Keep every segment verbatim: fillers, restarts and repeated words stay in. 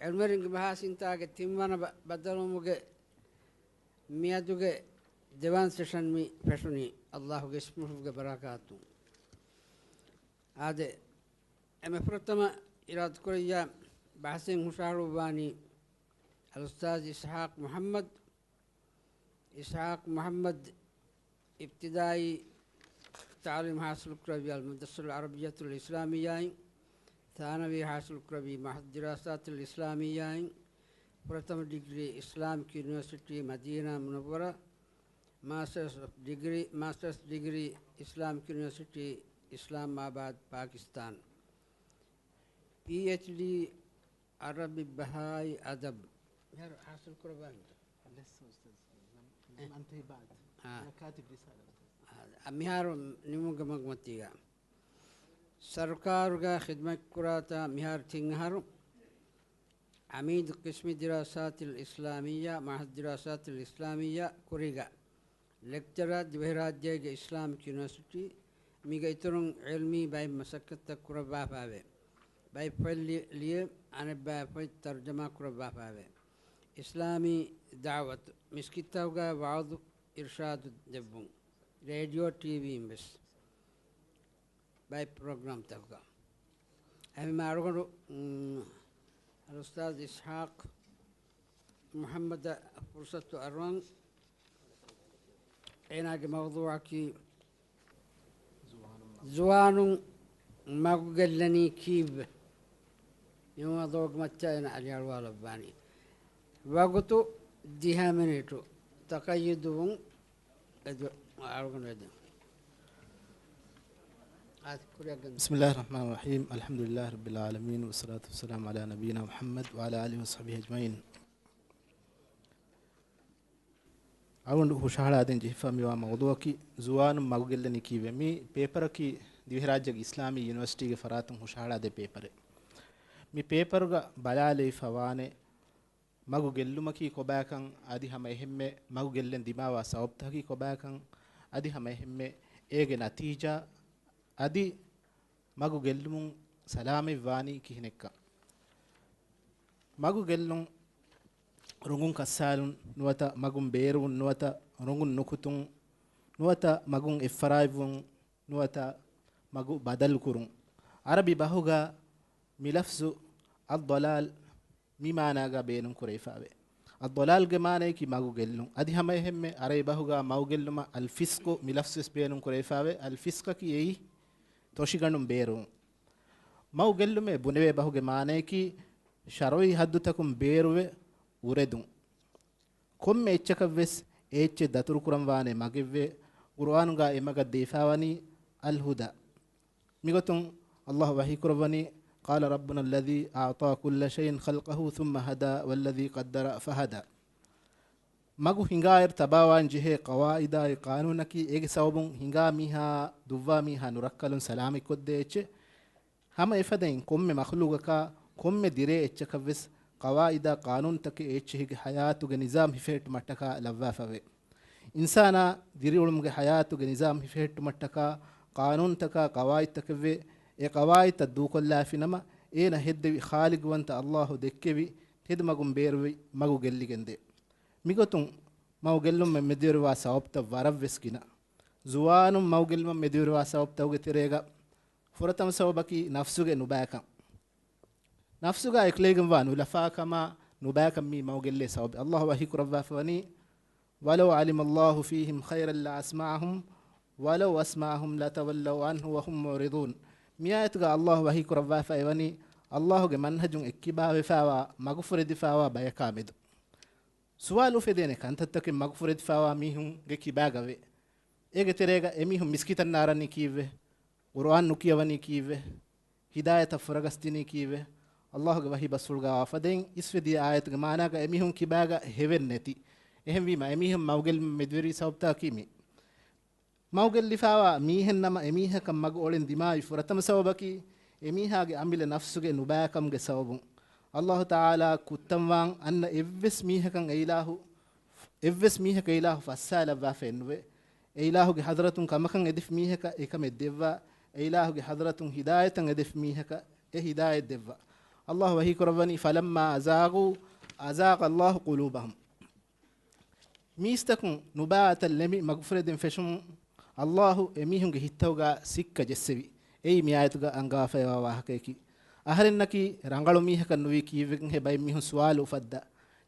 އެޅުމެރިންގެ މަހާސިންތާގެ ތިންވަނަ ބަ-، ބައްދަލުވުމުގެ މިއަދުގެ ދެވަން ސެޝަން މި ފެށުނީ، ﷲ ގެ އިސްމުފުގެ ބަރަކާތުން. އާދެ، އެންމެ ފުރަތަމަ އިރާދަކުރެއްވިޔާ ބަހަސެއް ހުށަހަޅުއްވާނީ އަލްއުސްތާޛް އިސްޙާޤް މުޙައްމަދު. އިސްޙާޤް މުޙައްމަދު އިބްތިދާއީ ތަޢުލީމް ޙާޞިލުކުރެއްވި އަލްމަދްރަސަތުލް ޢަރަބިއްޔަތުލް އިސްލާމިއްޔާއިން، ޘާނަވީ ޙާޞިލުކުރެއްވީ މަޢުހަދު ދިރާސާތުލް އިސްލާމިއްޔާއިން، ފުރަތަމަ ޑިގްރީ އިސްލާމިކް ޔުނިވަރސިޓީ މަދީނާ މުނައްވަރާ، މާސްޓަރސް ޑިގްރީ، މާސްޓަރސް ޑިގްރީ އިސްލާމިކް ޔުނިވަރސިޓީ އިސްލާމްއާބާދް، ޕާކިސްތާން. ޕީއެޗްޑީ ޢަރަބި ބަހާއި އަދަބު މިހާރު ޙާޞިލު ކުރައްވާ ހިނދު. ލެއްސަ އުސްތާޛް. އެ. އަންތަހި ބަޢްދު. އާ. އަނަ ކާތިބް ރިސާލަ އުސްތާޛް. އާ، މިހާރު ނިމުމުގެ މަގުމަތީގަ ސަރުކާރުގަ ޚިދުމަތް ކުރާތާ މިހާރު ތިން އަހަރު ޢަމީދު ޤިސްމި ދިރާސާތިލް އިސްލާމިއްޔާ، މަޢުހަދު ދިރާސާތިލް އިސްލާމިއްޔާ ކުރީގަ ލެކްޗަރ ދިވެހިރާއްޖޭގެ އިސްލާމިކް ޔުނިވަރސިޓީ، މީގެ އިތުރުން ޢިލްމީ ބައެއް މަސައްކަތްތައް ކުރައްވާފައިވޭ. ބައެއް ފޮތް ލި-، ލިޔެ، އަނެއް ބައެއް ފޮތް ތަރުޖަމާ ކުރައްވާފައިވޭ. އިސްލާމީ ދަޢުވަތު، މިސްކިތްތަކުގަ ވަޢުޡު އިރްޝާދު ދެއްވުން، ރޭޑިއޯ ޓީވީން ވެސް ބައެއް ޕްރޮގްރާމްތަކުގަ. އެހެންވީމަ އަޅުގަނޑު، މް، އަލްއުސްތާޛް އިސްޙާޤް މުޙައްމަދަށް ފުރުޞަތު އަރުވަން. އޭނާގެ މައުޟޫޢަކީ ޒުވާނުން މަގުގެއްލަނީ ކީއްވެ؟ މި މައުޟޫޢުގެ މައްޗަށް އޭނާ އަލިއަޅުވާލައްވާނީ. ވަގުތު ދިހަ މިނިޓު. ތަޤައްޔަދުވުން އެދު-، އަޅުގަނޑު އެދެން. އާ، ކުރިއަށް ގެން. بسم الله الرحمن الرحيم. الحمد لله رب العالمين، والصلاة والسلام على نبينا محمد وعلى آله وصحبه أجمعين. އަޅުގަނޑު ހުށަހަޅާދޭން ޖެހިފަ މިވާ މައުޟޫޢަކީ ޒުވާނުން މަގުގެއްލަނީ ކީއްވެ؟ މި ޕޭޕަރަކީ ދިވެހިރާއްޖޭގެ އިސްލާމީ ޔުނިވަރސިޓީގެ ފަރާތުން ހުށަހަޅާދޭ ޕޭޕަރެއް. މި ޕޭޕަރުގަ ބަލާލައިފަ ވާނެ މަގު ގެއްލުމަކީ ކޮބާކަން، އަދި ހަމަ އެހެންމެ މަގު ގެއްލެން ދިމާވާ ސަބަބުތަކަކީ ކޮބާކަން، އަދި ހަމަ އެހެންމެ އޭގެ ނަތީޖާ، އަދި މަގު ގެއްލުމުން ސަލާމަތްވާނީ ކިހިނެއްކަން. މަގު ގެއްލުން، ރޮނގުން ކައްސާލުން، ނުވަތަ މަގުން ބޭރުވުން، ނުވަތަ ރޮނގުން ނުކުތުން، ނުވަތަ މަގުން އެއްފަރާތްވުން، ނުވަތަ މަގު ބަދަލުކުރުން. ޢަރަބި ބަހުގަ މި ލަފްޒު އައްޟަލާލް މި މާނާގަ ބޭނުން ކުރެވިފައެވެ. އައްޟަލާލްގެ މާނަޔަކީ މަގު ގެއްލުން. އަދި ހަމައެހެންމެ ޢަރަބި ބަހުގަ މަގު ގެއްލުމަށް އަލް ފިސްޤު މި ލަފްޒުވެސް ބޭނުން ކުރެވިފައެވެ. އަލް ފިސްޤަކީ އެއީ ތޮށިގަނޑުން ބޭރުވުން. މަގު ގެއްލުމޭ ބުނެވޭ ބަހުގެ މާނަޔަކީ ޝަރުޢީ ޙައްދުތަކުން ބޭރުވެ އުރެދުން. ކޮންމެ އެއްޗަކަށްވެސް އެ އެއްޗެއް ދަތުރުކުރަންވާނެ މަގެއްވޭ. ޤުރުއާނުގަ އެ މަގަށް ދީފާވަނީ އަލް ހުދާ. މިގޮތުން ﷲ ވަޙީކުރައްވަނީ، قال ربنا الذي أعطى كل شيء خلقه ثم هدى والذي قدر فهدى. މަގު ހިނގާއިރު ތަބާވާން ޖެހޭ ޤަވާއިދާއި ޤާނޫނަކީ އޭގެ ސަބަބުން ހިނގާ މީހާ ދުއްވާ މީހާ ނުރައްކަލުން ސަލާމަތްކޮށްދޭ އެއްޗެއް. ހަމަ އެފަދައިން ކޮންމެ މަޚްލޫގަކާ، ކޮންމެ ދިރޭ އެއްޗަކަށްވެސް ޤަވާއިދާ ޤާނޫނުތަކެއް އެ އެއްޗެހިގެ ޙަޔާތުގެ ނިޒާމް ހިފެހެއްޓުމަށްޓަކާ ލައްވާފަވޭ. އިންސާނާ ދިރިއުޅުމުގެ ޙަޔާތުގެ ނިޒާމް ހިފެހެއްޓުމަށްޓަކާ ޤާނޫނުތަކާ ޤަވާއިދުތަކެއްވޭ. އެ ޤަވާއިދުތައް ދޫކޮށްލާފިނަމަ، އޭނަ ހެއްދެވި ޚާލިޤުވަންތަ ﷲ ދެއްކެވި ތެދު މަގުން ބޭރުވި މަގު ގެއްލިގެންދޭ. މިގޮތުން މަގު ގެއްލުމަށް މެދުވެރިވާ ސަބަބުތައް ވަރަށްވެސް ގިނަ. ޒުވާނުން މަގު ގެއްލުމަށް މެދުވެރިވާ ސަބަބުތަކުގެ ތެރޭގަ ފުރަތަމަ ސަބަބަކީ ނަފްސުގެ ނުބައިކަން. ނަފްސުގަ އެކުލެވިގެންވާ ނުލަފާކަމާ ނުބައިކަން މީ މަގު ގެއްލޭ ސަބަބެއް. ﷲ ވަޙީ ކުރައްވާފަވަނީ، ولو علم الله فيهم خيرا لأسمعهم ولو أسمعهم لتولوا عنه وهم معرضون. މިއާޔަތުގަ ﷲ ވަޙީ ކުރައްވާފައިވަނީ، ﷲގެ މަންހަޖުން އެއްކިބާވެފައިވާ މަގުފުރެދިފައިވާ ބަޔަކާ މެދު. ސުވާލު އުފެދޭނެ ކަންތައްތަކެއް މަގުފުރެދިފައިވާ މީހުންގެ ކިބާގަވޭ. އޭގެ ތެރޭގަ އެމީހުން މިސްކިތަށް ނާރަނީ ކީއްވެ؟ ޤުރުއާން ނުކިޔަވަނީ ކީއްވެ؟ ހިދާޔަތަށް ފުރަގަސްދިނީ ކީއްވެ؟ ﷲގެ ވަޙީ ބަސްފުޅުގަ އާފަދައިން އިސްވެދިޔަ އާޔަތުގެ މާނާގަ އެމީހުން ކިބާގަ ހެވެއްނެތި. އެހެންވީމަ އެމީހުން މަގުގެއްލުމަށް މެދުވެރި ސަބަބުތަކީ މި. މަގުގެއްލިފައިވާ މީހެއްނަމަ އެމީހަކަށް މަގު އޮޅެން ދިމާވި ފުރަތަމަ ސަބަބަކީ އެމީހާގެ އަމިއްލަ ނަފްސުގެ ނުބައިކަމުގެ ސަބަބުން. ﷲ ތަޢާލާ ކުއްތަންވާން އަންނަ އެއްވެސް މީހަކަށް އެއިލާހު، އެއްވެސް މީހަކަށް އެއިލާހު ފައްސާލައްވާފައެއްނުވޭ. އެއިލާހުގެ ޙަޟްރަތުން ކަމަކަށް އެދިފި މީހަކަށް އެކަމެއް ދެއްވާ، އެއިލާހުގެ ޙަޟްރަތުން ހިދާޔަތަށް އެދިފި މީހަކަށް އެ ހިދާޔަތް ދެއްވާ. އައްލާހު ވަޙީ ކުރައްވަނީ، فَلَمَّا أَزَاغُوا أَزَاغَ اللَّهُ قُلُوبَهُمْ. މީސްތަކުން ނުބާއަތަށް ލެމި މަގުފުރެދެން ފެށުމުން، އައްލާހު އެމީހުންގެ ހިތްތަކުގަ ސިއްކަ ޖެއްސެވި. އެއީ މި އާޔަތުގަ އަންގާފައިވާ ވާހަކަޔަކީ. އަހަރެންނަކީ ރަނގަޅު މީހަކަށް ނުވީ ކީއްވެގެންހޭ ބައެއް މީހުން ސުވާލު އުފައްދާ.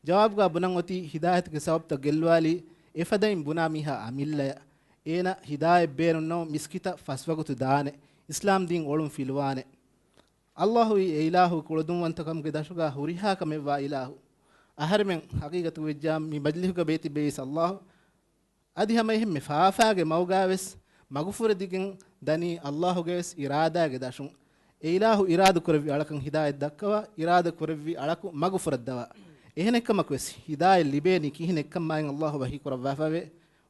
ޖަވާބުގަ ބުނަން އޮތީ ހިދާޔަތުގެ ސަބަބުތައް ގެއްލުވާލީ އެފަދައިން ބުނާ މީހާ އަމިއްލަޔަށް. އޭނަ ހިދާޔަތް ބޭނުންނަމަ މިސްކިތަށް ފަސްވަގުތު ދާނެ، އިސްލާމްދީން އޮޅުން ފިލުވާނެ. އައްލާހުއީ އެ އިލާހު ކުޅަދުންވަންތަކަމުގެ ދަށުގަ ހުރިހާ ކަމެއްވާ އިލާހު. އަހަރެމެން ހަގީގަތުގަ ވެއްޖާ މި މަޖިލިހުގަ ބޭތިއްބެވީސް އައްލާހު. އަދި ހަމައެހެންމެ ފާފާގެ މަގުގަވެސް މަގުފުރެދިގެން ދަނީ އައްލާހުގެވެސް އިރާދާގެ ދަށުން. އެ އިލާހު އިރާދަ ކުރެއްވި އަޅަކަށް ހިދާޔަތް ދައްކަވާ، އިރާދަ ކުރެއްވި އަޅަކު މަގު ފުރައްދަވާ. އެހެނެއްކަމަކުވެސް ހިދާޔަތް ލިބޭނީ ކިހިނެއްކަމާއިން އައްލާހު ވަޙީ ކުރައްވާފަވޭ.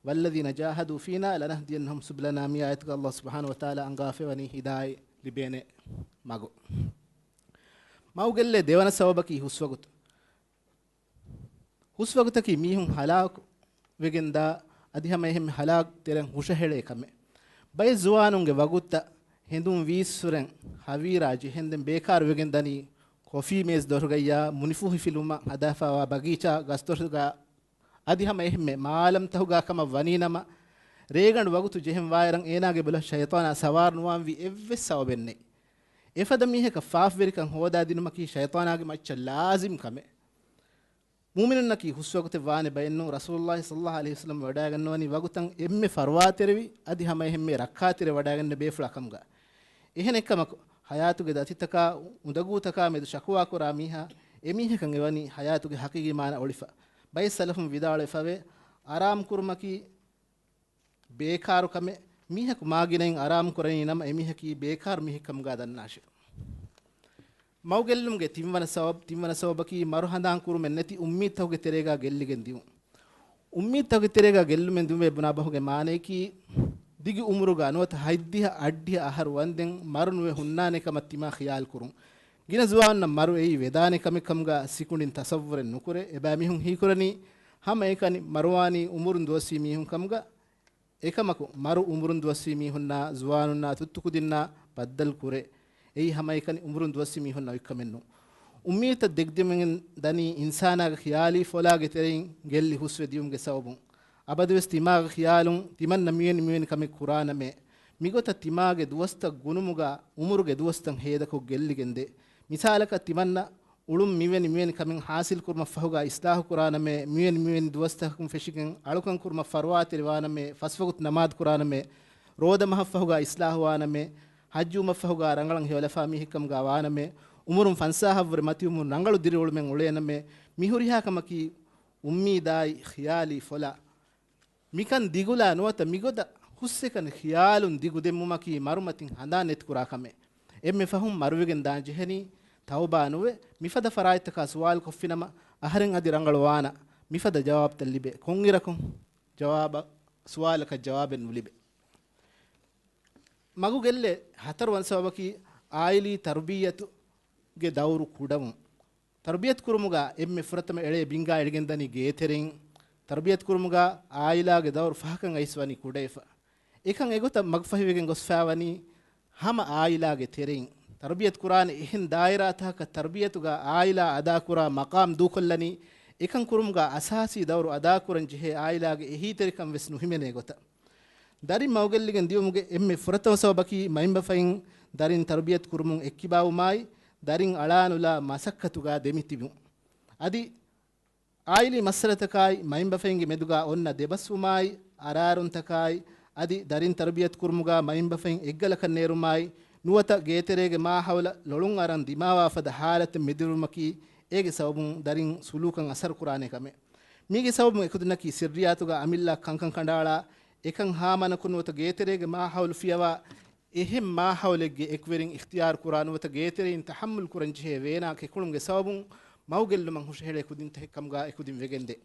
وَالَّذِينَ جَاهَدُوا فِينَا لَنَهْدِيَنَّهُمْ سُبُلَنَا މި އާޔަތުގަ އައްލާހު ސުބްޙާނަހު ވަތަޢާލާ އަންގާފައިވަނީ ހިދާޔަތް ލިބޭނެ މަގު. މަގު ގެއްލޭ ދެވަނަ ސަބަބަކީ ހުސްވަގުތު. ހުސްވަގުތަކީ މީހުން ހަލާކު ވެގެންދާ، އަދި ހަމައެހެންމެ ހަލާކު ތެރެއިން ހުށަހެޅޭ ކަމެއް. ބައެއް ޒުވާނުންގެ ވަގުތުތައް ހެނދުން ވީއްސުރެން ހަވީރާ ޖެހެންދެން ބޭކާރު ވެގެން ދަނީ ކޮފީ މޭޒު ދޮރުގައްޔާ، މުނިފޫހި ފިލުވުމަށް ހަދާފައިވާ ބަގީޗާ ގަސްދޮށުގަ. އަދި ހަމައެހެންމެ މާލަމްތަހުގަ ކަމަށް ވަނީނަމަ، ރޭގަނޑު ވަގުތު ޖެހެން ވާއިރަށް އޭނާގެ ބޮލަށް ޝައިޠާނާ ސަވާރު ނުވާންވީ އެއްވެސް ސަބަބެއް ނެތް. އެފަދަ މީހަކަށް ފާފަވެރިކަން ހޯދާދިނުމަކީ ޝައިޠާނާގެ މައްޗަށް ލާޒިމް ކަމެއް. މުއުމިނުންނަކީ ހުސްވަގުތެއް ވާނެ ބައެއްނޫން. ރަސޫލުﷲ ޞައްލަﷲ ޢަލައިހި ވަސައްލަމް ވަޑައިގަންނަވަނީ ވަގުތަށް އެންމެ ފަރުވާތެރިވި، އަދި ހަމައެހެންމެ ރައްކާތެރި ވަޑައިގަންނަ ބޭފުޅާ ކަމުގަ. އެހެނެއްކަމަކު، ޙަޔާތުގެ ދަތިތަކާ އުނދަގޫތަކާ މެދު ޝަކުވާ ކުރާ މީހާ، އެމީހަކަށް އެވަނީ ޙަޔާތުގެ ޙަޤީޤީ މާނަ އޮޅިފަ. ބައެއް ސަލަފުން ވިދާޅުވެފަވޭ، އަރާމް ކުރުމަކީ ބޭކާރު ކަމެއް. މީހަކު މާގިނައިން އަރާމް ކުރަނީ ނަމަ، އެމީހަކީ ބޭކާރު މީހެއް ކަމުގަ ދަންނާށި. މަގު ގެއްލުމުގެ ތިންވަނަ ސަބަބު، ތިންވަނަ ސަބަބަކީ މަރު ހަނދާން ކުރުމެއް ނެތި އުއްމީދުތަކުގެ ތެރޭގަ ގެއްލިގެން ދިއުން. އުއްމީދުތަކުގެ ތެރޭގަ ގެއްލުމެއް ދިއުމޭ ބުނާ ބަހުގެ މާނަޔަކީ، ދިގު އުމުރުގަ ނުވަތަ ހަތްދިހަ އަށްޑިހަ އަހަރު ވަންދެން މަރު ނުވެ ހުންނާނެ ކަމަށް ތިމާ ޚިޔާލު ކުރުން. ގިނަ ޒުވާނުންނަށް މަރު އެއީ ވެދާނެ ކަމެއް ކަމުގަ ސިކުނޑިން ތަޞައްވުރެއް ނުކުރޭ. އެބައިމީހުން ހީކުރަނީ، ހަމައެކަނި މަރުވާނީ އުމުރުން ދުވަސްވީ މީހުން ކަމުގަ. އެކަމަކު، މަރު އުމުރުން ދުވަސްވީ މީހުންނާ ޒުވާނުންނާ ތުއްތުކުދިންނާ ބައްދަލު ކުރޭ. އެއީ ހަމައެކަނި އުމުރުން ދުވަސްވީ މީހުންނަށް އޮތްކަމެއްނު. އުއްމީދުތައް ދެގެދިމެން ދަނީ އިންސާނާގެ ޚިޔާލީ ފޮލާގެ ތެރެއިން ގެއްލި ހުސްވެ ދިޔުމުގެ ސަބަބުން. އަބަދުވެސް ތިމާގެ ޚިޔާލުން ތިމަންނަ މިވެނި މިވެނި ކަމެއް ކުރާނަމޭ. މިގޮތަށް ތިމާގެ ދުވަސްތައް ގުނުމުގަ އުމުރުގެ ދުވަސްތައް ހޭދަކޮށް ގެއްލިގެންދޭ. މިސާލަކަށް ތިމަންނަ އުޅުން މިވެނި މިވެނި ކަމެއް ޙާޞިލް ކުރުމަށްފަހުގަ އިޞްލާޙު ކުރާނަމޭ، މިވެނި މިވެނި ދުވަސްތަކަކުން ފެށިގެން އަޅުކަން ކުރުމަށް ފަރުވާތެރި ވާނަމޭ، ފަސްވަގުތު ނަމާދު ކުރާނަމޭ، ރޯދަ މަހަށްފަހުގަ އިޞްލާޙު ވާނަމޭ، ޙައްޖުވުމަށްފަހުގަ ރަނގަޅަށް ހެޔޮލަފާ މީހެއްކަމުގަ ވާނަމޭ، އުމުރުން ފަންސާހަށްވުރެ މަތިވުމުން ރަނގަޅު ދިރިއުޅުމެއް އުޅޭނަމޭ، މިހުރިހާ ކަމަކީ އުއްމީދާއި ޚިޔާލީ ފޮލާ. މިކަން ދިގުލާ ނުވަތަ މިގޮތަށް ހުސްއެކަނި ޚިޔާލުން ދިގުދެއްމުމަކީ މަރުމަތިން ހަނދާން ނެތިކުރާ ކަމެއް. އެންމެ ފަހުން މަރުވެގެން ދާން ޖެހެނީ ތައުބާ ނުވެ، މިފަދަ ފަރާތްތަކާ ސުވާލު ކޮށްފިނަމަ، އަހަރެން އަދި ރަނގަޅު ވާނަ. މިފަދަ ޖަވާބުތައް ލިބޭ. ކޮންއިރަކުން ޖަވާބަށް، ސުވާލަކަށް ޖަވާބެއް ނުލިބޭ. މަގު ގެއްލޭ ހަތަރު ވަން ސަބަބަކީ އާއިލީ ތަރުބިއްޔަތުގެ ދައުރު ކުޑަވުން. ތަރުބިޔަތު ކުރުމުގަ އެންމެ ފުރަތަމަ އެޅޭ ބިންގާ އެޅިގެން ދަނީ ގޭތެރެއިން. ތަރުބިޔަތު ކުރުމުގަ އާއިލާގެ ދައުރު ފަހަކަށް އައިސް ވަނީ ކުޑަވެފަ. އެކަން އެގޮތަށް މަގުފަހިވެގެން ގޮސްފައިވަނީ ހަމަ އާއިލާގެ ތެރެއިން. ތަރުބިޔަތު ކުރާނެ އެހެން ދާއިރާތަކަށް ތަރުބިޔަތުގަ އާއިލާ އަދާކުރާ މަޤާމް ދޫކޮށްލަނީ، އެކަން ކުރުމުގަ އަސާސީ ދައުރު އަދާކުރަން ޖެހޭ އާއިލާގެ އެހީތެރިކަން ވެސް ނުހިމެނޭ ގޮތަށް. ދަރިން މަގުގެއްލިގެން ދިޔުމުގެ އެންމެ ފުރަތަމަ ސަބަބަކީ މައިންބަފައިން ދަރިން ތަރުބިޔަތު ކުރުމުން އެއްކިބާވުމާއި، ދަރިން އަޅާނުލާ މަސައްކަތުގަ ދެމިތިބުން. އަދި އާއިލީ މައްސަލަތަކާއި، މައިންބަފައިންގެ މެދުގަ އޮންނަ ދެބަސްވުމާއި، އަރާރުންތަކާއި، އަދި ދަރިން ތަރުބިޔަތު ކުރުމުގަ މައިންބަފައިން އެއްގަލަކަށް ނޭރުމާއި، ނުވަތަ ގޭތެރޭގެ މާހައުލަށް ލޮޅުން އަރަން ދިމާވާ ފަދަ ހާލަތެއް މެދުވެރިވުމަކީ، އޭގެ ސަބަބުން ދަރިން ސުލޫކަށް އަސަރު ކުރާނެ ކަމެއް. މީގެ ސަބަބުން އެކުދިންނަކީ ސިއްރިއްޔާތުގަ އަމިއްލަ ކަންކަން ކަނޑައަޅާ، އެކަން ހާމަނަކޮށް ނުވަތަ ގޭތެރޭގެ މާހައުލު ފިޔަވާ، އެހެން މާހައުލެއްގެ އެކުވެރިން އިޚްތިޔާރު ކުރާ ނުވަތަ ގޭތެރެއިން ތަޙައްމުލް ކުރަން ޖެހޭ ވޭނާ ކެކުޅުމުގެ ސަބަބުން މަގުގެއްލުމަށް ހުށަހެޅޭ ކުދިންތަކެއް ކަމުގަ އެކުދިން ވެގެންދޭ.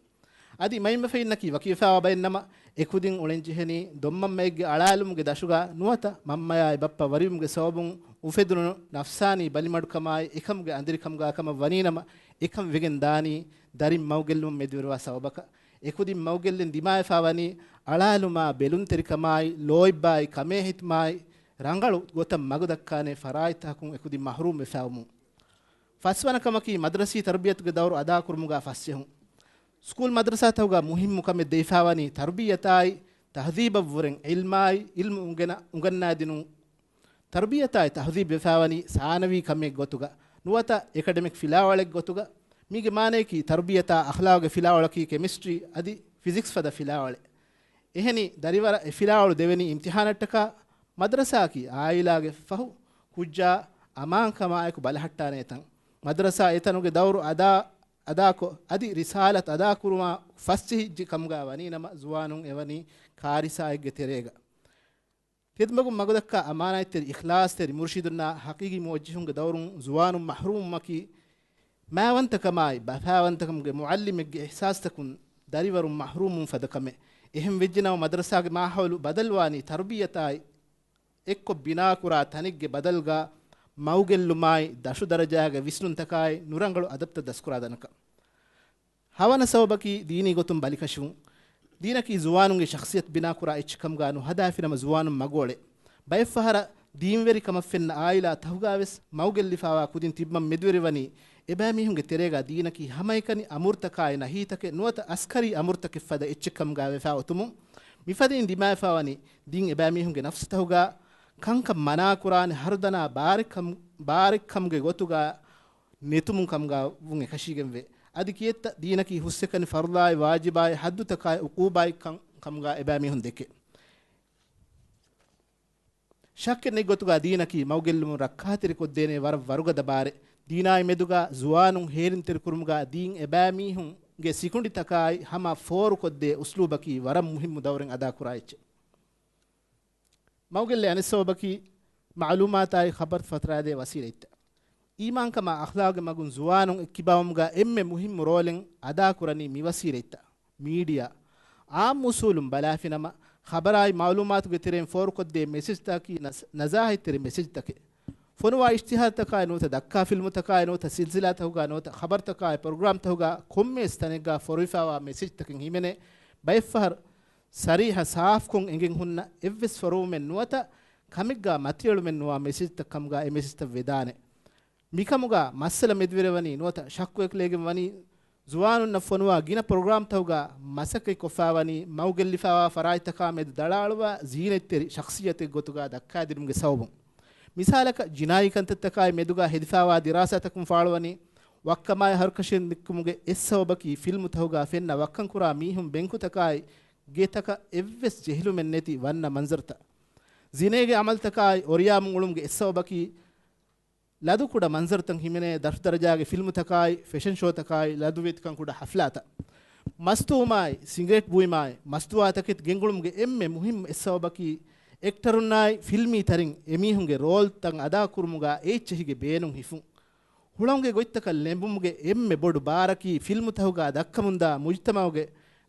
އަދި މައިންބަފައިންނަކީ ވަކިވެފައިވާ ބައެއް ނަމަ، އެކުދިން އުޅެން ޖެހެނީ ދޮންމަންމައެއްގެ އަޅާލުމުގެ ދަށުގަ ނުވަތަ މަންމަޔާއި ބައްޕަ ވަރިވުމުގެ ސަބަބުން އުފެދުނު ނަފްސާނީ ބަލިމަޑުކަމާއި އެކަމުގެ އަނދިރިކަމުގަ ކަމަށް ވަނީނަމަ، އެކަން ވެގެން ދާނީ ދަރިން މަގުގެއްލުމަށް މެދުވެރިވާ ސަބަބަކަށް. އެކުދިން މަގުގެއްލެން ދިމާވެފަ ވަނީ އަޅާލުމާ ބެލުންތެރިކަމާއި ލޯތްބާއި ކަމޭހިތުމާއި ރަނގަޅު ގޮތަށް މަގު ދައްކާނެ ފަރާތްތަކުން އެކުދިން މަޙްރޫމް ވެފައިވުމުން. ފަސްވަނަ ކަމަކީ، މަދްރަސީ ތަރުބިޔަތުގެ ދައުރު އަދާކުރުމުގަ ފަސްޖެހުން. ސްކޫލް މަދްރަސާތަކުގަ މުހިއްމު ކަމެއް ދެވިފާވަނީ، ތަރުބިޔަތާއި ތަހްޒީބަށްވުރެން ޢިލްމާއި ޢިލްމު އުނގެނަ، އުނގަންނާދިނުން. ތަރުބިޔަތާއި ތަހްޒީބް ވެފާވަނީ ސާނަވީ ކަމެއް ގޮތުގަ ނުވަތަ އެކަޑެމިކް ފިލާވަޅެއް ގޮތުގަ. މީގެ މާނަޔަކީ، ތަރުބިޔަތާ އަޚްލާގުގެ ފިލާވަޅަކީ ކެމިސްޓްރީ އަދި ފިޒިކްސް ފަދަ ފިލާވަޅެއް. އެހެނީ، ދަރިވަރަށް އެ ފިލާވަޅު ދެވެނީ އިމްތިހާނަށްޓަކާ، މަދްރަސާއަކީ އާއިލާގެ ފަހު ކުއްޖާ އަމާންކަމާއެކު ބަލަހައްޓާނޭ ތަން. މަދްރަސާ އެތަނުގެ ދައުރު އަދާ، އަދާކޮށް، އަދި ރިސާލަތް އަދާކުރުމާ ފަސްޖެހިއްޖެ ކަމުގަ ވަނީ ނަމަ، ޒުވާނުން އެވަނީ ކާރިސާއެއްގެ ތެރޭގަ. ތެދުމަގުން މަގުދައްކާ އަމާނާތްތެރި، އިޚްލާޞްތެރި މުރުޝިދުންނާ ހަޤީގީ މުވައްޖިހުންގެ ދައުރުން ޒުވާނުން މަޙްރޫމްވުމަކީ، މާވަންތަކަމާއި ބަފާވަންތަކަމުގެ މުޢައްލިމެއްގެ އިޙްސާސްތަކުން ދަރިވަރުން މަޙްރޫމްވުން ފަދަ ކަމެއް. އެހެން ވެއްޖެނަމަ، މަދްރަސާގެ މާހައުލު ބަދަލުވާނީ ތަރުބިޔަތާއި އެއްކޮށް ބިނާކުރާ ތަނެއްގެ ބަދަލުގަ މަގުގެއްލުމާއި ދަށުދަރަޖާގެ ވިސްނުންތަކާއި ނުރަނގަޅު އަދަބްތައް ދަސްކުރާ ދަނަކަށް. ހަވަނަ ސަބަބަކީ ދީނީ ގޮތުން ބަލިކަށިވުން. ދީނަކީ ޒުވާނުންގެ ޝަޚްޞިއްޔަތު ބިނާކުރާ އެއްޗެއް ކަމުގަ ނުހަދާފިނަމަ ޒުވާނުން މަގުއޮޅޭ. ބައެއްފަހަރަށް ދީންވެރި ކަމަށް ފެންނަ އާއިލާ ތަހުގަވެސް މަގުގެއްލިފާވާ ކުދިން ތިއްބަން މެދުވެރިވަނީ، އެބައިމީހުންގެ ތެރޭގަ ދީނަކީ ހަމައެކަނި އަމުރުތަކާއި ނަހީތަކެއް ނުވަތަ އަސްކަރީ އަމުރުތަކެއް ފަދަ އެއްޗެއް ކަމުގަ ވެފާ އޮތުމުން، މިފަދައިން ދިމާވެފާވަނީ ދީން އެބައިމީހުންގެ ނަފްސުތަހުގަ ކަންކަން މަނާކުރާނެ ހަރުދަނާ ބާރެއްކަމު، ބާރެއްކަމުގެ ގޮތުގަ ނެތުމުން ކަމުގަ ވުން އެކަށީގެންވޭ. އަދި ކިއެއްތަ ދީނަކީ ހުސްއެކަނި ފަރުޟާއި ވާޖިބާއި ޙައްދުތަކާއި ޢުޤޫބާތްކަން ކަމުގަ އެބައިމީހުން ދެކޭ. ޝައްކެއް ނެތް ގޮތުގަ ދީނަކީ މަގުގެއްލުމުން ރައްކާތެރިކޮށްދޭނެ ވަރަށް ވަރުގަދަ ބާރެއް. ދީނާއި މެދުގަ ޒުވާނުން ހޭލުންތެރިކުރުމުގަ ދީން އެބައިމީހުންގެ ސިކުނޑިތަކާއި ހަމަ ފޯރުކޮށްދޭ އުސްލޫބަކީ ވަރަށް މުހިއްމު ދައުރެއް އަދާކުރާ އެއްޗެއް. މަގުގެއްލޭ އަނެއް ސަބަބަކީ، މަޢުލޫމާތާއި ޚަބަރު ފަތުރާދޭ ވަސީލަތްތައް. އީމާންކަމާ އަޚްލާގުގެ މަގުން ޒުވާނުން އެއްކިބާވުމުގަ އެންމެ މުހިއްމު ރޯލެއް އަދާކުރަނީ މިވަސީލަތްތައް. މީޑިއާ، އާއްމު އުސޫލުން ބަލާފިނަމަ، ޚަބަރާއި މަޢުލޫމާތުގެ ތެރެއިން ފޯރުކޮށްދޭ މެސެޖްތަކަކީ ނަޒ-، ނަޒާހަތްތެރި މެސެޖްތަކެއް. ފޮނުވާ އިޝްތިހާރުތަކާއި ނުވަތަ ދައްކާ ފިލްމުތަކާއި ނުވަތަ ސިލްސިލާތަކުގަ ނުވަތަ ޚަބަރުތަކާއި ޕްރޮގްރާމްތަކުގަ ކޮންމެވެސް ތަނެއްގަ ފޮރުވިފާވާ މެސެޖްތަކެއް ހިމެނޭ. ބައެއްފަހަރު ސަރީޙަ ސާފުކޮށް އެނގެން ހުންނަ އެއްވެސް ފޮރުވުމެއް ނުވަތަ ކަމެއްގަ މަތިއެޅުމެއް ނުވާ މެސެޖްތައް ކަމުގަ އެ މެސެޖްތައް ވެދާނެ. މިކަމުގަ މައްސަލަ މެދުވެރިވަނީ ނުވަތަ ޝައްކު އެކުލެވިގެން ވަނީ، ޒުވާނުންނަށް ފޮނުވާ ގިނަ ޕްރޮގްރާމްތަކުގަ މަސައްކަތްކޮށްފާވަނީ މަގުގެއްލިފާވާ ފަރާތްތަކާ މެދު ދަޅާޅުވާ ޒީނަތްތެރި ޝަޚްޞިއްޔަތެއް ގޮތުގަ ދައްކާދިނުމުގެ ސަބަބުން. މިސާލަކަށް، ޖިނާއީ ކަންތައްތަކާއި މެދުގަ ހެދިފާވާ ދިރާސާތަކުން ފާޅުވަނީ، ވައްކަމާއި ހަރުކަށި ދެއްކުމުގެ އެއް ސަބަބަކީ ފިލްމުތަކުގަ ފެންނަ ވައްކަންކުރާ މީހުން ބެންކުތަކާއި ގެތަކަށް އެއްވެސް ޖެހިލުމެއް ނެތި ވަންނަ މަންޒަރުތައް. ޒިނޭގެ އަމަލުތަކާއި އޮރިޔާމުން އުޅުމުގެ އެއް ސަބަބަކީ، ލަދުކުޑަ މަންޒަރުތައް ހިމެނޭ ދަށުދަރަޖާގެ ފިލްމުތަކާއި ފެޝަން ޝޯތަކާއި ލަދުވެތިކަން ކުޑަ ޙަފްލާތައް. މަސްތުވުމާއި ސިނގްރޭޓް ބުއިމާއި މަސްތުވާތަކެތި ގެންގުޅުމުގެ އެންމެ މުހިއްމު އެއް ސަބަބަކީ، އެކްޓަރުންނާއި ފިލްމީ ތަރިން އެމީހުންގެ ރޯލްތައް އަދާކުރުމުގަ އޭއްޗެހިގެ ބޭނުން ހިފުން. ހުޅަނގުގެ ގޮތްތަކަށް ލެނބުމުގެ އެންމެ ބޮޑު ބާރަކީ ފިލްމުތަކުގަ ދައްކަމުންދާ މުޖުތަމަޢުގެ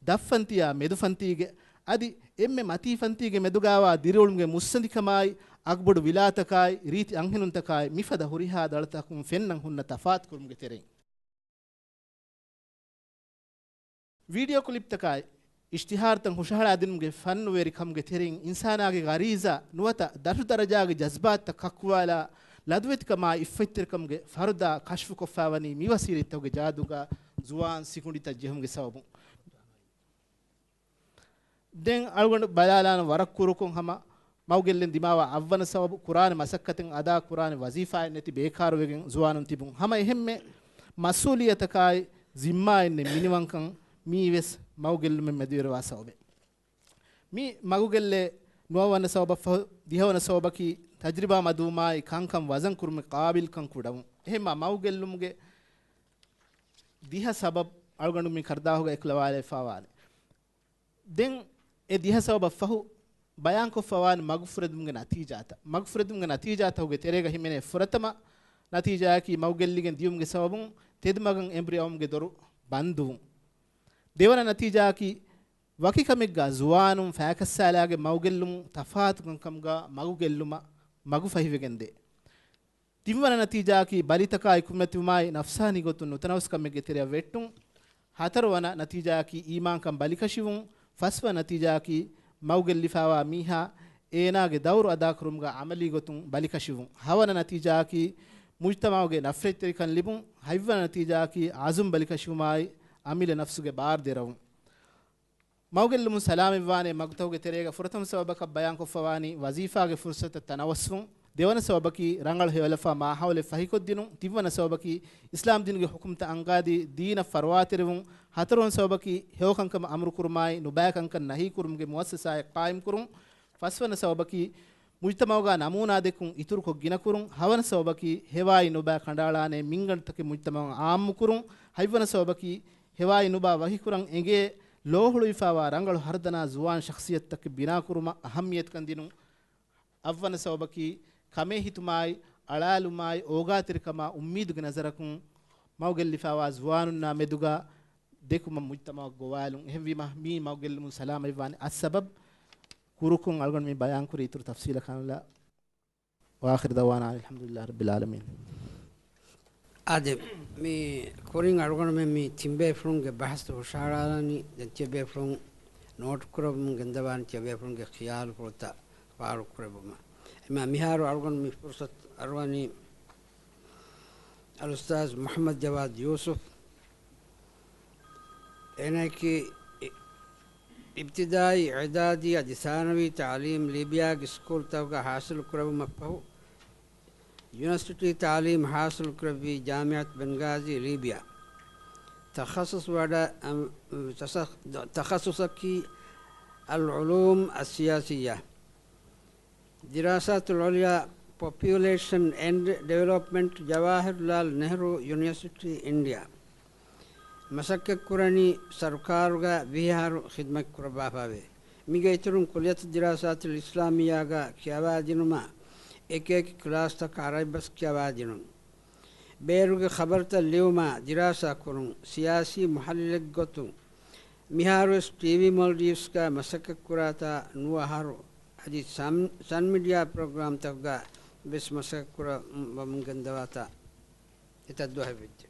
ދަށްފަންތީއާ މެދުފަންތީގެ އަދި އެންމެ މަތީ ފަންތީގެ މެދުގަވާ ދިރިއުޅުމުގެ މުއްސަނދިކަމާއި އަގުބޮޑު ވިލާތަކާއި ރީތި އަންހެނުންތަކާއި މިފަދަ ހުރިހާ ދަޅަތަކުން ފެންނަން ހުންނަ ތަފާތުކުރުމުގެ ތެރެއިން. ވީޑިއޯ ކުލިޕްތަކާއި އިޝްތިހާރުތައް ހުށަހަޅާދިނުމުގެ ފަންނުވެރި ކަމުގެ ތެރެއިން އިންސާނާގެ ޣަރީޒާ ނުވަތަ ދަށުދަރަޖާގެ ޖަޒްބާތުތައް ކައްކުވާލާ ލަދުވެތިކަމާއި އިއްފަތްތެރިކަމުގެ ފަރުދާ ކަޝްފުކޮށްފާވަނީ މި ވަސީލަތްތަކުގެ ޖާދޫގަ ޒުވާން ސިކުނޑިތައް ޖެހުމުގެ ސަބަބުން. ދެން އަޅުގަނޑު ބަލާލާނަން ވަރަށް ކުރުކޮށް ހަމަ މަގުގެއްލެން ދިމާވާ އަށްވަނަ ސަބަބު ކުރާނެ މަސައްކަތެއް އަދާ ކުރާނެ ވަޒީފާއެއް ނެތި ބޭކާރުވެގެން ޒުވާނުން ތިބުން. ހަމަ އެހެންމެ މަސްއޫލިއްޔަތަކާއި ޒިންމާއެއް ނެތް މިނިވަންކަން މީވެސް މަގުގެއްލުމެއް މެދުވެރިވާ ސަބަބެއް. މި މަގުގެއްލޭ ނުވަވަނަ ސަބަބަށްފަހު، ދިހަވަނަ ސަބަބަކީ ތަޖްރިބާ މަދުވުމާއި ކަންކަން ވަޒަން ކުރުމުގެ ޤާބިލްކަން ކުޑަވުން. އެހެންމާ މަގުގެއްލުމުގެ ދިހަ ސަބަބް އަޅުގަނޑު މި ކަރަދާހުގަ އެކުލަވާލެވިފާވާނެ. ދެން އެ ދިހަ ސަބަބަށްފަހު ބަޔާންކޮށްފަވާނެ މަގުފުރެދުމުގެ ނަތީޖާތައް. މަގުފުރެދުމުގެ ނަތީޖާތަކުގެ ތެރޭގަ ހިމެނޭ ފުރަތަމަ ނަތީޖާއަކީ މަގުގެއްލިގެން ދިޔުމުގެ ސަބަބުން ތެދުމަގަށް އެނބުރި އައުމުގެ ދޮރު ބަންދުވުން. ދެވަނަ ނަތީޖާއަކީ ވަކި ކަމެއްގަ ޒުވާނުން ފާކައްސާލާގެން މަގުގެއްލުމުން ތަފާތު ކަންކަމުގަ މަގުގެއްލުމަށް މަގުފަހިވެގެންދޭ. ތިންވަނަ ނަތީޖާއަކީ ބަލިތަކާއި ކުރިމަތިވުމާއި ނަފްސާނީ ގޮތުން ނުތަނަވަސްކަމެއްގެ ތެރެއަށް ވެއްޓުން. ހަތަރުވަނަ ނަތީޖާއަކީ އީމާންކަން ބަލިކަށިވުން. ފަސްވަނަ ނަތީޖާއަކީ މަގުގެއްލިފާވާ މީހާ އޭނާގެ ދައުރު އަދާކުރުމުގަ ޢަމަލީ ގޮތުން ބަލިކަށިވުން. ހަވަނަ ނަތީޖާއަކީ މުޖްތަމަޢުގެ ނަފްރަތްތެރިކަން ލިބުން، ހަތްވަނަ ނަތީޖާއަކީ އަޒުމް ބަލިކަށިވުމާއި، އަމިއްލަ ނަފްސުގެ ބާރު ދެރަވުން. މަގުގެއްލުމުން ސަލާމަތްވާނެ މަގުތަކުގެ ތެރޭގަ ފުރަތަމަ ސަބަބަކަށް ބަޔާންކޮށްފަވާނީ ވަޒީފާގެ ފުރުސަތަށް ތަނަވަސްވުން، ދެވަނަ ސަބަބަކީ ރަނގަޅު ހެޔޮލަފާ މާހައުލެއް ފަހިކޮށްދިނުން، ތިންވަނަ ސަބަބަކީ އިސްލާމްދީނުގެ ޙުކުމްތައް އަންގާދީ ދީނަށް ފަރުވާތެރިވުން، ހަތަރުވަނަ ސަބަބަކީ ހެޔޮކަންކަމަށް އަމުރުކުރުމާއި ނުބައިކަންކަން ނަހީކުރުމުގެ މުއައްސަސާއެއް ޤާއިމްކުރުން، ފަސްވަނަ ސަބަބަކީ މުޖްތަމަޢުގަ ނަމޫނާދެއްކުން އިތުރުކޮށް ގިނަކުރުން، ހަވަނަ ސަބަބަކީ ހެވާއި ނުބައި ކަނޑައަޅާނޭ މިންގަނޑުތަކެއް މުޖްތަމަޢުން ޢާއްމުކުރުން، ހަތްވަނަ ސަބަބަކީ ހެވާއި ނުބައި ވަކިކުރަން އެނގޭ ލޯހުޅުވިފާވާ ރަނގަޅު ހަރުދަނާ ޒުވާން ޝަޚްޞިއްޔަތުތަކެއް ބިނާކުރުމަށް އަހައްމިޔަތުކަން ދިނުން. އަށްވަނަ ސަބަބަކީ ކަމޭހިތުމާއި، އަޅާލުމާއި، އޯގާތެރިކަމާ އުއްމީދުގެ ނަޒަރަކުން މަގުގެއްލިފާވާ ޒުވާނުންނާ މެދުގަ ދެކުމަށް މުޖްތަމަޢަށް ގޮވާލުން. އެހެންވީމަ، މީ މަގުގެއްލުމުން ސަލާމަތްވާނެ އަށް ސަބަބް. ކުރުކުން އަޅުގަނޑު މި ބަޔާންކުރި އިތުރު ތަފްސީލަކާނުލާ. وآخر دعوانا أن الحمد لله رب العالمين. އާދެ، މި ކުރިން އަޅުގަނޑުމެން މި ތިންބޭފުޅުންގެ ބަހަސްތައް ހުށަހަޅާލަނީ، ދެން ތިޔަބޭފުޅުން ނޯޓް ކުރަމުން ގެންދަވާނީ ތިޔަބޭފުޅުންގެ ޚިޔާލުފުޅުތައް ފާޅު ކުރެއްވުމަށް. އެމާ މިހާރު އަޅުގަނޑު މި ފުރުސަތު އަރުވަނީ އަލްއުސްތާޛް މުޙައްމަދު ޖަވާދު ޔޫސުފް، އޭނާއަކީ އި-، އިބްތިދާއީ، އިޢްދާދީ އަދި ސާނަވީ ތަޢުލީމް ލީބިޔާގެ ސްކޫލްތަކުގަ ޙާޞިލު ކުރެއްވުމަށްފަހު، ޔުނިވަރސިޓީ ތަޢުލީމް ޙާޞިލު ކުރެއްވީ ޖާމިޢަތު ބެންޣާޒީ، ލީބިޔާ. ތަޚައްޞުޞު ވަޑަ-، އަމް، ތަސަ-، ތަޚައްޞުޞަކީ އަލްޢުލޫމް އައްސިޔާސިއްޔާ. ދިރާސާތުލް ޢުލްޔާ، ޕޮޕިއުލޭޝަން އެންޑް ޑިވެލޮޕްމަންޓް، ޖަވާހިރުލާލް ނެހްރޫ ޔުނިވަރސިޓީ، އިންޑިޔާ. މަސައްކަތްކުރަނީ ސަރުކާރުގަ ވިހި އަހަރު ޚިދްމަތްކުރައްވާފައިވޭ. މީގެ އިތުރުން ކުއްލިއްޔަތު ދިރާސާތުލް އިސްލާމިއްޔާގަ ކިޔަވާދިނުމަށް އެކިއެކި ކްލާސްތަކަށް ޢަރަބި ބަސް ކިޔަވާދިނުން. ބޭރުގެ ޚަބަރުތައް ލިޔުމާ ދިރާސާ ކުރުން، ސިޔާސީ މުޙައްލިލެއްގެ ގޮތުން މިހާރުވެސް ޓީވީ މޯލްޑިވްސްގަ މަސައްކަތްކުރާތާ ނުވަ އަހަރު އަދި ސަން، ސަން މީޑިއާ ޕްރޮގްރާމްތަކުގަ ވެސް މަސައްކަތްކުރަމުން ގެންދަވާތާ އެތައް ދުވަހެއް ވެއްޖެ.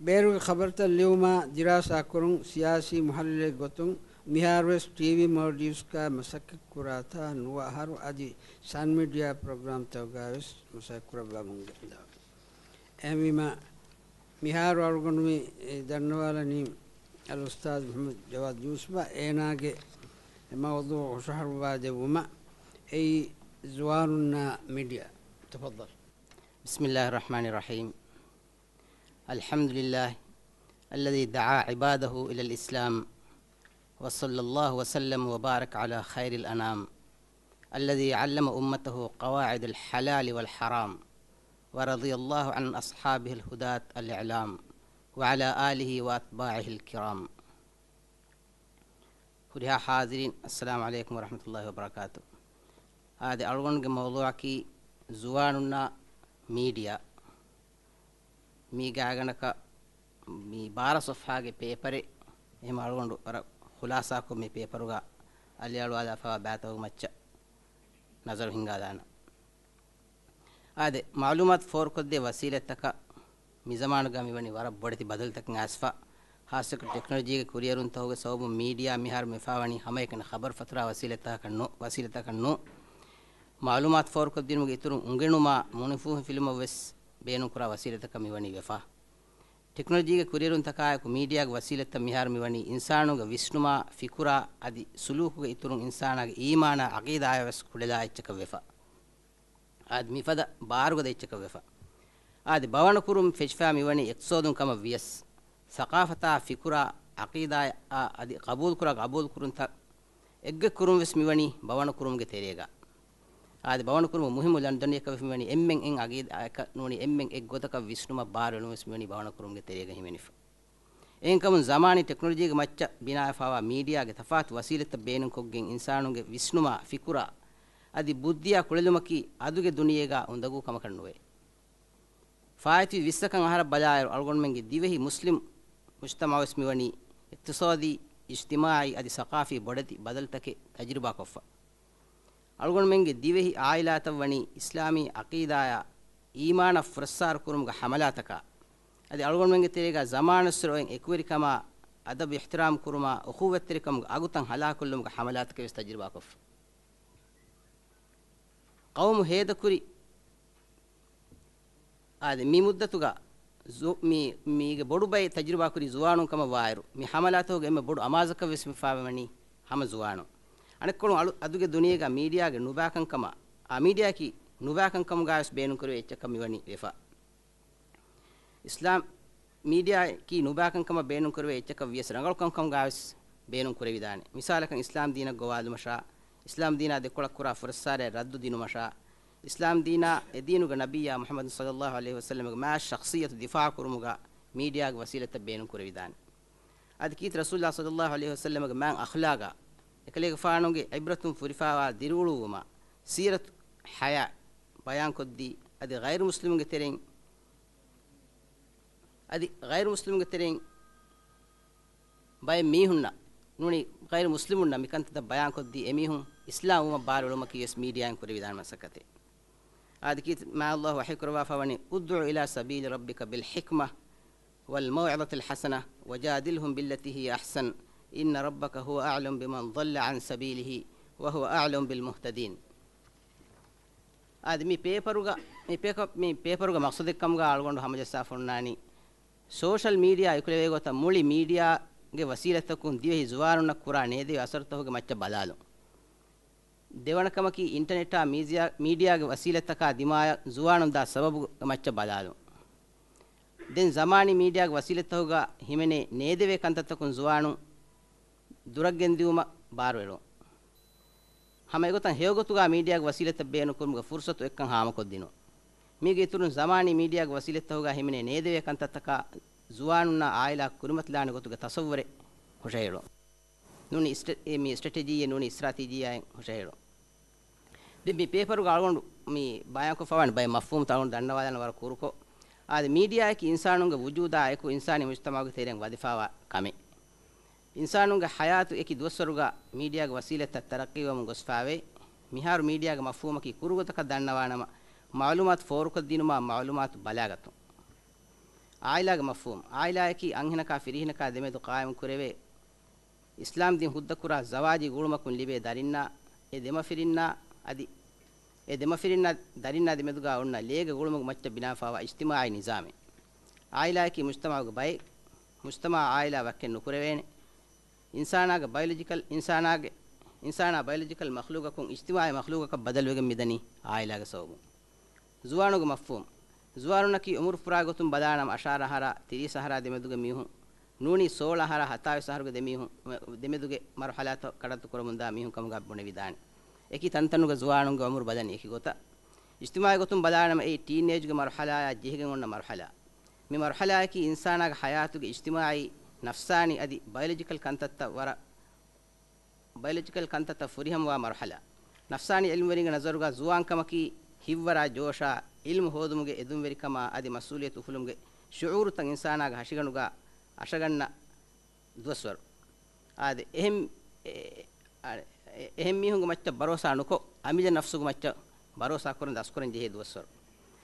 ބޭރުގެ ޚަބަރުތައް ލިޔުމާ ދިރާސާ ކުރުން، ސިޔާސީ މުޙައްލިލެއްގެ ގޮތުން މިހާރުވެސް ޓީވީ މޯލްޑިވްސްގަ މަސައްކަތްކުރާތާ ނުވަ އަހަރު އަދި ސަން މީޑިއާ ޕްރޮގްރާމްތަކުގަ ވެސް މަސައްކަތްކުރައްވަމުން ގެންދަވާ. އެހެންވީމާ، މިހާރު އަޅުގަނޑު މި ދަންނަވާލަނީ އަލްއުސްތާޛް މުޙައްމަދު ޖަވާދު ޔޫސުފަށް، އޭނާގެ މައުޟޫޢު ހުށަހަޅުއްވާ ދެއްވުމަށް. އެއީ ޒުވާނުންނާ މީޑިއާ. تفضل. بسم الله الرحمن الرحيم. الحمد لله الذي دعا عباده إلى الإسلام، وصلى الله وسلم وبارك على خير الأنام، الذي علم أمته قواعد الحلال والحرام، ورضي الله عن أصحابه الهداة الأعلام، وعلى آله وأتباعه الكرام. ހުރިހާ ޙާޟިރީން، އައްސަލާމު ޢަލައިކުމް ވަރަޙްމަތުﷲި ވަބަރަކާތު. އާދެ، އަޅުގަނޑުގެ މައުޟޫޢަކީ ޒުވާނުންނާ މީޑިއާ. މީ ގާތްގަނޑަކަށް މީ ބާރަ ޞަފްޙާގެ ޕޭޕަރެއް. އެހެން އަޅުގަނޑު ވަރަށް ޚުލާޞާކޮށް މި ޕޭޕަރުގަ އަލިއަޅުވާލާފައިވާ ބައިތަކުގެ މައްޗަށް ނަޒަރު ހިންގާލާނަން. އާދެ، މަޢުލޫމާތު ފޯރުކޮށްދޭ ވަސީލަތްތަކަށް މިޒަމާނުގަ މިވަނީ ވަރަށް ބޮޑެތި ބަދަލުތަކެއް އައިސްފަ. ޚާއްޞަކޮށް ޓެކްނޮލޮޖީގެ ކުރިއެރުންތަކުގެ ސަބަބުން މީޑިއާ މިހާރު މިފާވަނީ ހަމައެކަނި ޚަބަރު ފަތުރާ ވަސީލަތްތަކަކަށް ނޫ، ވަސީލަތަކަށް ނޫ. މަޢުލޫމާތު ފޯރުކޮށްދިނުމުގެ އިތުރުން އުނގެނުމާ މުނިފޫހި ފިލުމަށްވެސް ބޭނުންކުރާ ވަސީލަތަކަށް މިވަނީ ވެފަ. ޓެކްނޮލޮޖީގެ ކުރިއެރުންތަކާއެކު މީޑިއާގެ ވަސީލަތްތައް މިހާރު މިވަނީ އިންސާނުގެ ވިސްނުމާ، ފިކުރާ އަދި ސުލޫކުގެ އިތުރުން އިންސާނާގެ އީމާނާ ޢަޤީދާއާވެސް ކުޑަލާ އެއްޗަކަށް ވެފަ. އަދި މިފަދަ ބާރުގަދަ އެއްޗަކަށް ވެފަ. އަދި ބަވަނަކުރުން ފެށިފަ މިވަނީ އިޤްތިޞާދުން ކަމަށް ވިޔަސް، ސަޤާފަތާ ފިކުރާ ޢަޤީދާއާ އަދި ޤަބޫލުކުރާ ޤަބޫލުކުރުންތައް އެއްގޮތްކުރުން ވެސް މިވަނީ ބަވަނަކުރުމުގެ ތެރޭގަ. އާދެ، ބަވަނަކުރުމުގެ މުހިއްމު ލަނޑުދަނޑިއަކަށް ވެފަ މިވަނީ އެންމެން އެއް ޢަޤީދާއަކަށް ނޫނީ އެންމެން އެއްގޮތަކަށް ވިސްނުމަށް ބާރު އެޅުން ވެސް މިވަނީ ބަވަނަކުރުމުގެ ތެރޭގަ ހިމެނިފަ. އެހެންކަމުން ޒަމާނީ ޓެކްނޮލޮޖީގެ މައްޗަށް ބިނާވެފައިވާ މީޑިއާގެ ތަފާތު ވަސީލަތްތައް ބޭނުންކޮށްގެން އިންސާނުންގެ ވިސްނުމާ، ފިކުރާ އަދި ބުއްދިއާ ކުޅެލުމަކީ އަދުގެ ދުނިޔޭގަ އުނދަގޫ ކަމަކަށް ނުވޭ. ފާއިތުވި ވިއްސަކަށް އަހަރަށް ބަލާއިރު، އަޅުގަނޑުމެންގެ ދިވެހި މުސްލިމް މުޖްތަމަޢުވެސް މިވަނީ އިޤްތިޞާދީ، އިޖްތިމާޢީ އަދި ސަޤާފީ ބޮޑެތި ބަދަލުތަކެއް ތަޖުރިބާކޮށްފަ. އަޅުގަނޑުމެންގެ ދިވެހި ޢާއިލާތައް ވަނީ އިސްލާމީ ޢަޤީދާއާ، އީމާނަށް ފުރައްސާރަ ކުރުމުގެ ޙަމަލާތަކާ، އަދި އަޅުގަނޑުމެންގެ ތެރޭގަ ޒަމާނުއްސުރެ އޮތް އެކުވެރިކަމާ، އަދަބު އިޙްތިރާމް ކުރުމާ، އުޚުއްވަތްތެރިކަމުގެ އަގުތައް ހަލާކުކޮށްލުމުގެ ޙަމަލާތަކެއް ވެސް ތަޖުރިބާކޮށްފަ. ޤައުމު ހޭދަކުރި އާދެ، މި މުއްދަތުގަ ޒު-، މި، މީގެ ބޮޑު ބައެއް ތަޖުރިބާކުރި ޒުވާނުން ކަމަށް ވާއިރު، މި ހަމަލާތަކުގެ އެންމެ ބޮޑު އަމާޒަކަށް ވެސް މި ފާވަނީ ހަމަ ޒުވާނުން. އަނެއްކޮޅުން އަޅު-، އަދުގެ ދުނިޔޭގަ މީޑިއާގެ ނުބާކަންކަމަށް، އާ، މީޑިއާއަކީ ނުބާކަންކަމުގަ ވެސް ބޭނުންކުރެވޭ އެއްޗަކަށް މިވަނީ ވެފަ. އިސްލާމް މީޑިއާއަކީ ނުބާކަންކަމަށް ބޭނުންކުރެވޭ އެއްޗަކަށް ވިޔަސް ރަނގަޅު ކަންކަމުގަ ވެސް ބޭނުން ކުރެވިދާނެ. މިސާލަކަށް އިސްލާމް ދީނަށް ގޮވާލުމަށާ، އިސްލާމް ދީނާ ދެކޮޅަށް ކުރާ ފުރައްސާރަޔަށް ރައްދު ދިނުމަށާ، އިސްލާމް ދީނާ އެ ދީނުގެ ނަބިއްޔާ މުޙައްމަދު ޞައްލައްލާހު ޢަލައިހި ވަސައްލަމަގެ މާތް ޝަޚްޞިއްޔަތު ދިފާޢު ކުރުމުގަ މީޑިއާގެ ވަސީލަތްތައް ބޭނުން ކުރެވިދާނެ. އަދި ކީރިތި ރަސޫލުﷲ ޞައްލައްލާހު ޢަލައިހި ވަސައްލަމަގެ މާތް އަޚްލާޤާ، އެކަލޭގެފާނުގެ ޢިބްރަތުން ފުރިފާވާ ދިރިއުޅުއްވުމާ، ސީރަތު ޙަޔާތް ބަޔާންކޮށްދީ، އަދި ޣައިރު މުސްލިމުންގެ ތެރެއިން، އަދި ޣައިރު މުސްލިމުންގެ ތެރެއިން ބައެއް މީހުންނަށް ނޫނީ، ޣައިރު މުސްލިމުންނަށް މިކަންތައްތައް ބަޔާންކޮށްދީ، އެމީހުން އިސްލާމް ވުމަށް ބާރުއެޅުމަކީ ވެސް މީޑިއާއިން ކުރެވިދާނެ މަސައްކަތެއް. އާދެ ކީރިތި މާތް ﷲ ވަޙީ ކުރައްވާފަ ވަނީ، ادع إلى سبيل ربك بالحكمة والموعظة الحسنة وجادلهم بالتي هي أحسن إن ربك هو أعلم بمن ضل عن سبيله وهو أعلم بالمهتدين. އާދެ، މި ޕޭޕަރުގަ، މި ޕޭކަ-، މި ޕޭޕަރުގެ މަޤްޞަދެއްކަމުގަ އަޅުގަނޑު ހަމަޖައްސާފަ އޮންނާނީ، ސޯޝަލް މީޑިއާ އެކުލެވޭ ގޮތަށް މުޅި މީޑިއާގެ ވަސީލަތްތަކުން ދިވެހި ޒުވާނުންނަށް ކުރާ ނޭދެވޭ އަސަރުތަކުގެ މައްޗަށް ބަލާލުން. ދެވަނަ ކަމަކީ، އިންޓަނެޓާ މީޑިއާ، މީޑިއާގެ ވަސީލަތްތަކާ ދިމާޔަށް ޒުވާނުން ދާ ސަބަބުގެ މައްޗަށް ބަލާލުން. ދެން ޒަމާނީ މީޑިއާގެ ވަސީލަތްތަކުގަ ހިމެނޭ ނޭދެވޭ ކަންތައްތަކުން ޒުވާނުން ދުރަށްގެންދިއުމަށް ބާރުއެޅުން. ހަމަ އެގޮތަށް ހެޔޮގޮތުގަ މީޑިއާގެ ވަސީލަތްތައް ބޭނުންކުރުމުގެ ފުރުޞަތު އެއްކަން ހާމަކޮށްދިނުން. މީގެ އިތުރުން ޒަމާނީ މީޑިއާގެ ވަސީލަތްތަކުގަ ހިމެނޭ ނޭދެވޭ ކަންތައްތަކާ ޒުވާނުންނާ އާއިލާ ކުރިމަތިލާނެ ގޮތުގެ ތަޞައްވުރެއް ހުށަހެޅުން. ނޫނީ ސްޓްރެ-، އެ މި ސްޓްރެޓެޖީއެއް ނޫނީ އިސްތިރާތީޖީއާއެއް ހުށަހެޅުން. ދެން މި ޕޭޕަރުގަ އަޅުގަނޑު މި ބަޔާންކޮށްފަވާނެ ބައެއް މަފްހޫމުތައް އަޅުގަނޑު ދަންނަވާލަން ވަރަށް ކުރުކޮށް. އާދެ، މީޑިއާއަކީ އިންސާނުންގެ ވުޖޫދާއެކު އިންސާނީ މުޖްތަމަޢުގެ ތެރެއިން ވަދެފާވާ ކަމެއް. އިންސާނުންގެ ޙަޔާތު އެކި ދުވަސްވަރުގަ މީޑިއާގެ ވަސީލަތްތައް ތަރައްޤީވަމުން ގޮސްފާވޭ. މިހާރު މީޑިއާގެ މަފްހޫމަކީ ކުރުގޮތަކަށް ދަންނަވާނަމަ، މަޢުލޫމާތު ފޯރުކޮށްދިނުމާ މަޢުލޫމާތު ބަލާގަތުން. އާއިލާގެ މަފްހޫމް. އާއިލާއަކީ އަންހެނަކާ ފިރިހެނަކާ ދެމެދު ޤާއިމް ކުރެވޭ، އިސްލާމް ދީން ހުއްދަކުރާ ޒަވާޖީ ގުޅުމަކުން ލިބޭ ދަރިންނާ، އެ ދެމަފިރިންނާ އަދި އެ ދެމަފިރިންނާ ދަރިންނާ ދެމެދުގާ އޮންނަ ލޭގެ ގުޅުމުގެ މައްޗަށް ބިނާވެފާވާ އިޖްތިމާޢީ ނިޒާމެއް. އާއިލާއަކީ މުޖްތަމަޢުގެ ބައެއް، މުޖްތަމަޢަށް އާއިލާ ވައްކެއް ނުކުރެވޭނެ. އިންސާނާގެ ބަޔޮލޮޖިކަލް، އިންސާނާގެ، އިންސާނާ ބަޔޮލޮޖިކަލް މަޚްލޫގަކުން އިޖްތިމާޢީ މަޚްލޫގަކަށް ބަދަލުވެގެން މިދަނީ އާއިލާގެ ސަބަބުން. ޒުވާނުގެ މަފްހޫމް. ޒުވާނުންނަކީ އުމުރު ފުރާގޮތުން ބަލާނަމަ އަށާރަ އަހަރާ ތިރީސް އަހަރާ ދެމެދުގެ މީހުން ނޫނީ ސޯޅަ އަހަރާ ހަތާވީސް އަހަރުގެ ދެމީހުން، ދެމެދުގެ މަރުޙަލާތައް ކަޑައްތު ކުރަމުންދާ މީހުން ކަމުގަ ބުނެވިދާނެ. އެކި ތަންތަނުގެ ޒުވާނުންގެ އުމުރު ބަލަނީ އެކި ގޮތަށް. އިޖްތިމާޢީ ގޮތުން ބަލާނަމަ އެއީ ޓީނޭޖްގެ މަރުޙަލާއާ ޖެހިގެން އޮންނަ މަރުޙަލާ. މި މަރުޙަލާއަކީ އިންސާނާގެ ޙަޔާތުގެ އިޖްތިމާޢީ، ނަފްސާނީ އަދި ބަޔޮލޮޖިކަލް ކަންތައްތައް ވަރަށް ބަޔޮލޮޖިކަލް ކަންތައްތައް ފުރިހަމަވާ މަރުޙަލާ. ނަފްސާނީ ޢިލްމުވެރިންގެ ނަޒަރުގަ ޒުވާންކަމަކީ ހިތްވަރާ ޖޯޝާ، ޢިލްމު ހޯދުމުގެ އެދުންވެރިކަމާ އަދި މަސްއޫލިއްޔަތު އުފުލުމުގެ ޝުޢޫރުތައް އިންސާނާގެ ހަށިގަނޑުގަ އަށަގަންނަ ދުވަސްވަރު. އާދެ، އެހެން، އެ، އާ، އެ، އެހެން މީހުންގެ މައްޗަށް ބަރޯސާ ނުކޮށް، އަމިއްލަ ނަފްސުގެ މައްޗަށް ބަރޯސާ ކުރަން ދަސްކުރަން ޖެހޭ ދުވަސްވަރު.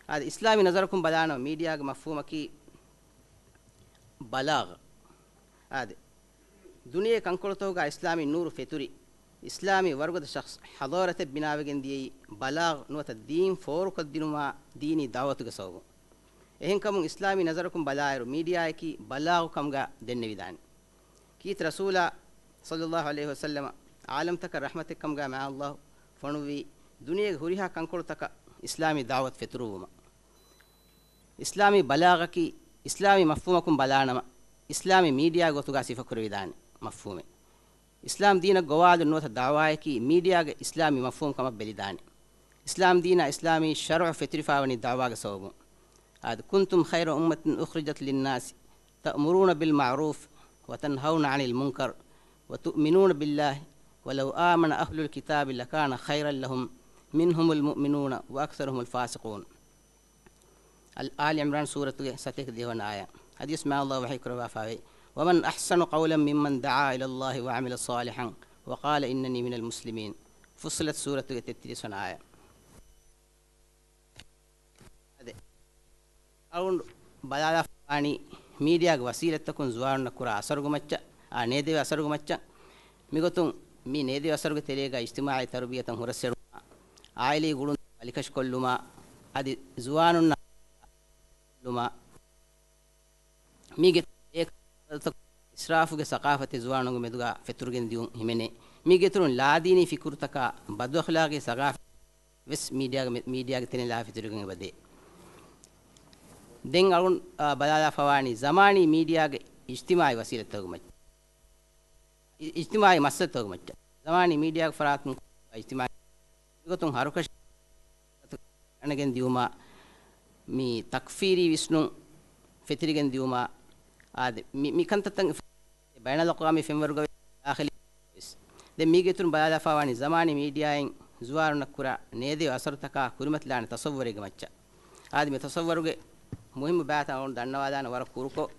އާދެ، އިސްލާމީ ނަޒަރަކުން ބަލާނަމަ މީޑިއާގެ މަފްހޫމަކީ ބަލާޣް. އާދެ، ދުނިޔޭ ކަންކޮޅުތަކުގަ އިސްލާމީ ނޫރު ފެތުރި، އިސްލާމީ ވަރުގަދަ ޝަޚްޞް ޙަޟާރަތެއް ބިނާވެގެން ދިޔައީ ބަލާޣް ނުވަތަ ދީން ފޯރުކޮށްދިނުމާ ދީނީ ދަޢުވަތުގެ ސަބަބުން. އެހެންކަމުން އިސްލާމީ ނަޒަރަކުން ބަލާއިރު މީޑިއާއަކީ ބަލާޣު ކަމުގަ ދެންނެވިދާނެ. ކީރިތި ރަސޫލާ ޞައްލައްލާހު ޢަލައިހި ވަސައްލަމަ ޢާލަމްތަކަށް ރަޙްމަތެއްކަމުގަ މާތް ﷲ ފޮނުއްވީ ދުނިޔޭގެ ހުރިހާ ކަންކޮޅުތަކަށް އިސްލާމީ ދަޢުވަތު ފެތުރުއްވުމަށް. އިސްލާމީ ބަލާޣަކީ އިސްލާމީ މަފްހޫމަކުން ބަލާނަމަ، އިސްލާމީ މީޑިއާ ގޮތުގަ ސިފަކުރެވިދާނެ މަފްހޫމެއް. އިސްލާމް ދީނަށް ގޮވާލުން ނުވަތަ ދަޢުވާއަކީ މީޑިއާގެ އިސްލާމީ މަފްހޫމް ކަމަށް ބެލިދާނެ. އިސްލާމް ދީނާ އިސްލާމީ ޝަރުޢު ފެތުރިފާވަނީ ދަޢުވާގެ ސަބަބުން. އާދެ، كنتم خير أمة أخرجت للناس تأمرون بالمعروف وتنهون عن المنكر وتؤمنون بالله ولو آمن أهل الكتاب لكان خيرا لهم منهم المؤمنون وأكثرهم الفاسقون. އަލް-، އާލި ޢިމްރާން ސޫރަތުގެ ސަތޭކަ ދިހަ ވަނަ އާޔަތް. އަދިވެސް މާ ﷲ ވަޙީ ކުރައްވާފައިވޭ، ومن أحسن قولا ممن دعا إلى الله وعمل صالحا وقال إنني من المسلمين. ފުއްޞިލަތް ސޫރަތުގެ ތެއްތިރީސް ވަނަ އާޔަތް. އަދެ، އަޅުގަނޑު ބަލާލާފަވާނީ މީޑިއާގެ ވަސީލަތްތަކުން ޒުވާނުންނަށް ކުރާ އަސަރުގެ މައްޗަށް، އާ، ނޭދެވޭ އަސަރުގެ މައްޗަށް. މިގޮތުން މި ނޭދެވޭ އަސަރުގެ ތެރޭގަ އިޖްތިމާޢީ ތަރުބިޔަތަށް ހުރަސްއެޅުމާ، އާއިލީ ގުޅުންތައް ބަލިކަށިކޮށްލުމާ، އަދި ޒުވާނުންނަށް މީގެ އެ އިސްރާފުގެ ސަޤާފަތެއް ޒުވާނުންގެ މެދުގަ ފެތުރިގެން ދިޔުން ހިމެނޭ. މީގެ އިތުރުން ލާދީނީ ފިކުރުތަކާ ބަދުއަޚްލާގީ ސަޤާފަތެއް ވެސް މީޑިއާގެ މެ-، މީޑިއާގެ ތެރެއިން ލާފަ ފެތުރިގެން އެބަދޭ. ދެން އަޅުގަނޑު، އާ، ބަލާލާފަވާނީ ޒަމާނީ މީޑިއާގެ އިޖްތިމާޢީ ވަސީލަތްތަކުގެ މައްޗަށް، އި-، އިޖްތިމާޢީ މައްސަލަތަކުގެ މައްޗަށް. ޒަމާނީ މީޑިއާގެ ފަރާތުން އިޖްތިމާޢީ މިގޮތުން ހަރުކަށި އަންނަގެން ދިޔުމާ، މި ތަކްފީރީ ވިސްނުން ފެތިރިގެން ދިޔުމާ، އާދެ، މި، މި ކަންތައްތައް ބައިނަލްއަޤްވާމީ ފެންވަރުގަ ވެސް ދާޚިލީ ވެސް. ދެން މީގެ އިތުރުން ބަލާލާފަވާނީ ޒަމާނީ މީޑިއާއިން ޒުވާނުންނަށް ކުރާ ނޭދެވި އަސަރުތަކާ ކުރިމަތިލާނެ ތަޞައްވަރެއްގެ މައްޗަށް. އާދެ، މި ތަޞައްވަރުގެ މުހިއްމު ބައިތައް އަޅުގަނޑު ދަންނަވާލާނެ ވަރަށް ކުރުކޮށް.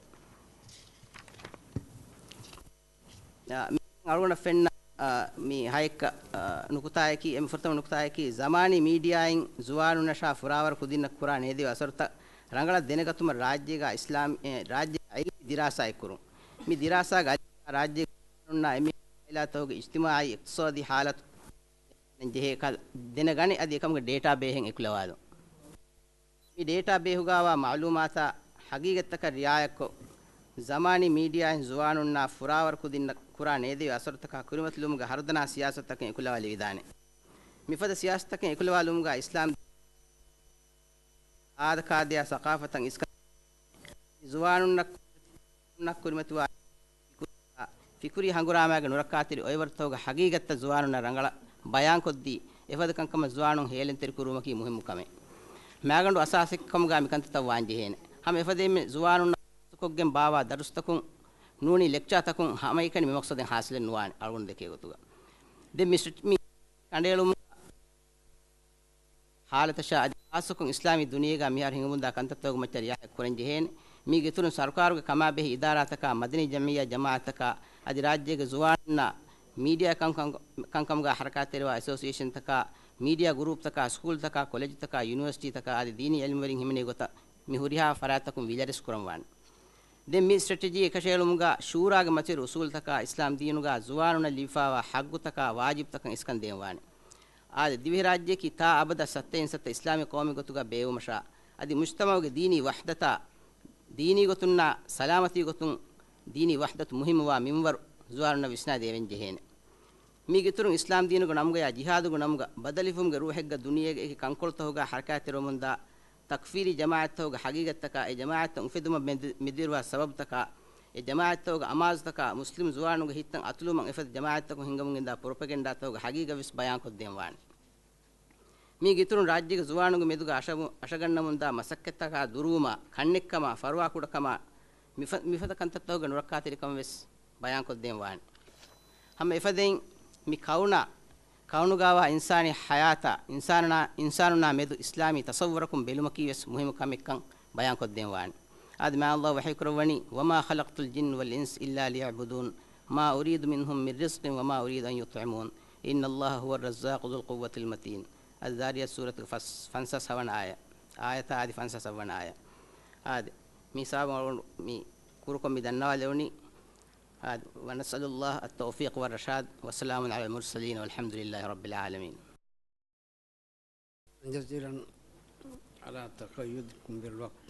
އާ، މި އަޅުގަނޑަށް ފެންނަ، އާ، މި ހައެއްކަ، އާ، ނުކުތާއަކީ، އެންމެ ފުރަތަމަ ނުކުތާއަކީ، ޒަމާނީ މީޑިއާއިން ޒުވާނުންނަށާ ފުރާވަރު ކުދިންނަށް ކުރާ ނޭދެވި އަސަރުތައް ރަނގަޅަށް ދެނެގަތުމަށް ރާއްޖޭގަ އިސްލާމް، އެ، ރާއްޖޭގަ އިލްމީ ދިރާސާއެއް ކުރުން. މި ދިރާސާގަ އަދި ރާއްޖޭގަ ޒުވާނުންނާ އެންމެ އާއިލާތަކުގެ އިޖްތިމާޢީ އިޤްތިޞާދީ ޙާލަތު ޖެހޭ ކަ-، ދެނެގަނެ އަދި އެކަމުގެ ޑޭޓާ ބޭހެއް އެކުލަވާލުން. މި ޑޭޓާ ބޭހުގަވާ މަޢުލޫމާތާ ޙަޤީޤަތްތަކަށް ރިޢާޔަތްކޮށް، ޒަމާނީ މީޑިއާއިން ޒުވާނުންނާ ފުރާވަރު ކުދިންނަށް ކުރާ ނޭދެވި އަސަރުތަކާ ކުރިމަތިލުމުގެ ހަރުދަނާ ސިޔާސަތުތަކެއް އެކުލަވާލެވިދާނެ. މިފަދަ ސިޔާސަތުތަކެއް އެކުލަވާލުމުގަ އިސްލާމް އާދަކާދަޔާ ސަޤާފަތަށް އިސްކަން ޒުވާނުންނަށް ކުރިމަތިވާ ފިކުރީ ހަނގުރާމާގެ ނުރައްކާތެރި އޮއިވަރުތަކުގެ ޙަޤީޤަތްތައް ޒުވާނުންނަށް ރަނގަޅަށް ބަޔާންކޮށްދީ، އެފަދަ ކަންކަމަށް ޒުވާނުން ހޭލެންތެރި ކުރުވުމަކީ މުހިއްމު ކަމެއް. މާގަނޑު އަސާސެއްކަމުގަ މި ކަންތައްތައް ވާންޖެހޭނެ. ހަމަ އެފަދައިން މި ޒުވާނުންނަށް ކޮށްގެން ބާވާ ދަރުސްތަކުން ނޫނީ ލެކްޗާތަކުން ހަމައެކަނި މި މަޤްޞަދެއް ޙާޞިލެއް ނުވާނެ އަޅުގަނޑު ދެކޭ ގޮތުގަ. ދެން މި ސްޓް-، މި ކަނޑައެޅުމުގަ ޙާލަތަށާ އަދި ޚާއްޞަކޮށް އިސްލާމީ ދުނިޔޭގަ މިހާރު ހިނގަމުންދާ ކަންތައްތަކުގެ މައްޗަށް ރިޢާޔަތް ކުރަންޖެހޭނެ. މީގެ އިތުރުން ސަރުކާރުގެ ކަމާބެހޭ އިދާރާތަކާ، މަދަނީ ޖަމްޢިއްޔާ ޖަމާޢަތްތަކާ، އަދި ރާއްޖޭގެ ޒުވާނުންނާ މީޑިއާ ކަންކަން، ކަންކަމުގަ ޙަރަކާތްތެރިވާ އެސޯސިއޭޝަންތަކާ، މީޑިއާ ގުރޫޕްތަކާ، ސްކޫލްތަކާ، ކޮލެޖުތަކާ، ޔުނިވަރސިޓީތަކާ އަދި ދީނީ ޢިލްމުވެރިން ހިމެނޭ ގޮތަށް މި ހުރިހާ ފަރާތްތަކުން ވިލަރެސް ކުރަންވާނެ. ދެން މި ސްޓްރެޓެޖީ އެކަށައެޅުމުގަ ޝޫރާގެ މަތިވެރި އުސޫލުތަކާ އިސްލާމް ދީނުގަ ޒުވާނުންނަށް ލިބިފާވާ ޙައްޤުތަކާ ވާޖިބުތަކަށް އިސްކަން ދޭންވާނެ. އާދެ، ދިވެހިރާއްޖެއަކީ ތާ އަބަދަށް ސައްތައިން ސައްތަ އިސްލާމީ ޤައުމެއް ގޮތުގަ ބޭއްވުމަށާ، އަދި މުޖްތަމަޢުގެ ދީނީ ވަޙްދަތާ، ދީނީ ގޮތުންނާ ސަލާމަތީ ގޮތުން ދީނީ ވަޙްދަތު މުހިއްމުވާ މިންވަރު ޒުވާނުންނަށް ވިސްނާ ދޭވެން ޖެހޭނެ. މީގެ އިތުރުން އިސްލާމް ދީނުގެ ނަމުގަޔާ ޖިހާދުގެ ނަމުގަ ބަދަލުވުމުގެ ރޫޙެއްގަ ދުނިޔޭގެ އެކި ކަންކޮޅުތަކުގަ ޙަރަކާތްތެރިވަމުންދާ ތަކްފީރީ ޖަމާޢަތްތަކުގެ ޙަޤީޤަތްތަކާ، އެ ޖަމާޢަތްތައް އުފެދުމަށް މެދު-، މެދުވެރިވާ ސަބަބުތަކާ، އެ ޖަމާޢަތްތަކުގެ އަމާޒުތަކާ، މުސްލިމް ޒުވާނުންގެ ހިތްތައް އަތުލުމަށް އެފަދަ ޖަމާޢަތްތަކުން ހިންގަމުން ގެންދާ ޕްރޮޕެގެންޑާތަކުގެ ޙަޤީޤަތް ވެސް ބަޔާންކޮށްދޭން ވާނެ. މީގެ އިތުރުން ރާއްޖޭގެ ޒުވާނުންގެ މެދުގަ އަށަ-، އަށަގަންނަމުންދާ މަސައްކަތްތަކާ ދުރުވުމާ، ކަންނެއްކަމާ، ފަރުވާކުޑަކަމާ، މިފަ-، މިފަދަ ކަންތައްތަކުގެ ނުރައްކާތެރިކަމަށް ވެސް ބަޔާންކޮށްދޭން ވާނެ. ހަމަ އެފަދައިން މި ކައުނާ، ކައުނުގަވާ އިންސާނީ ޙަޔާތާ، އިންސާނުންނާ، އިންސާނުންނާ މެދު އިސްލާމީ ތަޞައްވުރަކުން ބެލުމަކީ ވެސް މުހިއްމު ކަމެއްކަން ބަޔާންކޮށްދޭން ވާނެ. އާދެ، މާ ﷲ ވަޙީކުރައްވަނީ، "وما خلقت الجن والإنس إلا ليعبدون، ما أريد منهم من رزق وما أريد أن يطعمون، إن الله هو الرزاق ذو القوة المتين." އައްޒާރިޔާތް ސޫރަތުގެ ފަސް-، ފަންސާސް ހަވަނަ އާޔަ. އާޔަތާ އަދި ފަންސާސް ހަވަނަ އާޔަ. އާދެ، މި ސަބަބުން މި ކުރުކޮށް މި ދަންނަވާލެވުނީ. އާދެ، ونسأل الله التوفيق والرشاد، وسلام على المرسلين، والحمد لله رب العالمين. جزيلا على تقيدكم بالوقت.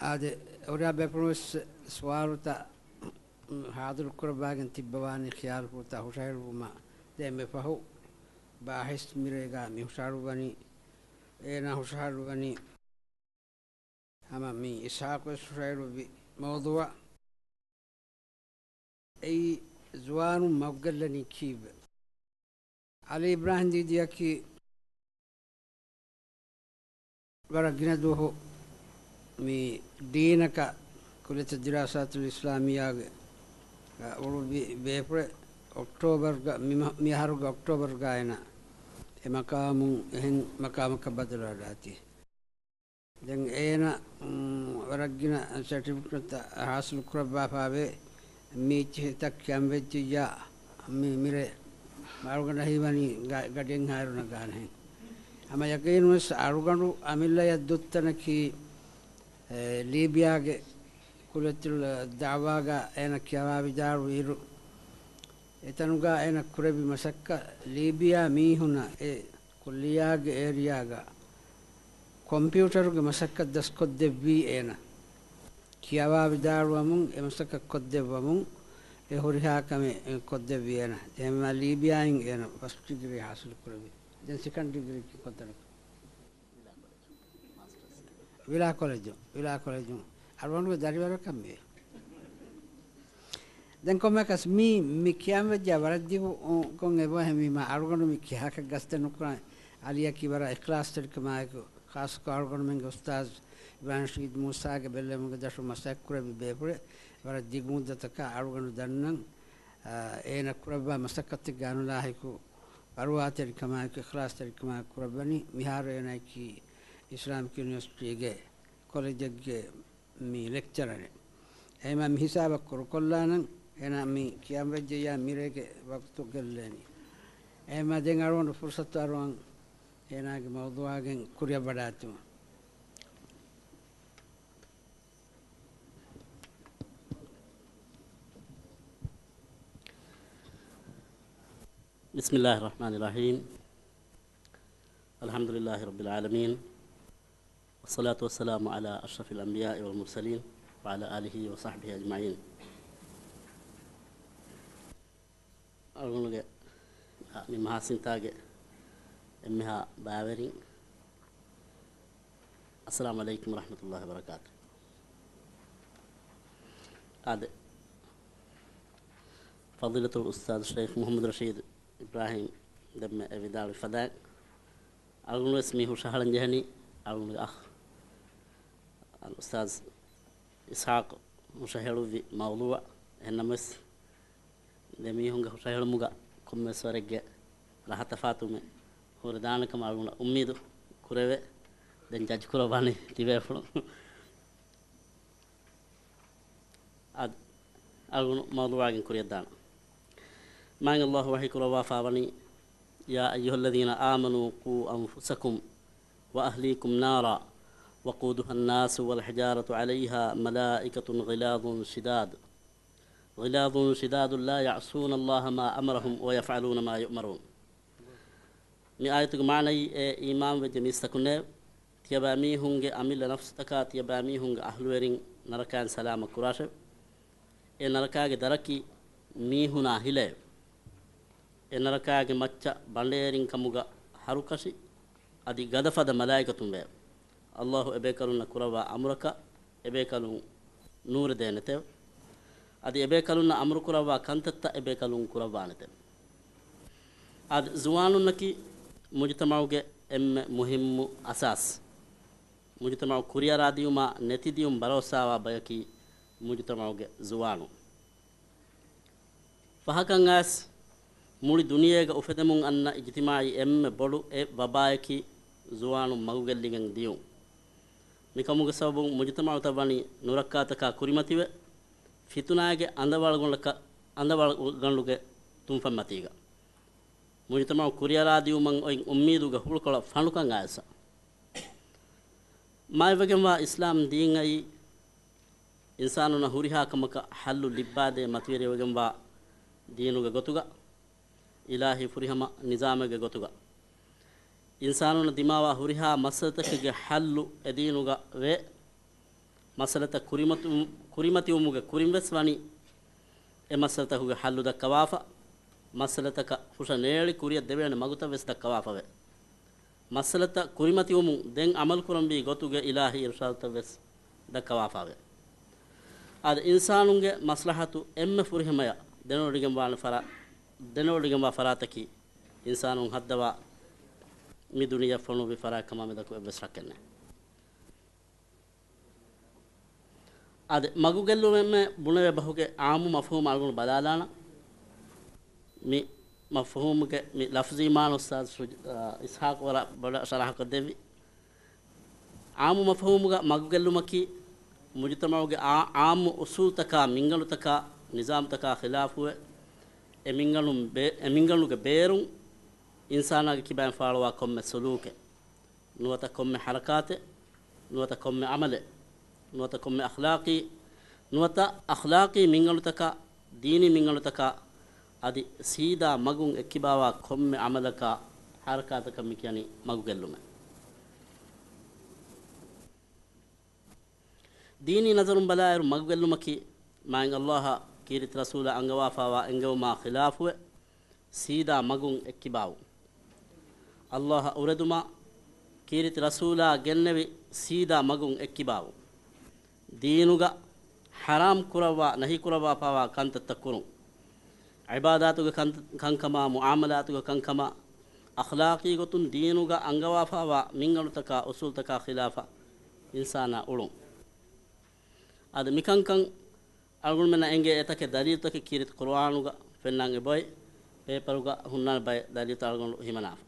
އާދެ، އޮރިޔާ ބޭފުޅުން ވެސް ސުވާލުތައް ހާދަރު ކުރައްވާގެން ތިއްބަވާނީ ޚިޔާލުފުޅުތައް ހުށަހެޅުއްވުމަށް. ދެން މި ފަހު ބާހިސް މިރޭގަ މި ހުށަހަޅުއްވަނީ، އޭނާ ހުށަހަޅުއްވަނީ ހަމަ މި އިސްޙާޤު ވެސް ހުށަހެޅުއްވި މައުޟޫޢަށް. އެއީ ޒުވާނުން މަގުގައްލަނީ ކީއްވެ؟ ޢަލީ އިބްރާހިމް ދީދީއަކީ ވަރަށް ގިނަ ދުވަހު މި ޑީނަކަށް ކުލިއްޔަތު ދިރާސާތުލް އިސްލާމިއްޔާގެ އުޅުއްވި ބޭފުޅެއް. އޮކްޓޯބަރުގަ، މި މަ-، މި އަހަރުގެ އޮކްޓޯބަރުގަ އޭނަ އެ މަޤާމުން އެހެން މަޤާމަކަށް ބަދަލުވެވަޑައިގަތީ. ދެން އޭނަ، މް، ވަރަށް ގިނަ ސެޓިފިކެޓްތައް ހާސިލު ކުރައްވާފައިވޭ. މީޗި ހިތަށް ކިޔަން ވެއްޖިއްޔާ، މި-، މިރޭ މަރުގަނޑަށް ހީވަނީ ގަ-، ގަޑިއެއްހާއިރު ނަގާނެހެން. ހަމަ ޔަޤީނުވެސް އަޅުގަނޑު އަމިއްލަޔަށް ދުއްތަނަކީ، އެ، ލީބިޔާގެ ކުލިއްޔަތުލް ދަޢުވާގަ އޭނަ ކިޔަވާވިދާޅުވިއިރު، އެތަނުގަ އޭނަ ކުރެއްވި މަސައްކަތް ލީބިޔާ މީހުނަށް އެ ކުއްލިއްޔާގެ އޭރިޔާގަ ކޮމްޕިއުޓަރުގެ މަސައްކަތް ދަސްކޮށްދެއްވީ އޭނަ. ކިޔަވާ ވިދާޅުވަމުން އެ މަސައްކަތް ކޮށްދެއްވަމުން އެ ހުރިހާ ކަމެއް ކޮށްދެއްވި އޭނަ. އެހެންވީމާ ލީބިޔާއިން އޭނަ ފަސްޓް ޑިގްރީ ހާސިލު ކުރެއްވި. ދެން ސެކަންޑް ޑިގްރީ ކޮންތަނަކަށް؟ ވިލާ ކޮލެޖު، ވިލާ ކޮލެޖު. އަޅުގަނޑުގެ ދަރިވަރަކަށް މި. ދެން ކޮންމެއަކަސް މީ، މި ކިޔަން ވެއްޖާ ވަރަށް ދިގު ކޮން އެބަ ހެންވީމާ އަޅުގަނޑު މި ކިހާކަށް ގަސްތެއް ނުކުރާނެ. އަލީއަކީ ވަރަށް އިޚްލާޞްތެރިކަމާއެކު، ޚާއްޞަކޮށް އަޅުގަނޑުމެންގެ އުސްތާޛު އިބްރާހިމް ޝަހީދު މޫސާގެ ބެއްލެވުމުގެ ދަށުން މަސައްކަތް ކުރެއްވި ބޭފުޅެއް. ވަރަށް ދިގު މުއްދަތަކަށް އަޅުގަނޑު ދަންނަން، އާ، އޭނަ ކުރައްވާ މަސައްކަތެއްގެ އަނުލާހިކު ފަރުވާތެރިކަމާއެކު އިޚްލާޞްތެރިކަމާއެކު ކުރައްވަނީ. މިހާރު އޭނައަކީ އިސްލާމިކް ޔުނިވަރސިޓީގެ ކޮލެޖެއްގެ މި ލެކްޗަރަރެއް. އެހެންވީމާ މި ހިސާބަށް ކުރުކޮށްލާނަން. އޭނާ މި ކިޔަން ވެއްޖެއްޔާ މިރޭގެ ވަގުތު ގެއްލޭނީ. އެހެންވީމާ ދެން އަޅުގަނޑު ފުރުޞަތު އަރުވަން އޭނާގެ މައުޟޫޢާގެން ކުރިއަށް ވަޑާއްދުމަށް. بسم الله الرحمن الرحيم. الحمد لله رب العالمين. والصلاة والسلام على أشرف الأنبياء والمرسلين وعلى آله وصحبه أجمعين. އަޅުގަނޑުގެ މި މަހާސިންތާގެ އެންމެހާ ބައިވެރިން، އައްސަލާމު ޢަލައިކުމް ވަރަޙްމަތުﷲ ވަބަރަކާތު. އާދެ، ފަޟީލަތުލް އުސްތާޛު ޝައިޚް މުޙައްމަދު ރަޝީދު އިބްރާހީމް ދެންމެ އެ ވިދާޅުވި ފަދައިން، އަޅުގަނޑުވެސް މި ހުށަހަޅަން ޖެހެނީ އަޅުގަނޑުގެ އަޚް އަލް އުސްތާޛު އިސްޙާޤު ހުށަހެޅުއްވި މައުޟޫޢަށް. އެހެންނަމަވެސް، ދެ މީހުންގެ ހުށަހެޅުމުގަ ކޮންމެވެސް ވަރެއްގެ ރަހަ ތަފާތުވުމެއް ހުރެދާނެ ކަމަށް އަޅުގަނޑަށް އުއްމީދު ކުރެވޭ. ދެން ޖަޖް ކުރައްވާނީ ތިބޭފުޅުން. އަދި އަޅުގަނޑު މައުޟޫޢާގެން ކުރިއަށްދާނަން. މާތް ﷲ ވަޙީ ކުރައްވާފާވަނީ، يا أيها الذين آمنوا قوا أنفسكم وأهليكم نارا وقودها الناس والحجارة عليها ملائكة غلاظ شداد غلاظ شداد لا يعصون الله ما أمرهم ويفعلون ما يؤمرون. މި އާޔަތުގެ މާނައީ، އޭ އީމާންވެއްޖެ މީސްތަކުންނޭ، ތިޔަބައިމީހުންގެ އަމިއްލަ ނަފްސުތަކާ ތިޔަބައިމީހުންގެ އަހްލުވެރިން ނަރަކައިން ސަލާމަތް ކުރާށެވެ. އެ ނަރަކާގެ ދަރަކީ މީހުނާ ހިލައެވެ. އެ ނަރަކާގެ މައްޗަށް ބަނޑޭރިން ކަމުގަ ހަރުކަށި އަދި ގަދަފަދަ މަލާއިކަތުން ވެއެވެ. ﷲ އެބޭކަލުންނަށް ކުރައްވާ އަމުރަކަށް އެބޭކަލުން ނޫރެދޭނެތެވެ. އަދި އެބޭކަލުންނަށް އަމުރުކުރައްވާ ކަންތައްތައް އެބޭކަލުން ކުރައްވާނެތެވެ. އަދި ޒުވާނުންނަކީ މުޖުތަމަޢުގެ އެންމެ މުހިއްމު އަސާސް. މުޖުތަމަޢު ކުރިއަރާދިޔުމާ ނެތިދިޔުން ބަރޯސާވާ ބަޔަކީ މުޖުތަމަޢުގެ ޒުވާނުން. ފަހަކަށް އައިސް، މުޅި ދުނިޔޭގަ އުފެދެމުން އަންނަ އިޖްތިމާޢީ އެންމެ ބޮޑު އެއް ވަބާއަކީ ޒުވާނުން މަގުގެއްލިގެން ދިޔުން. މިކަމުގެ ސަބަބުން މުޖުތަމަޢުތައް ވަނީ ނުރައްކާތަކާ ކުރިމަތިވެ، ފިތުނާގެ އަނދަވަޅުގަނޑަކަށް، އަނދަވަޅުގަނޑުގެ ތުންފަތްމަތީގަ. މުޖުތަމަޢު ކުރިއަރާދިއުމަށް އޮތް އުއްމީދުގެ ހުޅުކޮޅަށް ފަނޑުކަން އައިސް، މާތްވެގެންވާ އިސްލާމް ދީންއައީ، އިންސާނުންނަށް ހުރިހާ ކަމަކަށް ޙައްލު ލިއްބާދޭ މަތިވެރިވެގެންވާ ދީނުގެ ގޮތުގަ، އިލާހީ ފުރިހަމަ ނިޒާމެއްގެ ގޮތުގަ. އިންސާނުންނަށް ދިމާވާ ހުރިހާ މައްސަލަތަކެއްގެ ޙައްލު އެ ދީނުގަ ވޭ. މައްސަލަތައް ކުރިމަތިވު-، ކުރިމަތިވުމުގެ ކުރިން ވެސް ވަނީ އެ މައްސަލަތަކުގެ ޙައްލު ދައްކަވާފަ، މައްސަލަތަކަށް ހުށަ ނޭޅި ކުރިއަށް ދެވޭނެ މަގުތައް ވެސް ދައްކަވާފަވޭ. މައްސަލަތައް ކުރިމަތިވުމުން ދެން ޢަމަލުކުރަންވީ ގޮތުގެ އިލާހީ އިރުޝާދުތައް ވެސް ދައްކަވާފަވޭ. އާދެ، އިންސާނުންގެ މަސްލަހަތު އެންމެ ފުރިހަމަޔަށް ދެނެވޮޑިގެންވާނެ ފަރާ-، ދެނެވޮޑިގެންވާ ފަރާތަކީ، އިންސާނުން ހައްދަވާ މި ދުނިޔެއަށް ފޮނުއްވި ފަރާތް ކަމާ މެދަކު އެއްވެސް ޝައްކެއް ނެތް. އާދެ، މަގުގެއްލުމެއް ބުނެވޭ ބަހުގެ ޢާއްމު މަފްހޫމު އަޅުގަނޑު ބަލާލާނަން. މި މަފްހޫމުގެ މި ލަފްޒީ މާނަ އުސްތާޛު ޝުޖް-، އާ، އިސްޙާޤު ވަރަށް ބޮޑަށް ޝަރަޙަކޮށްދެއްވި. ޢާއްމު މަފްހޫމުގަ މަގުގެއްލުމަކީ، މުޖުތަމަޢުގެ އާ-، ޢާއްމު އުޞޫލުތަކާ، މިންގަނޑުތަކާ، ނިޒާމުތަކާ ޚިލާފުވެ، އެ މިންގަނޑުން ބޭ-، އެ މިންގަނޑުގެ ބޭރުން އިންސާނާގެ ކިބައިން ފާޅުވާ ކޮންމެ ސުލޫކެއް، ނުވަތަ ކޮންމެ ޙަރަކާތެއް، ނުވަތަ ކޮންމެ ޢަމަލެއް، ނުވަތަ ކޮންމެ އަޚްލާޤީ، ނުވަތަ އަޚްލާޤީ މިންގަނޑުތަކާ، ދީނީ މިންގަނޑުތަކާ، އަދި ސީދާ މަގުން އެއްކިބާވާ ކޮންމެ ޢަމަލަކާ، ޙަރަކާތަކަށް މި ކިޔަނީ މަގުގެއްލުމޭ. ދީނީ ނަޒަރުން ބަލާއިރު، މަގުގެއްލުމަކީ މާތް ﷲ އާ ކީރިތި ރަސޫލާ އަންގަވާފާވާ އެންގެވުމާ ޚިލާފުވެ، ސީދާ މަގުން އެއްކިބާވުން. ﷲ އާ އުރެދުމާ، ކީރިތި ރަސޫލާ ގެންނެވި ސީދާ މަގުން އެއްކިބާވުން. ދީނުގަ ޙަރާމް ކުރައްވާ، ނަހީ ކުރައްވާފާވާ ކަންތައްތައް ކުރުން. ޢިބާދާތުގެ ކަން-، ކަންކަމާ، މުޢާމަލާތުގެ ކަންކަމާ، އަޚްލާޤީ ގޮތުން ދީނުގަ އަންގަވާފާވާ މިންގަނޑުތަކާ، އުޞޫލްތަކާ ޚިލާފަށް އިންސާނާ އުޅުން. އާދެ، މިކަންކަން އަޅުގަނޑުމެންނަށް އެނގޭ އެތަކެއް ދަލީލުތަކެއް ކީރިތި ޤުރުއާނުގަ ފެންނަން އެބައޮތް، ޕޭޕަރުގަ ހުންނާނެ ބައެއް ދަލީލުތައް އަޅުގަނޑު ހިމަނާފަ.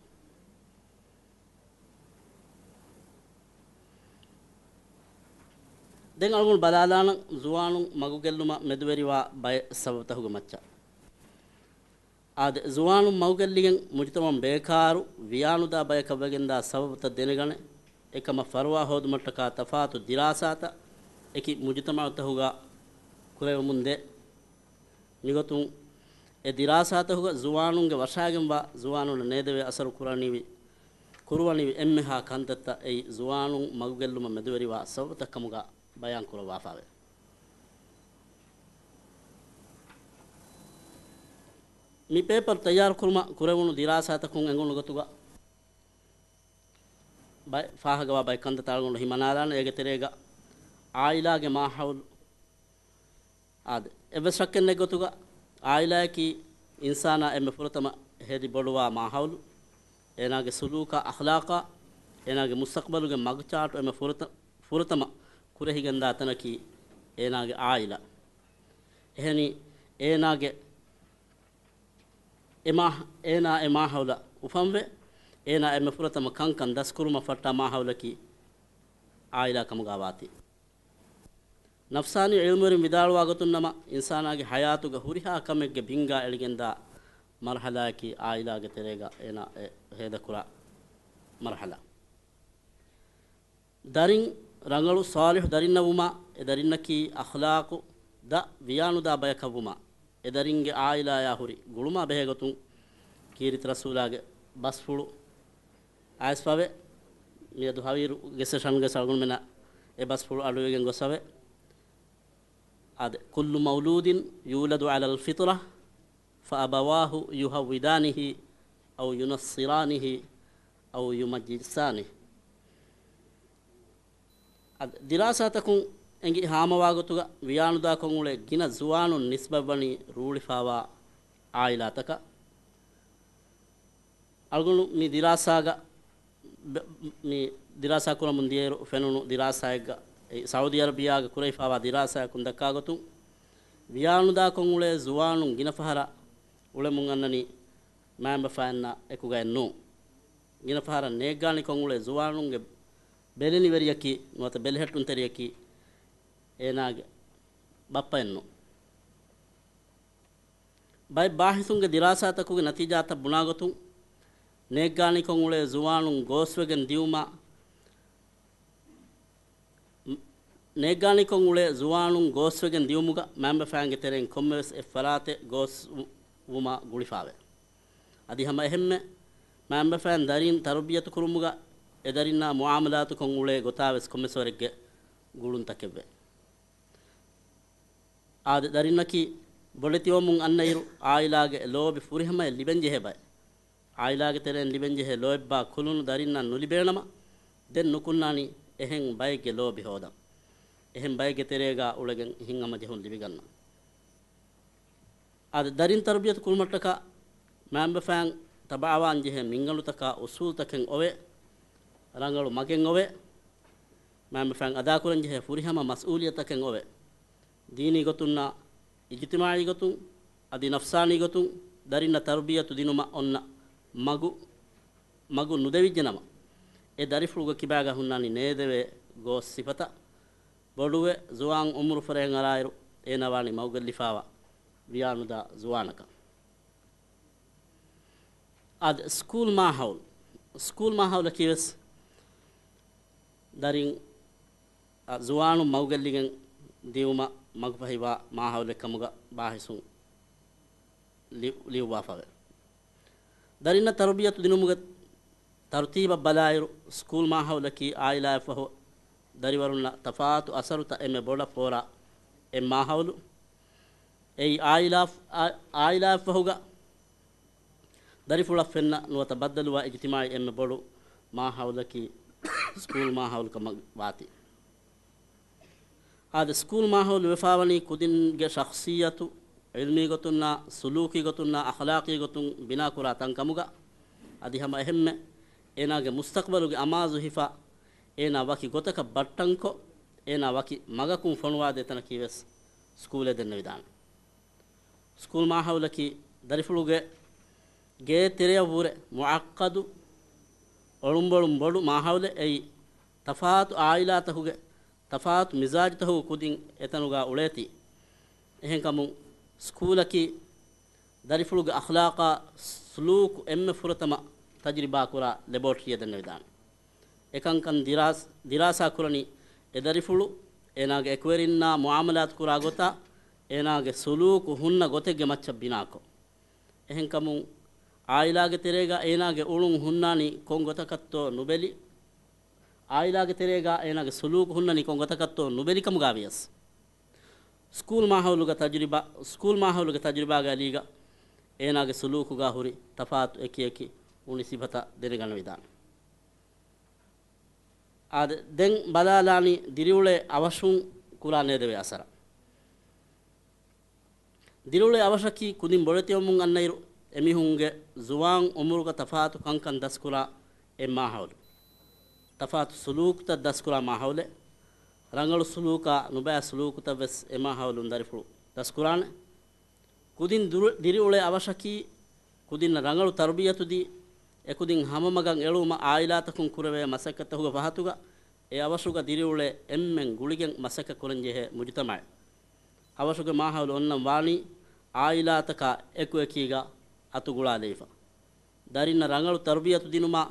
ދެން އަޅުގަނޑު ބަލާލާނަން ޒުވާނުން މަގުގެއްލުމަށް މެދުވެރިވާ ބައެއް ސަބަބުތަކުގެ މައްޗަށް. އާދެ، ޒުވާނުން މަގުގެއްލިގެން މުޖުތަމަޢުން ބޭކާރު ވިޔާނުދާ ބަޔަކަށް ވެގެންދާ ސަބަބުތައް ދެނެގަނެ، އެކަމަށް ފަރުވާ ހޯދުމަށްޓަކާ ތަފާތު ދިރާސާތައް އެކި މުޖުތަމަޢުތަކުގަ ކުރެވެމުން ދޭ. މިގޮތުން އެ ދިރާސާތަކުގަ ޒުވާނުންގެ ވަށާގެންވާ ޒުވާނުންނަށް ނޭދެވޭ އަސަރު ކުރަނީވި، ކުރުވަނިވި އެންމެހާ ކަންތައްތައް އެއީ ޒުވާނުން މަގުގެއްލުމަށް މެދުވެރިވާ ސަބަބުތައް ކަމުގަ ބަޔާން ކުރައްވާފައެވެ. މި ޕޭޕަރު ތައްޔާރުކުރުމަށް ކުރެވުނު ދިރާސާތަކުން އެނގުނު ގޮތުގަ ބައެއް ފާހަގަވާ ބައެއް ކަންތައްތައް އަޅުގަނޑު ހިމަނާލާނަން. އޭގެ ތެރޭގަ ޢާއިލާގެ މާހައުލު، އާދެ، އެއްވެސް ޝައްކެއް ނެތް ގޮތުގަ ޢާއިލާއަކީ އިންސާނާ އެންމެ ފުރަތަމަ ހެދި ބޮޑުވާ މާހައުލު. އޭނާގެ ސުލޫކާ، އަޚްލާޤާ، އޭނާގެ މުސްތަޤްބަލުގެ މަގުޗާޓު އެންމެ ފުރަތަ-، ފުރަތަމަ ކުރެހިގެންދާ ތަނަކީ އޭނާގެ ޢާއިލާ. އެހެނީ، އޭނާގެ އެ މާ-، އޭނާ އެ މާހައުލަށް އުފަންވެ، އޭނާ އެންމެ ފުރަތަމަ ކަންކަން ދަސްކުރުމަށް ފައްޓާ މާހައުލަކީ ޢާއިލާ ކަމުގަ ވާތީ. ނަފްސާނީ ޢިލްމުވެރިން ވިދާޅުވާ ގޮތުން ނަމަ، އިންސާނާގެ ޙަޔާތުގެ ހުރިހާ ކަމެއްގެ ބިންގާ އެޅިގެންދާ މަރުޙަލާއަކީ ޢާއިލާގެ ތެރޭގަ އޭނާ އެ ހޭދަކުރާ މަރުޙަލާ. ދަރިން ރަނގަޅު ޞާލިޙު ދަރިންނަށް ވުމާ، އެ ދަރިންނަކީ އަޚްލާޤު ދަށް ވިޔާނުދާ ބަޔަކަށް ވުމާ، އެ ދަރިންގެ ޢާއިލާޔާ ހުރި ގުޅުމާ ބެހޭގޮތުން ކީރިތި ރަސޫލާގެ ބަސްފުޅު އައިސްފަވެ. މިއަދު ހަވީރުގެ ސެޝަންގެ އަޅުގަނޑުމެންނަށް އެ ބަސްފުޅު އަޑުއިވިގެން ގޮސްފަވެ. އާދެ، كل مولود يولد على الفطرة فأبواه يهودانه أو ينصرانه أو يمجسانه. އަދި ދިރާސާތަކުން އެނގި ހާމަވާގޮތުގަ ވިޔާނުދާކޮށް އުޅޭ ގިނަ ޒުވާނުން ނިސްބަތްވަނީ ރޫޅިފާވާ ޢާއިލާތަކަށް. އަޅުގަނޑު މި ދިރާސާގަ ބ-، މި ދިރާސާ ކުރަމުން ދިޔައިރު ފެނުނު ދިރާސާއެއްގަ، އެ ސައުދީ އަރަބިޔާގަ ކުރެވިފާވާ ދިރާސާއަކުން ދައްކާގޮތުން، ވިޔާނުދާކޮށް އުޅޭ ޒުވާނުން ގިނަ ފަހަރަށް އުޅެމުން އަންނަނީ މައިންބަފައިންނާ އެކުގައެއް ނޫން. ގިނަ ފަހަރަށް ނޭއްގާނިކޮށް އުޅޭ ޒުވާނުންގެ ބެލެނިވެރިޔަކީ ނުވަތަ ބެލެހެއްޓުންތެރިޔަކީ އޭނާގެ ބައްޕައެއް ނޫން. ބައެއް ބާހިސުންގެ ދިރާސާތަކުގެ ނަތީޖާތައް ބުނާގޮތުން، ނޭއްގާނިކޮށް އުޅޭ ޒުވާނުން ގޯސްވެގެން ދިއުމާ، ނޭއްގާނިކޮށް އުޅޭ ޒުވާނުން ގޯސްވެގެން ދިއުމުގަ މައިންބަފައިންގެ ތެރެއިން ކޮންމެވެސް އެއް ފަރާތެއް ގޯސް ވު-، ވުމާ ގުޅިފާވޭ. އަދި ހަމަ އެހެންމެ މައިންބަފައިން ދަރީން ތަރުބިޔަތު ކުރުމުގަ އެ ދަރިންނާ މުޢާމަލާތުކޮށް އުޅޭ ގޮތާވެސް ކޮންމެސް ވަރެއްގެ ގުޅުންތަކެއްވޭ. އާދެ، ދަރިންނަކީ ބޮޑެތިވަމުން އަންނައިރު އާއިލާގެ ލޯބި ފުރިހަމަޔަށް ލިބެންޖެހޭ ބައެއް. އާއިލާގެ ތެރެއިން ލިބެންޖެހޭ ލޯތްބާ ކުލުނު ދަރިންނަށް ނުލިބޭނަމަ، ދެން ނުކުންނާނީ އެހެން ބައެއްގެ ލޯބި ހޯދަން. އެހެން ބައެއްގެ ތެރޭގާ އުޅެގެން ހިތްހަމަޖެހުން ލިބިގަންނަން. އަދި ދަރިން ތަރުބިޔަތު ކުރުމަށްޓަކާ މައިންބަފައިން ތަބައަވާންޖެހޭ މިންގަނޑުތަކާ އުސޫލްތަކެއް އޮވޭ، ރަނގަޅު މަގެއް އޮވޭ، މައިންބަފައިން އަދާކުރަންޖެހޭ ފުރިހަމަ މަސްއޫލިއްޔަތުތަކެއް އޮވޭ. ދީނީ ގޮތުންނާ، އިޖުތިމާޢީ ގޮތުން، އަދި ނަފްސާނީ ގޮތުން ދަރިންނަށް ތަރުބިޔަތު ދިނުމަށް އޮންނަ މަގު، މަގު ނުދެވިއްޖެނަމަ، އެ ދަރިފުޅުގެ ކިބާގަ ހުންނާނީ ނޭދެވޭ ގޯސް ސިފަތައް. ބޮޑުވެ، ޒުވާން އުމުރު ފަރައެއް އަރާއިރު، އޭނާ ވާނީ މަގުގައި ލިފާވާ ވިޔާނުދާ ޒުވާނަކަށް. އަދި ސްކޫލް މާހައުލް، ސްކޫލް މާހައުލަކީ ވެސް ދަރިން، އަ، ޒުވާނުން މަގުގެއްލިގެން ދިއުމަށް މަގުފަހިވާ މާހައުލެއް ކަމުގަ ބާހިސުން ލި-، ލިޔުއްވާފަވޭ. ދަރިންނަށް ތަރުބިޔަތު ދިނުމުގެ ތަރުތީބަށް ބަލާއިރު، ސްކޫލް މާހައުލަކީ އާއިލާއަށްފަހު ދަރިވަރުންނަށް ތަފާތު އަސަރުތައް އެންމެ ބޮޑަށް ފޯރާ އެއް މާހައުލު. އެއީ އާއިލާ، އާ، އާއިލާއަށްފަހުގަ ދަރިފުޅަށް ފެންނަ ނުވަތަ ބައްދަލުވާ އިޖްތިމާޢީ އެންމެ ބޮޑު މާހައުލަކީ ސްކޫލް މާހައުލު ކަމަށް ވާތީ. އާދެ، ސްކޫލް މާހައުލު ވެފާވަނީ ކުދިންގެ ޝަޚްޞިއްޔަތު، ޢިލްމީ ގޮތުންނާ، ސުލޫކީ ގޮތުންނާ، އަޚްލާޤީ ގޮތުން ބިނާކުރާ ތަން ކަމުގަ، އަދި ހަމަ އެހެންމެ އޭނާގެ މުސްތަޤްބަލުގެ އަމާޒު ހިފާ، އޭނާ ވަކި ގޮތަކަށް ބައްޓަންކޮށް، އޭނާ ވަކި މަގަކުން ފޮނުވާދޭ ތަނަކީ ވެސް ސްކޫލޭ ދެންނެވިދާނެ. ސްކޫލް މާހައުލަކީ ދަރިފުޅުގެ ގޭ ތެރެޔަށް ވުރެ މުޢައްޤަދު، އޮޅުންބޮޅުން ބޮޑު މާހައުލެއް. އެއީ ތަފާތު އާއިލާތަކުގެ ތަފާތު މިޒާޖުތަކުގެ ކުދިން އެތަނުގަ އުޅޭތީ. އެހެންކަމުން ސްކޫލަކީ ދަރިފުޅުގެ އަޚްލާޤާ ސުލޫކު އެންމެ ފުރަތަމަ ތަޖުރިބާކުރާ ލެބޯޓްރީއެއް ދެންނެވިދާނެ. އެކަންކަން ދިރާސް-، ދިރާސާ ކުރަނީ އެ ދަރިފުޅު އޭނާގެ އެކުވެރިންނާ މުޢާމަލާތު ކުރާ ގޮތާ، އޭނާގެ ސުލޫކު ހުންނަ ގޮތެއްގެ މައްޗަށް ބިނާކޮށް. އެހެންކަމުން އާއިލާގެ ތެރޭގަ އޭނާގެ އުޅުން ހުންނާނީ ކޮން ގޮތަކަށްތޯ ނުބެލި، އާއިލާގެ ތެރޭގަ އޭނާގެ ސުލޫކު ހުންނަނީ ކޮން ގޮތަކަށްތޯ ނުބެލި ކަމުގަ ވިޔަސް، ސްކޫލް މާހައުލުގަ ތަޖުރިބާ، ސްކޫލް މާހައުލުގެ ތަޖުރިބާގެ އަލީގަ އޭނާގެ ސުލޫކުގަ ހުރި ތަފާތު އެކިއެކި އުނި ސިފަތައް ދެނެގަނެވިދާނެ. އާދެ، ދެން ބަލާލާނީ ދިރިއުޅޭ އަވަށުން ކުރާ ނޭދެވޭ އަސަރަށް. ދިރިއުޅޭ އަވަށަކީ ކުދިން ބޮޑެތިވަމުން އަންނައިރު، އެމީހުންގެ ޒުވާން އުމުރުގަ ތަފާތު ކަންކަން ދަސްކުރާ އެއް މާހައުލު. ތަފާތު ސުލޫކުތައް ދަސްކުރާ މާހައުލެއް. ރަނގަޅު ސުލޫކާ ނުބައި ސުލޫކުތައް ވެސް އެ މާހައުލުން ދަރިފުޅު ދަސްކުރާނެ. ކުދިން ދުރު-، ދިރިއުޅޭ އަވަށަކީ، ކުދިންނަށް ރަނގަޅު ތަރުބިޔަތު ދީ، އެކުދިން ހަމަމަގަށް އެޅުވުމަށް އާއިލާތަކުން ކުރެވޭ މަސައްކަތްތަކުގެ ފަހަތުގަ، އެ އަވަށުގަ ދިރިއުޅޭ އެންމެން ގުޅިގެން މަސައްކަތް ކުރަންޖެހޭ މުޖުތަމަޢެއް. އަވަށުގެ މާހައުލު އޮންނަން ވާނީ އާއިލާތަކާ އެކުއެކީގަ އަތުގުޅާލައިފަ. ދަރިންނަށް ރަނގަޅު ތަރުބިޔަތު ދިނުމާ،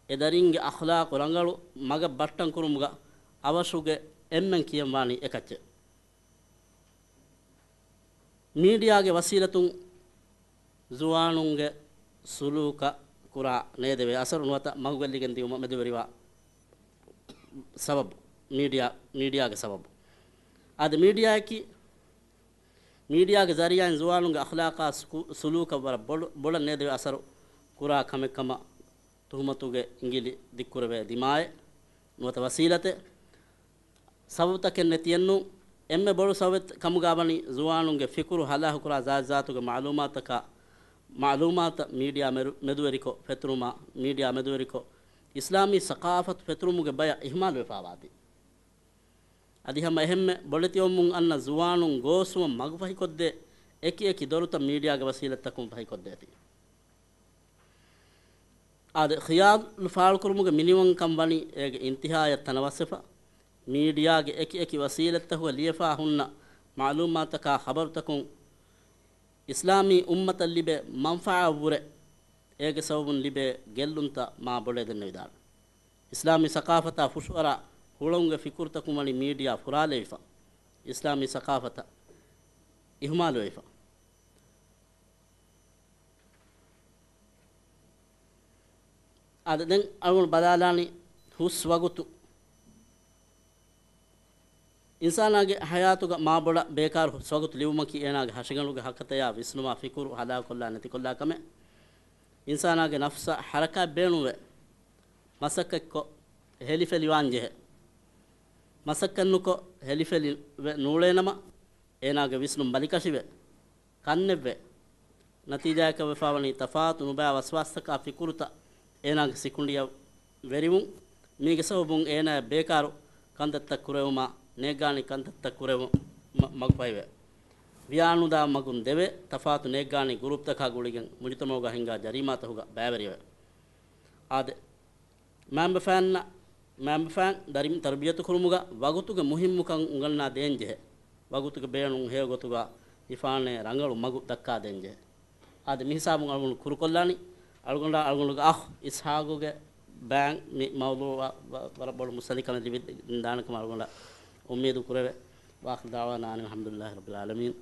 އެ ދަރިންގެ އަޚްލާޤު ރަނގަޅު މަގަށް ބައްޓަން ކުރުމުގަ އަވަށުގެ އެންމެން ކިޔަން ވާނީ އެކައްޗެއް. މީޑިއާގެ ވަސީލަތުން ޒުވާނުންގެ ސުލޫކަށް ކުރާ ނޭދެވޭ އަސަރު ނުވަތަ މަގުގައްލިގެން ދިއުމަށް މެދުވެރިވާ ސަބަބު، މީޑިއާ، މީޑިއާގެ ސަބަބު. އާދެ، މީޑިއާއަކީ، މީޑިއާގެ ޒަރީއާއިން ޒުވާނުންގެ އަޚްލާޤާ ސު-، ސުލޫކަށް ވަރަށް ބޮޑު، ބޮޑަށް ނޭދެވޭ އަސަރު ކުރާ ކަމެއް ކަމަށް ތުހުމަތުގެ އިނގިލި ދިއްކުރެވޭ ދިމާއެއް ނުވަތަ ވަސީލަތެއް. ސަބަބުތަކެއް ނެތިއެއްނު، އެންމެ ބޮޑު ސަބަބެއް ކަމުގަ ވަނީ ޒުވާނުންގެ ފިކުރު ހަލާކުކުރާ ޒާތްޒާތުގެ މަޢުލޫމާތުތަކާ، މަޢުލޫމާތަށް މީޑިއާ މެރު-، މެދުވެރިކޮށް ފެތުރުމާ، މީޑިއާ މެދުވެރިކޮށް އިސްލާމީ ސަޤާފަތު ފެތުރުމުގެ ބަޔަށް އިހުމާލުވެފާ ވާތީ. އަދި ހަމަ އެހެންމެ ބޮޑެތިވަމުން އަންނަ ޒުވާނުން ގޯސްވުމަށް މަގުފަހިކޮށްދޭ އެކި އެކި ދޮރުތައް މީޑިއާގެ ވަސީލަތްތަކުން ފަހިކޮށްދޭތީ. އާދެ، ޚިޔާލު ފާޅުކުރުމުގެ މިނިވަންކަން ވަނީ އޭގެ އިންތިހާޔަށް ތަނަވަސްވެފަ، މީޑިއާގެ އެކި އެކި ވަސީލަތްތަކުގަ ލިޔެފާ ހުންނަ މަޢުލޫމާތުތަކާ ޚަބަރުތަކުން އިސްލާމީ އުއްމަތަށް ލިބޭ މަންފާއަށްވުރެ އޭގެ ސަބަބުން ލިބޭ ގެއްލުންތައް މާ ބޮޑޭ ދެންނެވިދާނެ. އިސްލާމީ ސަޤާފަތާ ފުށުއަރާ ހުޅަނގުގެ ފިކުރުތަކުން ވަނީ މީޑިއާ ފުރާލެވިފަ، އިސްލާމީ ސަޤާފަތަށް އިހުމާލުވެފަ. އާދެ، ދެން އަޅުގަނޑު ބަލާލާނީ ހުސް ވަގުތު. އިންސާނާގެ ހަޔާތުގަ މާބޮޑަށް ބޭކާރު ހުސް ވަގުތު ލިބުމަކީ އޭނާގެ ހަށިގަނޑުގެ ހަކަތަޔާ ވިސްނުމާ ފިކުރު ހަލާކޮށްލާ ނެތިކޮށްލާ ކަމެއް. އިންސާނާގެ ނަފްސަށް ހަރަކާތް ބޭނުންވެ، މަސައްކަތްކޮށް ހެލިފެލިވާންޖެހޭ. މަސައްކަތްނުކޮށް ހެލިފެލިވެ ނޫޅޭނަމަ، އޭނާގެ ވިސްނުން ބަލިކަށިވެ، ކަންނެއްވެ، ނަތީޖާއަކަށް ވެފާވަނީ ތަފާތު ނުބައި ވަސްވާސްތަކާ ފިކުރުތައް އޭނާގެ ސިކުނޑިއަށް ވެރިވުން. މީގެ ސަބަބުން އޭނާއަށް ބޭކާރު ކަންތައްތައް ކުރެވުމާ، ނޭއްގާނީ ކަންތައްތައް ކުރެވުން މަ-، މަގުފަހިވެ، ވިޔާނުދާ މަގުން ދެވެ، ތަފާތު ނޭއްގާނީ ގުރޫޕްތަކާ ގުޅިގެން މުޖުތަމަޢުގަ ހިންގާ ޖަރީމާތަކުގަ ބައިވެރިވެ. އާދެ، މައިންބަފައިންނަށް، މައިންބަފައިން ދަރިން ތަރުބިޔަތު ކުރުމުގަ ވަގުތުގެ މުހިއްމުކަން އުނގަންނާ ދޭންޖެހޭ. ވަގުތުގެ ބޭނުން ހެޔޮ ގޮތުގަ ހިފާނޭ ރަނގަޅު މަގު ދައްކާ ދޭންޖެހޭ. އާދެ، މިހިސާބުން އަޅުގަނޑު ކުރުކޮށްލާނީ. އަޅުގަނޑާ އަޅުގަނޑުގެ އަޚް އިސްޙާގުގެ ބައިން މި މައުޟޫޢަށް ވަ-، ވަރަށް ބޮޑު މުއްސަނދިކަމެއް ލިބިދާނެ ކަމަށް އަޅުގަނޑަށް އުއްމީދު ކުރެވޭ. وآخر دعوانا أن الحمد لله رب العالمين.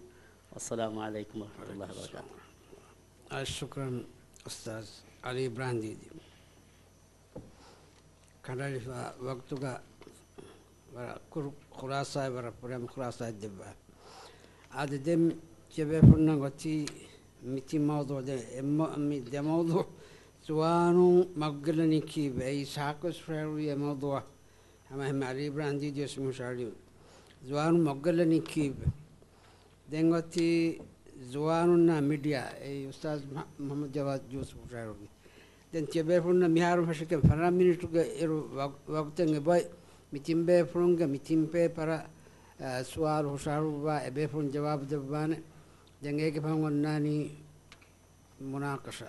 والسلام عليكم ورحمة الله وبركاته. ޝުކްރަން އުސްތާޛް ޢަލީ އިބްރާހިމް ދީދީ. ކަނޑައެޅިފަ ވަގުތުގަ ކުރު ޚުލާސާއެއް ވަރަށް ފުރިހަމަ ޚުލާސާއެއް ދެއްވާ. އާދެ، ދެން ތިޔަބޭފުޅުންނަށް އޮތީ މި ތިން މައުޟޫޢު، ދެ އެއް މަ-، މި ދެ މައުޟޫޢު ޒުވާނުން މަގުގައްލަނީ ކީއްވެ؟ އެއީ ސާކޮސް ފައިރުވި އެ މައުޟޫޢަށް. ހަމަ އެހެން އަލީ އިބްރާހިމް ދީދީ ވެސް މި ހުށަހަޅީ. ޒުވާނުން މަގުގައްލަނީ ކީއްވެ؟ ދެން އޮތީ ޒުވާނުންނާ މީޑިއާ، އެއީ އުސްތާޛު މުޙަ-، މުޙައްމަދު ޖަވާދު ޔޫސުފް ހުށަހެޅުއްވި. ދެން ތިޔަބޭފުޅުންނަށް މިހާރު ފަށިގެން ފަނަރަ މިނިޓުގެ އިރު ވަގު-، ވަގުތެއް އެބައޮތް. މި ތިން ބޭފުޅުންގެ މި ތިން ޕޭޕަރަށް، އާ، ސުވާލު ހުށަހަޅުއްވާ، އެ ބޭފުޅުން ޖަވާބު ދެއްވާނެ. ދެން އޭގެ ފަހުން އޮންނާނީ މުނާޤަޝާ.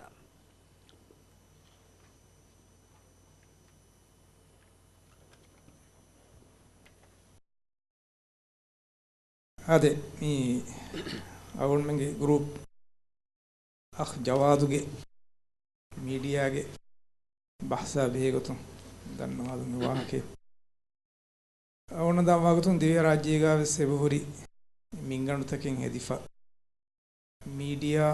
އާދެ، މި އަޅުގަނޑުމެންގެ ގްރޫޕް އަޚް ޖަވާދުގެ މީޑިއާގެ ބަހްސާ ބެހޭގޮތުން ދަންނަވާލަން ވާހަކައެއް. އަޅުގަނޑަށް ދާން ވާގޮތުން ދިވެހިރާއްޖޭގަ ވެސް އެބަހުރި މިންގަނޑުތަކެއް ހެދިފަ. މީޑިއާ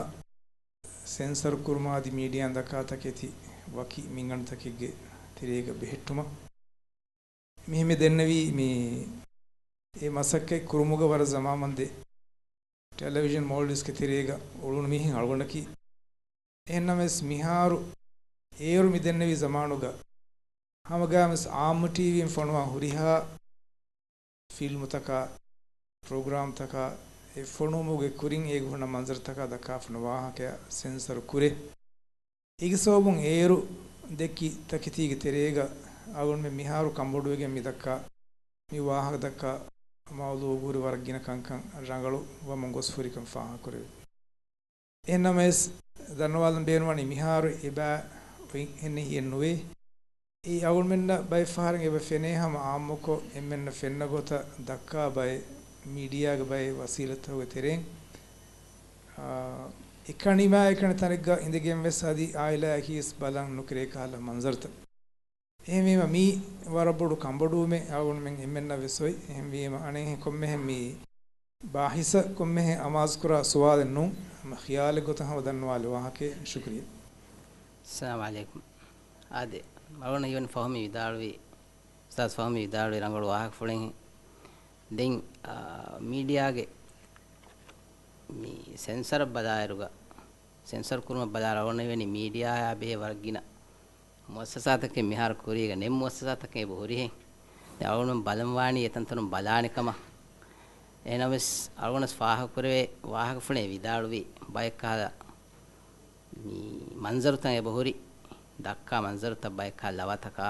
ސެންސަރު ކުރުމާ އަދި މީޑިއާއިން ދައްކާ ތަކެތި ވަކި މިންގަނޑުތަކެއްގެ ތެރޭގަ ބެހެއްޓުމަށް. މިހެން މި ދެންނެވީ މި އެ މަސައްކަތް ކުރުމުގަ ވަރަށް ޒަމާންވަންދެން ޓެލެވިޝަން މޯލްޑިވްސްގެ ތެރޭގަ އުޅުނު މީހެއް އަޅުގަނޑަކީ. އެހެންނަމަވެސް މިހާރު އޭރު މި ދެންނެވި ޒަމާނުގަ ހަމަގައިމުވެސް އާއްމު ޓީވީން ފޮނުވާ ހުރިހާ ފިލްމުތަކާ، ޕްރޮގްރާމްތަކާ، އެ ފޮނުވުމުގެ ކުރިން އޭގެ ހުންނަ މަންޒަރުތަކާ ދައްކާފަ ވާހަކައާ ސެންސަރު ކުރޭ. އޭގެ ސަބަބުން އޭރު ދެއްކި ތަކެތީގެ ތެރޭގަ އަޅުގަނޑުމެން މިހާރު ކަންބޮޑުވެގެން މި ދައްކާ މި ވާހަކަ ދައްކާ މައުޟޫޢުގަ ހުރި ވަރަށް ގިނަ ކަންކަން ރަނގަޅު ވަމުން ގޮސް ހުރިކަން ފާހަގަކުރެވޭ. އެހެންނަމަވެސް، ދަންނަވާލަން ބޭނުންވަނީ މިހާރު އެބަ އޮތް އެހެން އެހީއެއް ނުވޭ. އެއީ އަޅުގަނޑުމެންނަށް ބައެއް ފަހަރަށް އެބަ ފެނޭ ހަމަ އާއްމުކޮށް އެންމެންނަށް ފެންނަ ގޮތަށް ދައްކާ ބައެއް މީޑިއާގެ ބައެއް ވަސީލަތްތަކުގެ ތެރެއިން، އާ، އެކަނި މާ އެކަނި ތަނެއްގަ އިނދެގެން ވެސް އަދި އާއިލާއަކީ ވެސް ބަލަން ނުކެރޭ ކަހަލަ މަންޒަރުތައް. އެހެންވީމަ މީ ވަރަށް ބޮޑު ކަންބޮޑުވުމެއް އަޅުގަނޑުމެން އެންމެންނަށް ވެސް އޮތް. އެހެންވީމަ އަނެއްހެން ކޮންމެހެން މި ބާހިސަށް ކޮންމެހެން އަމާޒުކުރާ ސުވާލެއް ނޫން. ހަމަ ޚިޔާލެއް ގޮތަށް ހަމަ ދަންނަވާލި ވާހަކައެއް. ޝުކުރިއްޔާ. އައްސަލާމު ޢަލައިކުމް. އާދެ، އަޅުގަނޑަށް އިވެން ފަހުމީ ވިދާޅުވި، އުސްތާޛު ފަހުމީ ވިދާޅުވި ރަނގަޅު ވާހަކަފުޅެއް. ދެން، އާ، މީޑިއާގެ މި ސެންސަރަށް ބަލާއިރުގަ، ސެންސަރު ކުރުމަށް ބަލާއިރު އަޅުގަނޑަށް އިވެނީ މީޑިއާއާ ބެހޭ ވަރަށް ގިނަ މުއައްސަސާތަކެއް މިހާރު ކުރީގަ ނެތް މުއައްސަސާތަކެއް އެބަ ހުރިހެން. ދެން އަޅުގަނޑު ބަލަން ވާނީ އެތަންތަނުން ބަލާނެ ކަމަށް. އެހެނަސް އަޅުގަނޑަށް ފާހަގަކުރެވޭ ވާހަކަފުޅެއް ވިދާޅުވި ބައެއް ކަހަލަ މި މަންޒަރުތައް އެބަހުރި، ދައްކާ މަންޒަރުތައް ބައެއް ކަހަލަ ލަވަތަކާ،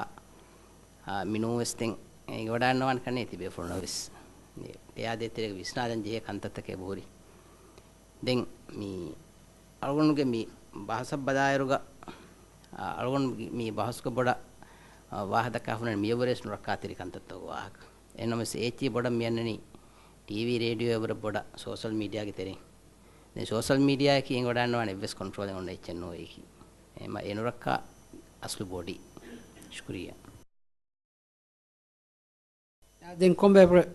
އާ، މި ނޫންވެސް ދެން އެނގިވަޑައިގަންނަވާނެ ކަންނޭ ތިބޭފުޅުންނަށް ވެސް. އެ އާދޭ ތެރޭގަ ވިސްނާލަން ޖެހޭ ކަންތައްތަކެއް އެބަހުރި. ދެން މި އަޅުގަނޑުގެ މި ބަހަސަށް ބަލާއިރުގަ، އަ، އަޅުގަނޑު މި ބަހަސްގަ ބޮޑަށް، އަ، ވާހަކަ ދައްކާފަ ނުވަނީ މިއަށްވުރެ ވެސް ނުރައްކާތެރި ކަންތައްތަކުގެ ވާހަކަ. އެހެންނަމަވެސް އޭތި ބޮޑަށް މި އަންނަނީ ޓީވީ ރޭޑިއޯއަށްވުރެ ބޮޑަށް ސޯޝަލް މީޑިއާގެ ތެރެއިން. ދެން ސޯޝަލް މީޑިއާއަކީ އެނގިވަޑައިގަންނަވާނެ އެއްވެސް ކޮންޓްރޯލެއް އޮންނަ އެއްޗެއް ނޫން އެއީކީ. އެހެންމަ އެ ނުރައްކާ އަސްލު ބޮޑީ. ޝުކުރިއްޔާ. އާ، ދެން ކޮންބޭފުޅެއް،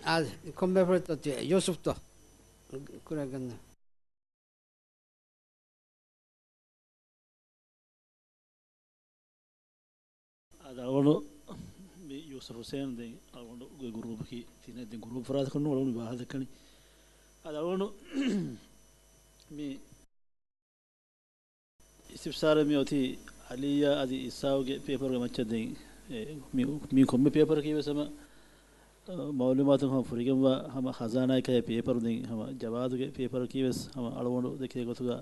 އާ، ކޮންބޭފުޅެއްތޯ ތި-، ޔޫސުފްތޯ؟ ކުރެގަންނަ. އާދެ، އަޅުގަނޑު މި ޔޫސުފް ހުސެން ދެން އަޅުގަނޑުގެ ގުރޫޕަކީ ތިނެއް ދެން ގުރޫޕް ފަރާތަކުން އަޅުގަނޑު މި ވާހަކަ ދައްކަނީ. އާދެ، އަޅުގަނޑު މި އިސްތިފްސާރެއް މި އޮތީ އަލީއާ އަދި އިސާގެ ޕޭޕަރުގެ މައްޗަށް. ދެން އެ، މި، މި ކޮންމެ ޕޭޕަރަކީ ވެސް ހަމަ، އަ، މައުލޫމާތުން ހަމަ ފުރިގެންވާ ހަމަ ޚަޒާނާއެއް ކަހޭ ޕޭޕަރު. ދެން ހަމަ ޖަވާދުގެ ޕޭޕަރަކީ ވެސް ހަމަ އަޅުގަނޑު ދެކޭ ގޮތުގަ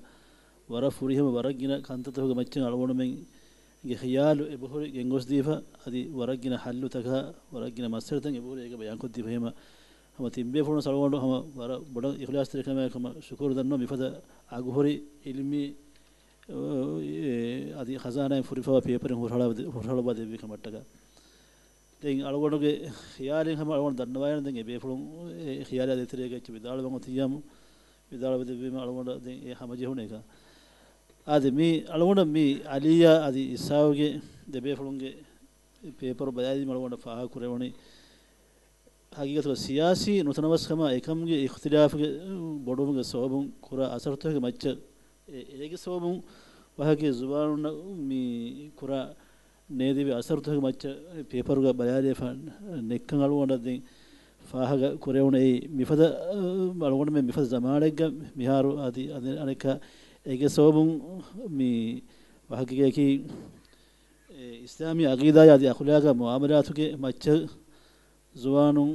ވަރަށް ފުރިހަމަ ވަރަށް ގިނަ ކަންތައްތަކުގެ މައްޗަށް އަޅުގަނޑުމެންގެ ޚިޔާލު އެބަހުރި ގެންގޮސްދީފަ، އަދި ވަރަށް ގިނަ ހައްލުތަކާ ވަރަށް ގިނަ މައްސަލަތައް އެބަހުރި އޭގަ ބަޔާންކޮށްދީފަ. ހަމަ ތިން ބޭފުޅުން އަޅުގަނޑު ހަމަ ވަރަށް ބޮޑަށް އިޚްލާޞްތެރިކަމާއެކު ހަމަ ޝުކުރު ދަންނަވަން މިފަދަ އަގުހުރި އިލްމީ، އަދި ޚަޒާނާއިން ފުރިފަވާ ޕޭޕަރެއް ހުށަހަޅަ-، ހުށަހަޅައްވާ ދެއްވި ކަމަށްޓަކާ. ދެން އަޅުގަނޑުގެ ޚިޔާލެއް ހަމަ އަޅުގަނޑު ދަންނަވާލަން. ދެން އެ ބޭފުޅުން އެ ޚިޔާލާ ދޭތެރޭގަ އެއްޗެއް ވިދާޅުވަން އޮތިއްޔާމު، ވިދާޅުވެ ދެއްވީމަ އަޅުގަނޑަށް ދެން އެ ހަމަޖެހުނޭކަން. އާދެ، މި އަޅުގަނޑަށް މި އަލީއާ އަދި އިސާގެ ދެ ބޭފުޅުންގެ ޕޭޕަރު ބަލާލީމަ އަޅުގަނޑަށް ފާހަގަ ކުރެވުނީ، ހަގީގަތުގަ ސިޔާސީ ނުތަނަވަސްކަމާ އެކަމުގެ އިޚްތިލާފުގެ ބޮޑުވުމުގެ ސަބަބުން ކުރާ އަސަރުތަކުގެ މައްޗަށް އެ-، އޭގެ ސަބަބުން ވަހަކީ ޒުވާނުންނަށް މި ކުރާ ނޭދެވި އަސަރުތަކުގެ މައްޗަށް ޕޭޕަރުގަ ބަލާލިޔަފާ ނެއްކަން އަޅުގަނޑަށް ދެން ފާހަގަ ކުރެވުނެއީ މިފަދަ، އަ، އަޅުގަނޑުމެން މިފަދަ ޒަމާނެއްގަ މިހާރު އަދި، އަދި އަނެއްކާ އޭގެ ސަބަބުން މި ވާހަކައަކީ، އެ، އިސްލާމީ އަގީދާއާ އަދި އަޚުލާގާ މުއާމަލާތުގެ މައްޗަށް ޒުވާނުން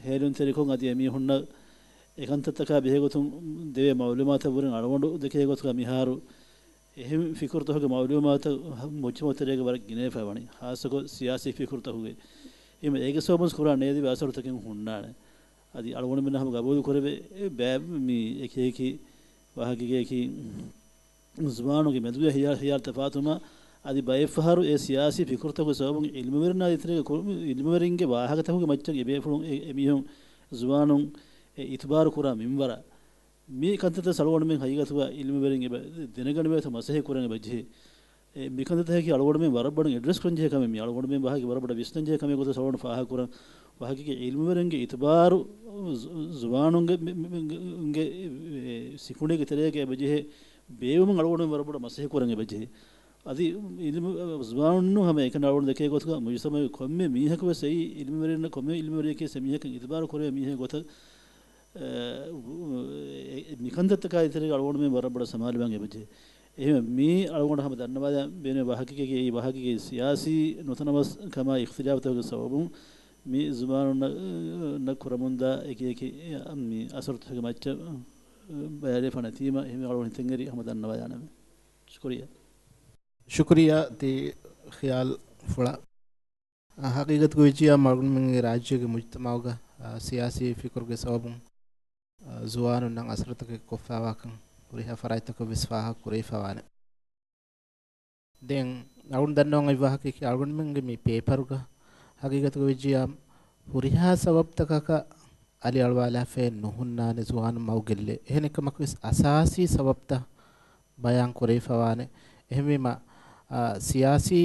ހޭލުންތެރިކޮށް އަދި އެމީހުންނަށް އެކަންތައްތަކާ ބެހޭގޮތުން ދެވޭ މައުލޫމާތަށް ވުރެން އަޅުގަނޑު ދެކޭ ގޮތުގަ މިހާރު އެހެން ފިކުރުތަކުގެ މައުލޫމާތު މުޖްތަމައުތެރޭގަ ވަރަށް ގިނަވެފަ ވަނީ، ހާއްސަކޮށް ސިޔާސީ ފިކުރުތަކުގެ. އެހެންވެ އޭގެ ސަބަބުން ކުރާ ނޭދެވި އަސަރުތަކެއް ހުންނާނެ. އަދި އަޅުގަނޑުމެން ހަމަ ގަބޫލު ކުރެވޭ ބައެއް މި އެކި އެކި ވާހަކައަކީ ޒުވާނުންގެ މެދުގަ ހިޔާ-، ހިޔާލު ތަފާތުވުމާ އަދި ބައެއްފަހަރު އެ ސިޔާސީ ފިކުރުތަކުގެ ސަބަބުން އިލްމުވެރިންނާ ދޭތެރޭގަ ކުރު-، އިލްމުވެރިންގެ ވާހަކަތަކުގެ މައްޗަށް އެބޭފުޅުން އެ-، އެމީހުން ޒުވާނުން އެ އިތުބާރު ކުރާ މިންވަރަށް މި ކަންތައްތައް އަޅުގަނޑުމެން ހަގީގަތުގަ އިލްމުވެރިން އެބަ ދެނެގަނެވޭތޯ މަސައްކަތް ކުރަން އެބަޖެހޭ. އެ މިކަންތައްތަކަކީ އަޅުގަނޑުމެން ވަރަށް ބޮޑަށް އެޑްރެސް ކުރަން ޖެހޭ ކަމެއް. މި އަޅުގަނޑުމެން ވާހަކަ ވަރަށް ބޮޑަށް ވިސްނަން ޖެހޭ ކަމެއް ގޮތަށް އަޅުގަނޑު ފާހަގަ ކުރަން. ވާހަކައަކީ އިލްމުވެރިންގެ އިތުބާރު ޒު-، ޒުވާނުންގެ މި-، މި-، މި-، ގެ، އެ، ސިކުނޑީގެ ތެރޭގަ އެބަޖެހޭ ބޭއްވުމަށް އަޅުގަނޑުމެން ވަރަށް ބޮޑަށް މަސައްކަތް ކުރަން އެބަޖެހޭ. އަދި އިލްމު، ޒުވާނުން ހަމަ އެކަން އަޅުގަނޑު ދެކޭ ގޮތުގަ މުޖުތަމަޢުގެ ކޮންމެ މީހަކު ވެސް އެއީ އިލްމުވެރިންނަށް ކޮންމެ އިލްމުވެރިޔަކީ އެމީހަކަށް އިތުބާރު ކުރެވޭ މީހެއް ގޮތަށް އެ، އެ، މިކަންތައްތަކާ ތެރޭގަ އަޅުގަނޑުމެން ވަރަށް ބޮޑަށް ސަމާލުވާން އެބަޖެހޭ. އެހެން މީ އަޅުގަނޑު ހަމަ ދަންނަވާލަން ބޭނުން ވާހަކައަކީ އެއީ ވާހަކައަކީ ސިޔާސީ ނުތަނަވަސް ކަމާ އިޚްތިލާފުތަކުގެ ސަބަބުން މި ޒުވާނުންނަށް ކުރަމުންދާ އެކި އެކި މި އަސަރުތަކުގެ މައްޗަށް ބަލާލިޔަފާ ނެތީމަ އެހެން އަޅުގަނޑު ހިތަށްއެރި ހަމަ ދަންނަވާލާނަމޭ. ޝުކުރިއްޔާ. ޝުކުރިއްޔާ ތި ޚިޔާލުފުޅަށް. އާ، ހަގީގަތުގަ ވެއްޖިއްޔާ އަޅުގަނޑުމެންގެ ރާއްޖޭގެ މުޖްތަމަޢުގަ، އާ، ސިޔާސީ ފިކުރުގެ ސަބަބުން، އާ، ޒުވާނުންނަށް އަސަރުތަކެއް ކޮށްފައިވާކަން ހުރިހާ ފަރާތްތަކަށް ވެސް ފާހަގަ ކުރެވިފައިވާނެ. ދެން އަޅުގަނޑު ދަންނަވަން އޮތް ވާހަކައަކީ އަޅުގަނޑުމެންގެ މި ޕޭޕަރުގަ ހަގީގަތުގަ ވެއްޖިއްޔާ ހުރިހާ ސަބަބުތަކަކަށް އަލިއަޅުވާލާފައެއް ނުހުންނާނެ ޒުވާނުން މަގުގެއްލޭ. އެހެނެއްކަމަކުވެސް އަސާސީ ސަބަބުތައް ބަޔާން ކުރެވިފަވާނެ. އެހެންވީމަ، އާ، ސިޔާސީ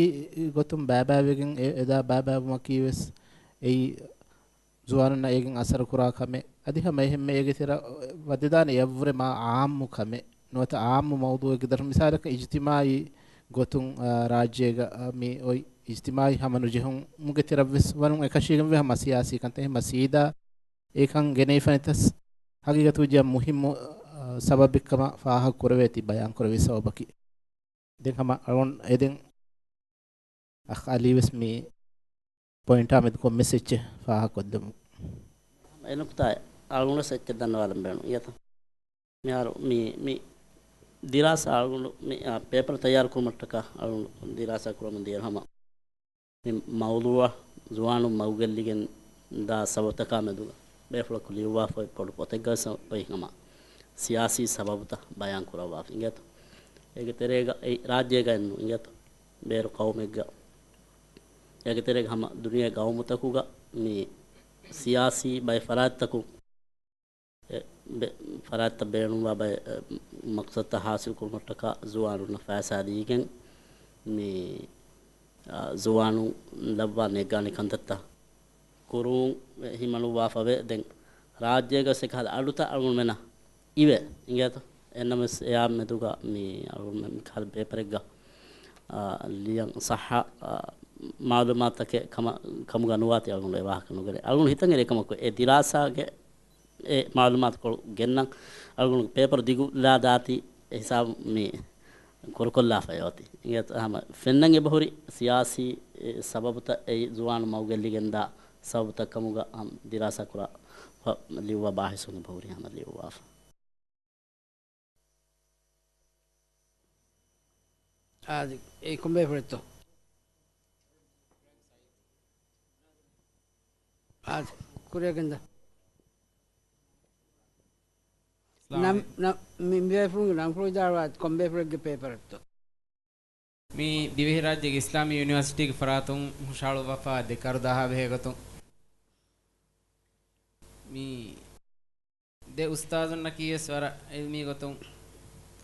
ގޮތުން ބައިބައިވެގެން އެ-، އެދާ ބައިބައިވުމަކީ ވެސް އެއީ ޒުވާނުންނަށް އޭގެން އަސަރު ކުރާ ކަމެއް. އަދި ހަމަ އެހެންމެ އޭގެ ތެރެ ވަދެދާނެ އެއަށްވުރެ މާ އާއްމު ކަމެއް. ނުވަތަ އާއްމު މައުޟޫއެއްގެ ދަށުން މިސާލަކަށް އިޖްތިމާޢީ ގޮތުން، އާ، ރާއްޖޭގަ، އާ، މި އޮތް އިޖްތިމާޢީ ހަމަނުޖެހުމުގެ ތެރަށްވެސް ވަރުން އެކަށީގެންވޭ ހަމަ ސިޔާސީ ކަންތައް. އެހެންމަ ސީދާ އެކަން ގެނެވިފަނިތަސް ހަގީގަތުގަ މުހިއްމު، އާ، ސަބަބެއްކަމަށް ފާހަގަ ކުރެވޭތީ ބަޔާން ކުރެވި ސަބަބަކީ. ދެން ހަމަ އަޅުން އެދެން އަޚް އަލީ ވެސް މި ޕޮއިންޓާ މެދު ކޮންމެސް އެއްޗެއް ފާހަގަކޮށްދެމު. އެ ނުކުތާ އަޅުން ވެސް އެއްޗެއް ދަންނަވާލަން ބޭނުން. އިނގޭތަ؟ މިހާރު މި، މި ދިރާސާ އަޅުގަނޑު މި، އާ، ޕޭޕަރު ތައްޔާރު ކުރުމަށްޓަކާ އަޅުގަނޑު ދިރާސާ ކުރަމުން ދިޔަ ހަމަ މި މައުޟޫޢަށް ޒުވާނުން މަގުގެއްލިގެން ދާ ސަބަބުތަކާ މެދުގަ ބޭފުޅަކު ލިޔުއްވާފައި ބޮޑު ޕޮތެއްގަ ވެސް އޮތް ހަމަ ސިޔާސީ ސަބަބުތައް ބަޔާން ކުރައްވާފަ އިނގޭތަ؟ އޭގެ ތެރޭގަ އެ ރާއްޖޭގައެއްނު އިނގޭތަ؟ ބޭރު ޤައުމެއްގަ އޭގެ ތެރޭގަ ހަމަ ދުނިޔޭ ޤައުމުތަކުގަ މި ސިޔާސީ ބައެއް ފަރާތްތަކުން އެ ބެ-، ފަރާތްތައް ބޭނުންވާ ބައެއް، އެ، މަޤްޞަދުތައް ޙާޞިލް ކުރުމަށްޓަކާ ޒުވާނުންނަށް ފައިސާ ދީގެން މި، އާ، ޒުވާނުން ލައްވާ ނެގާނެ ކަންތައްތައް ކުރުން ހިމަނުއްވާފަވޭ. ދެން ރާއްޖޭގަ ވެސް އެކަހަލަ އަޑުތައް އަޅުގަނޑުމެންނަށް އިވޭ އިނގޭތަ؟ އެންނަމަވެސް އެއާ މެދުގަ މި އަޅުގަނޑުމެން މިކަހަލަ ޕޭޕަރެއްގަ، އާ، ލިޔަން ޞައްޙަ، އާ، މަޢުލޫމާތުތަކެއް ކަމަ-، ކަމުގަ ނުވާތީ އަޅުގަނޑު އެ ވާހަކަ ނުގެނޭ. އަޅުގަނޑު ހިތަށް އެރި އެކަމަކު އެ ދިރާސާގެ އެ މަޢުލޫމާތުކޮޅު ގެންނަން އަޅުގަނޑު ޕޭޕަރު ދިގުލާ ދާތީ އެ ހިސާބު މި ކުރުކޮށްލާފައި އޮތީ. އިނގޭތަ؟ ހަމަ ފެންނަން އެބަހުރި ސިޔާސީ ސަބަބުތައް އެއީ ޒުވާނު މަގުގެއްލިގެންދާ ސަބަބުތައް ކަމުގަ ހަމަ ދިރާސާ ކުރާ ލިޔުއްވާ ބާހިސުން އެބަހުރި ހަމަ ލިޔުއްވާފަ. އާދެ، އެ ކޮންބޭފުޅެއްތޯ؟ އާދެ، ކުރިއަށް ގެންދާ. ނަމް، ނަ-، މި، މިބޭފުޅުންގެ ނަންފުޅު ވިދާޅުވާ ކޮންބޭފުޅެއްގެ ޕޭޕަރެއްތޯ؟ މި ދިވެހިރާއްޖޭގެ އިސްލާމީ ޔުނިވާސިޓީގެ ފަރާތުން ހުށަހަޅުއްވާފާ ދެ ކަރުދާހާ ބެހޭގޮތުން މި ދެ އުސްތާޒުންނަކީވެސް ވަރަށް ޢިލްމީ ގޮތުން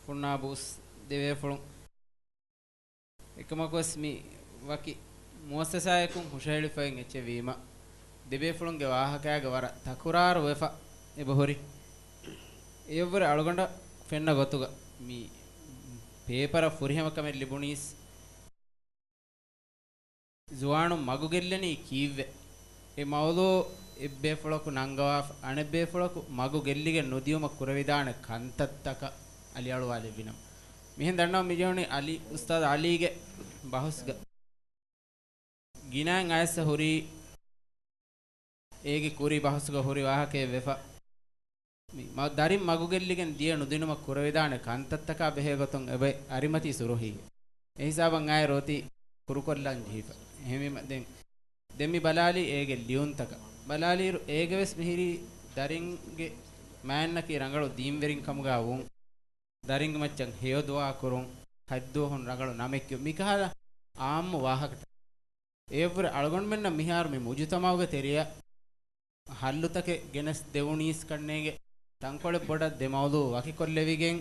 ފުންނާބު އުސް ދެބޭފުޅުން. އެކަމަކުވެސް މި ވަކި މުއައްސަސާއަކުން ހުށަހެޅިފައި އެއްޗެއް ވީމަ، ދެބޭފުޅުންގެ ވާހަކައިގަ ވަރަށް ތަކުރާރު ވެފަ އެބަހުރި. އެއަށްވުރެ އަޅުގަނޑަށް ފެންނަ ގޮތުގަ މި ޕޭޕަރަށް ފުރިހަމަ ކަމެއް ލިބުނީސް، ޒުވާނުން މަގު ގެއްލެނީ ކީއްވެ؟ އެ މައުޟޫ އެއްބޭފުޅަކު ނަންގަވާފަ، އަނެއްބޭފުޅަކު މަގު ގެއްލިގެން ނުދިޔުމަށް ކުރެވިދާނެ ކަންތައްތަކަށް އަލިއަޅުވާލެއްވިނަމަ. މިހެން ދަންނަވަން މިޖެހުނީ އަލީ، އުސްތާޛު އަލީގެ ބަހުސްގަ. ގިނައިން އައިސް ހުރީ، އޭގެ ކުރީ ބަހުސްގަ ހުރި ވާހަކައެއް ވެފަ. މި މަ-، ދަރިން މަގުގެއްލިގެން ދިޔަ ނުދިނުމަށް ކުރެވިދާނެ ކަންތައްތަކާ ބެހޭގޮތުން އެބަ އަރިމަތީ ސުރުހީގެ. އެހިސާބަށް އާއިރު އޮތީ ކުރުކޮށްލަން ޖެހިފަ. އެހެންވީމަ ދެން، ދެން މި ބަލާލީ އޭގެ ލިޔުންތަކަށް. ބަލާލިއިރު އޭގެވެސް މިހިރީ ދަރިންގެ މާތްނަކީ ރަނގަޅު ދީންވެރިން ކަމުގަ ވުން. ދަރިންގެ މައްޗަށް ހެޔޮ ދުޢާ ކުރުން، ހަތްދުވަހުން ރަނގަޅު ނަމެއް ކިޔުން، މިކަހަލަ އާއްމު ވާހަކަތައް. އެއަށްވުރެ އަޅުގަނޑުމެންނަށް މިހާރު މި މުޖުތަމަޢުގެ ތެރެއަށް ހައްލުތަކެއް ގެނެސް ދެވުނީސް ކަންނޭނގެ ތަންކޮޅެއް ބޮޑަށް ދެ މައުޟޫ ވަކިކޮށްލެވިގެން،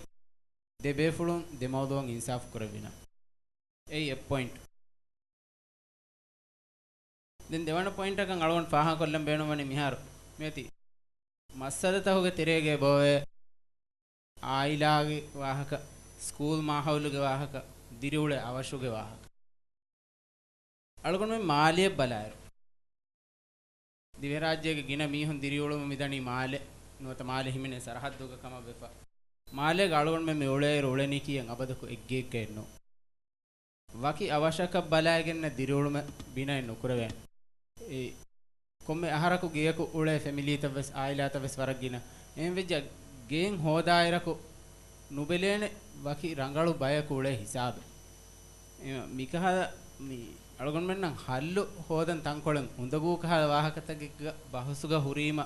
ދެ ބޭފުޅުން ދެ މައުޟޫއަށް އިންސާފު ކުރެވިނަ. އެއީ އެއް ޕޮއިންޓް. ދެން ދެވަނަ ޕޮއިންޓަކަށް އަޅުގަނޑު ފާހަގަކޮށްލަން ބޭނުންވަނީ މިހާރު މިއޮތީ މައްސަލަތަކުގެ ތެރޭގައި ބޯވޭ އާއިލާގެ ވާހަކަ، ސްކޫލް މާހައުލުގެ ވާހަކަ، ދިރިއުޅޭ އަވަށުގެ ވާހަކަ. އަޅުގަނޑުމެން މާލެއަށް ބަލާއިރު، ދިވެހިރާއްޖޭގެ ގިނަ މީހުން ދިރިއުޅުމަށް މިދަނީ މާލެ ނުވަތަ މާލެ ހިމެނޭ ސަރަހައްދުގަ ކަމަށް ވެފަ. މާލޭގަ އަޅުގަނޑުމެން މި އުޅޭއިރު އުޅެނީކީއެއް އަބަދަކު އެއްގެއެއްގައެއް ނޫން. ވަކި އަވަށަކަށް ބަލައިގެންނެއް ދިރިއުޅުމެއް ބިނައެއް ނުކުރެވޭނެ. އެ ކޮންމެ އަހަރަކު ގެޔަކު އުޅޭ ފެމިލީތައް ވެސް، އާއިލާތައް ވެސް ވަރަށް ގިނަ. އެހެން ވެއްޖެ ގެއިން ހޯދާއިރަކު ނުބެލޭނެ ވަކި ރަނގަޅު ބަޔަކު އުޅޭ ހިސާބެއް. އެ މިކަހަލަ މި އަޅުގަނޑުމެންނަށް ހައްލު ހޯދަން ތަންކޮޅެއް އުނދަގޫ ކަހަލަ ވާހަކަތަކެއްގަ ބަހުސުގަ ހުރީމަ،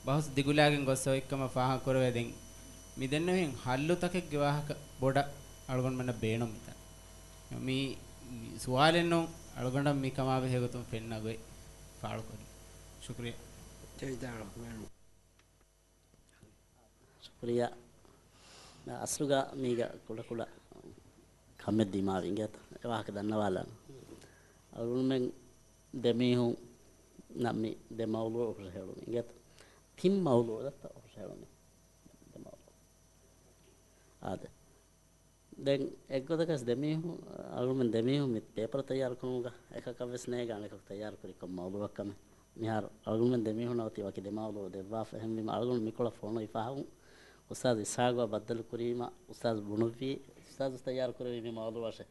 ބަހުސް ދިގުލާގެން ގޮއްސަ އޮތްކަމަށް ފާހަގަކުރެވޭ. ދެން މި ދެންނެވިހެން ހައްލުތަކެއްގެ ވާހަކަ ބޮޑަށް އަޅުގަނޑުމެންނަށް ބޭނުން މިތަން. މި ސުވާލެއްނޫން، އަޅުގަނޑަށް މި ކަމާ ބެހޭގޮތުން ފެންނަ ގޮތް ފާޅުކުރި. ޝުކުރިއްޔާ. ޝުކުރިއްޔާ. އަސްލުގަ މީގަ ކުޑަކުޑަ ކަމެއް ދިމާވި އިނގޭތަ؟ އެ ވާހަކަ ދަންނަވާލާނަ. އަޅުގަނޑުމެން ދެމީހުންނަށް މި ދެ މައުޟޫޢު ހުށަހެޅުނީ އިނގޭތަ؟ ތިން މައުޟޫޢު ދައްތަ ހުށަހެޅުނީ. ދެ މައުޟޫޢު. އާދެ. ދެން އެއްގޮތަކަސް ދެމީހުން، އަޅުގަނޑުމެން ދެމީހުން މި ޕޭޕަރު ތައްޔާރުކުރުމުގަ އެކަކަށް ވެސް ނޭގާނެ އެކަކު ތައްޔާރުކުރި ކޮން މައުޟޫޢަކަށް ކަމެއް. މިހާރު އަޅުގަނޑުމެން ދެމީހުންނަށް އޮތީ ވަކި ދެ މައުޟޫޢު ދެއްވާފަ. އެހެންވީމަ އަޅުގަނޑު މިކޮޅަށް ފޮނުވި ފަހުން އުސްތާޛު އިސްޙާޤުއާ ބައްދަލުކުރީމަ އުސްތާޛު ބުނުއްވީ، އުސްތާޛު ތައްޔާރު ކުރެއްވީ މި މައުޟޫޢަށޭ.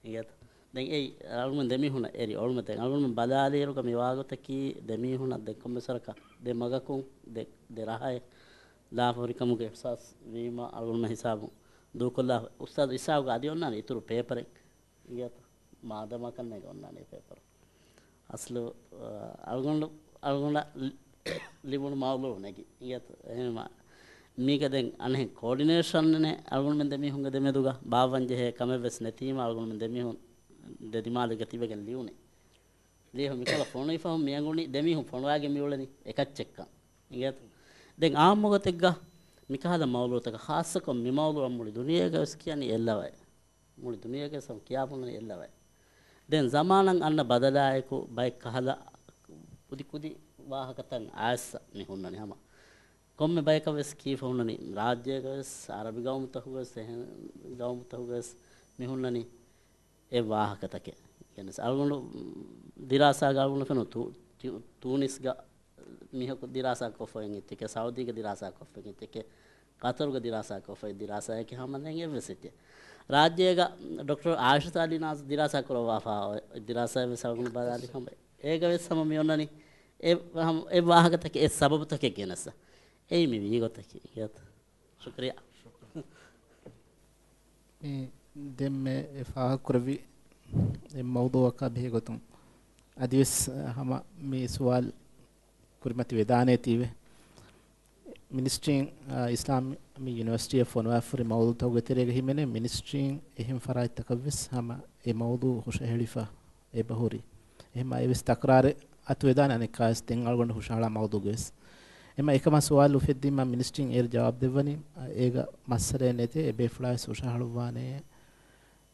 އިނގޭތަ؟ ދެން އެއީ އަޅުގަނޑުމެން ދެމީހުންނަށް އެރި އޮޅުމެއް. ދެން އަޅުގަނޑުމެން ބަލާލިއިރުގަ މި ވާގޮތަކީ ދެމީހުންނަށް ދެން ކޮންމެސް ވަރަކަށް ދެ މަގަކުން ދެ، ދެ ރަހައެއް ލާފަ ހުރިކަމުގެ އިޙްސާސް ވީމަ އަޅުގަނޑުމެން ހިސާބުން ދޫކޮށްލާ. އުސްތާޛު އިސްޙާޤު އަދި އޮންނާނެ އިތުރު ޕޭޕަރެއް. އިނގޭތަ؟ މާދަމާ ކަންނޭނގެ އޮންނާނެ އެ ޕޭޕަރު. އަސްލު، އަ، އަޅުގަނޑު، އަޅުގަނޑަށް ލި-، ލިބުނު މައުޟޫޢު ނެގި. އިނގޭތަ؟ އެހެންވީމަ މީގަ ދެން އަނެއް ކޯޑިނޭޝަނެއް އަޅުގަނޑުމެން ދެމީހުންގެ ދެމެދުގަ ބާއްވަންޖެހޭ ކަމެއް ވެސް ނެތީމަ އަޅުގަނޑުމެން ދެމީހުން ދެ ދިމާލުގަ ތިބެގެން ލިޔުނީ. ލިޔެހުން މިކޮޅަށް ފޮނުވި ފަހުން މި އެނގުނީ ދެމީހުން ފޮނުވާގެން މިއުޅެނީ އެކައްޗެއްކަން. އިނގޭތަ؟ ދެން އާއްމު ގޮތެއްގަ މިކަހަލަ މައުޟޫޢުތަކަށް ޚާއްޞަކޮށް މި މައުޟޫޢަށް މުޅި ދުނިޔޭގަ ވެސް ކިޔަނީ އެއްލަވައޭ. މުޅި ދުނިޔޭގަ ވެސް ކިޔާ ބުނަނީ އެއްލަވައޭ. ދެން ޒަމާނަށް އަންނަ ބަދަލާއެކު ބައެއް ކަހަލަ ކުދި ކުދި ވާހަކަތައް އައިސް މި ހުންނަނީ ހަމަ. ކޮންމެ ބަޔަކަށް ވެސް ކީފަ ހުންނަނީ ރާއްޖޭގަ ވެސް އަރަބި ގައުމުތަކުގަ ވެސް އެހެން ގައުމުތަކުގަ ވެސް މި ހުންނަނީ އެ ވާހަކަތަކެއް. ގެނެސް އަޅުގަނޑު ދިރާސާގަ އަޅުގަނޑު ފެނު ތޫ-، ތި-، ތޫނިސްގަ މީހަކު ދިރާސާ ކޮށްފައި އެއްޗެކޭ، ސައުދީގަ ދިރާސާ ކޮށްފައި އެއްޗެކޭ، ޤަތަރުގަ ދިރާސާ ކޮށްފައި ދިރާސާއެކޭ ހަމަ ދެން އެއްވެސް އެއްޗެއް. ރާއްޖޭގަ ޑޮކްޓަރ އާއިޝަތު އަލީ ނާޒު ދިރާސާ ކުރައްވާފަ އޮތް ދިރާސާއެއް ވެސް އަޅުގަނޑު ބަލާލި ހަމަ. އޭގަ ވެސް ހަމަ މި އޮންނަނީ އެ ވާ-، އެ ވާހަކަތަކެއް އެ ސަބަބުތަކެއް ގެނެސް. އެއީ މި ވީގޮތަކީ. ޝުކުރިއްޔާ. މި ދެންމެ އެ ފާހަގަކުރެއްވި އެ މައުޟޫޢަކާ ބެހޭގޮތުން އަދިވެސް ހަމަ މި ސުވާލު ކުރިމަތިވެދާނޭތީވެ. މިނިސްޓްރީން، އާ، އިސްލާމީ ޔުނިވަރސިޓީއަށް ފޮނުވާފަހުރި މައުޟޫޢުތަކުގެ ތެރޭގަ ހިމެނޭ މިނިސްޓްރީން އެހެން ފަރާތްތަކަށްވެސް ހަމަ އެ މައުޟޫޢު ހުށަހެޅިފަ އެބަހުރި. އެހެންމަ އެވެސް ތަކުރާރެއް އަތުވެދާނެ އަނެއްކާވެސް ދެން އަޅުގަނޑު ހުށަހަޅާ މައުޟޫޢުގަވެސް. އެމަ އެކަމާ ސުވާލު އުފެއްދީމަ މިނިސްޓްރީން އޭރު ޖަވާބު ދެއްވަނީ، އޭގަ މައްސަލައެއް ނެތޭ، އެބޭފުޅާވެސް ހުށަހަޅުއްވާނެ.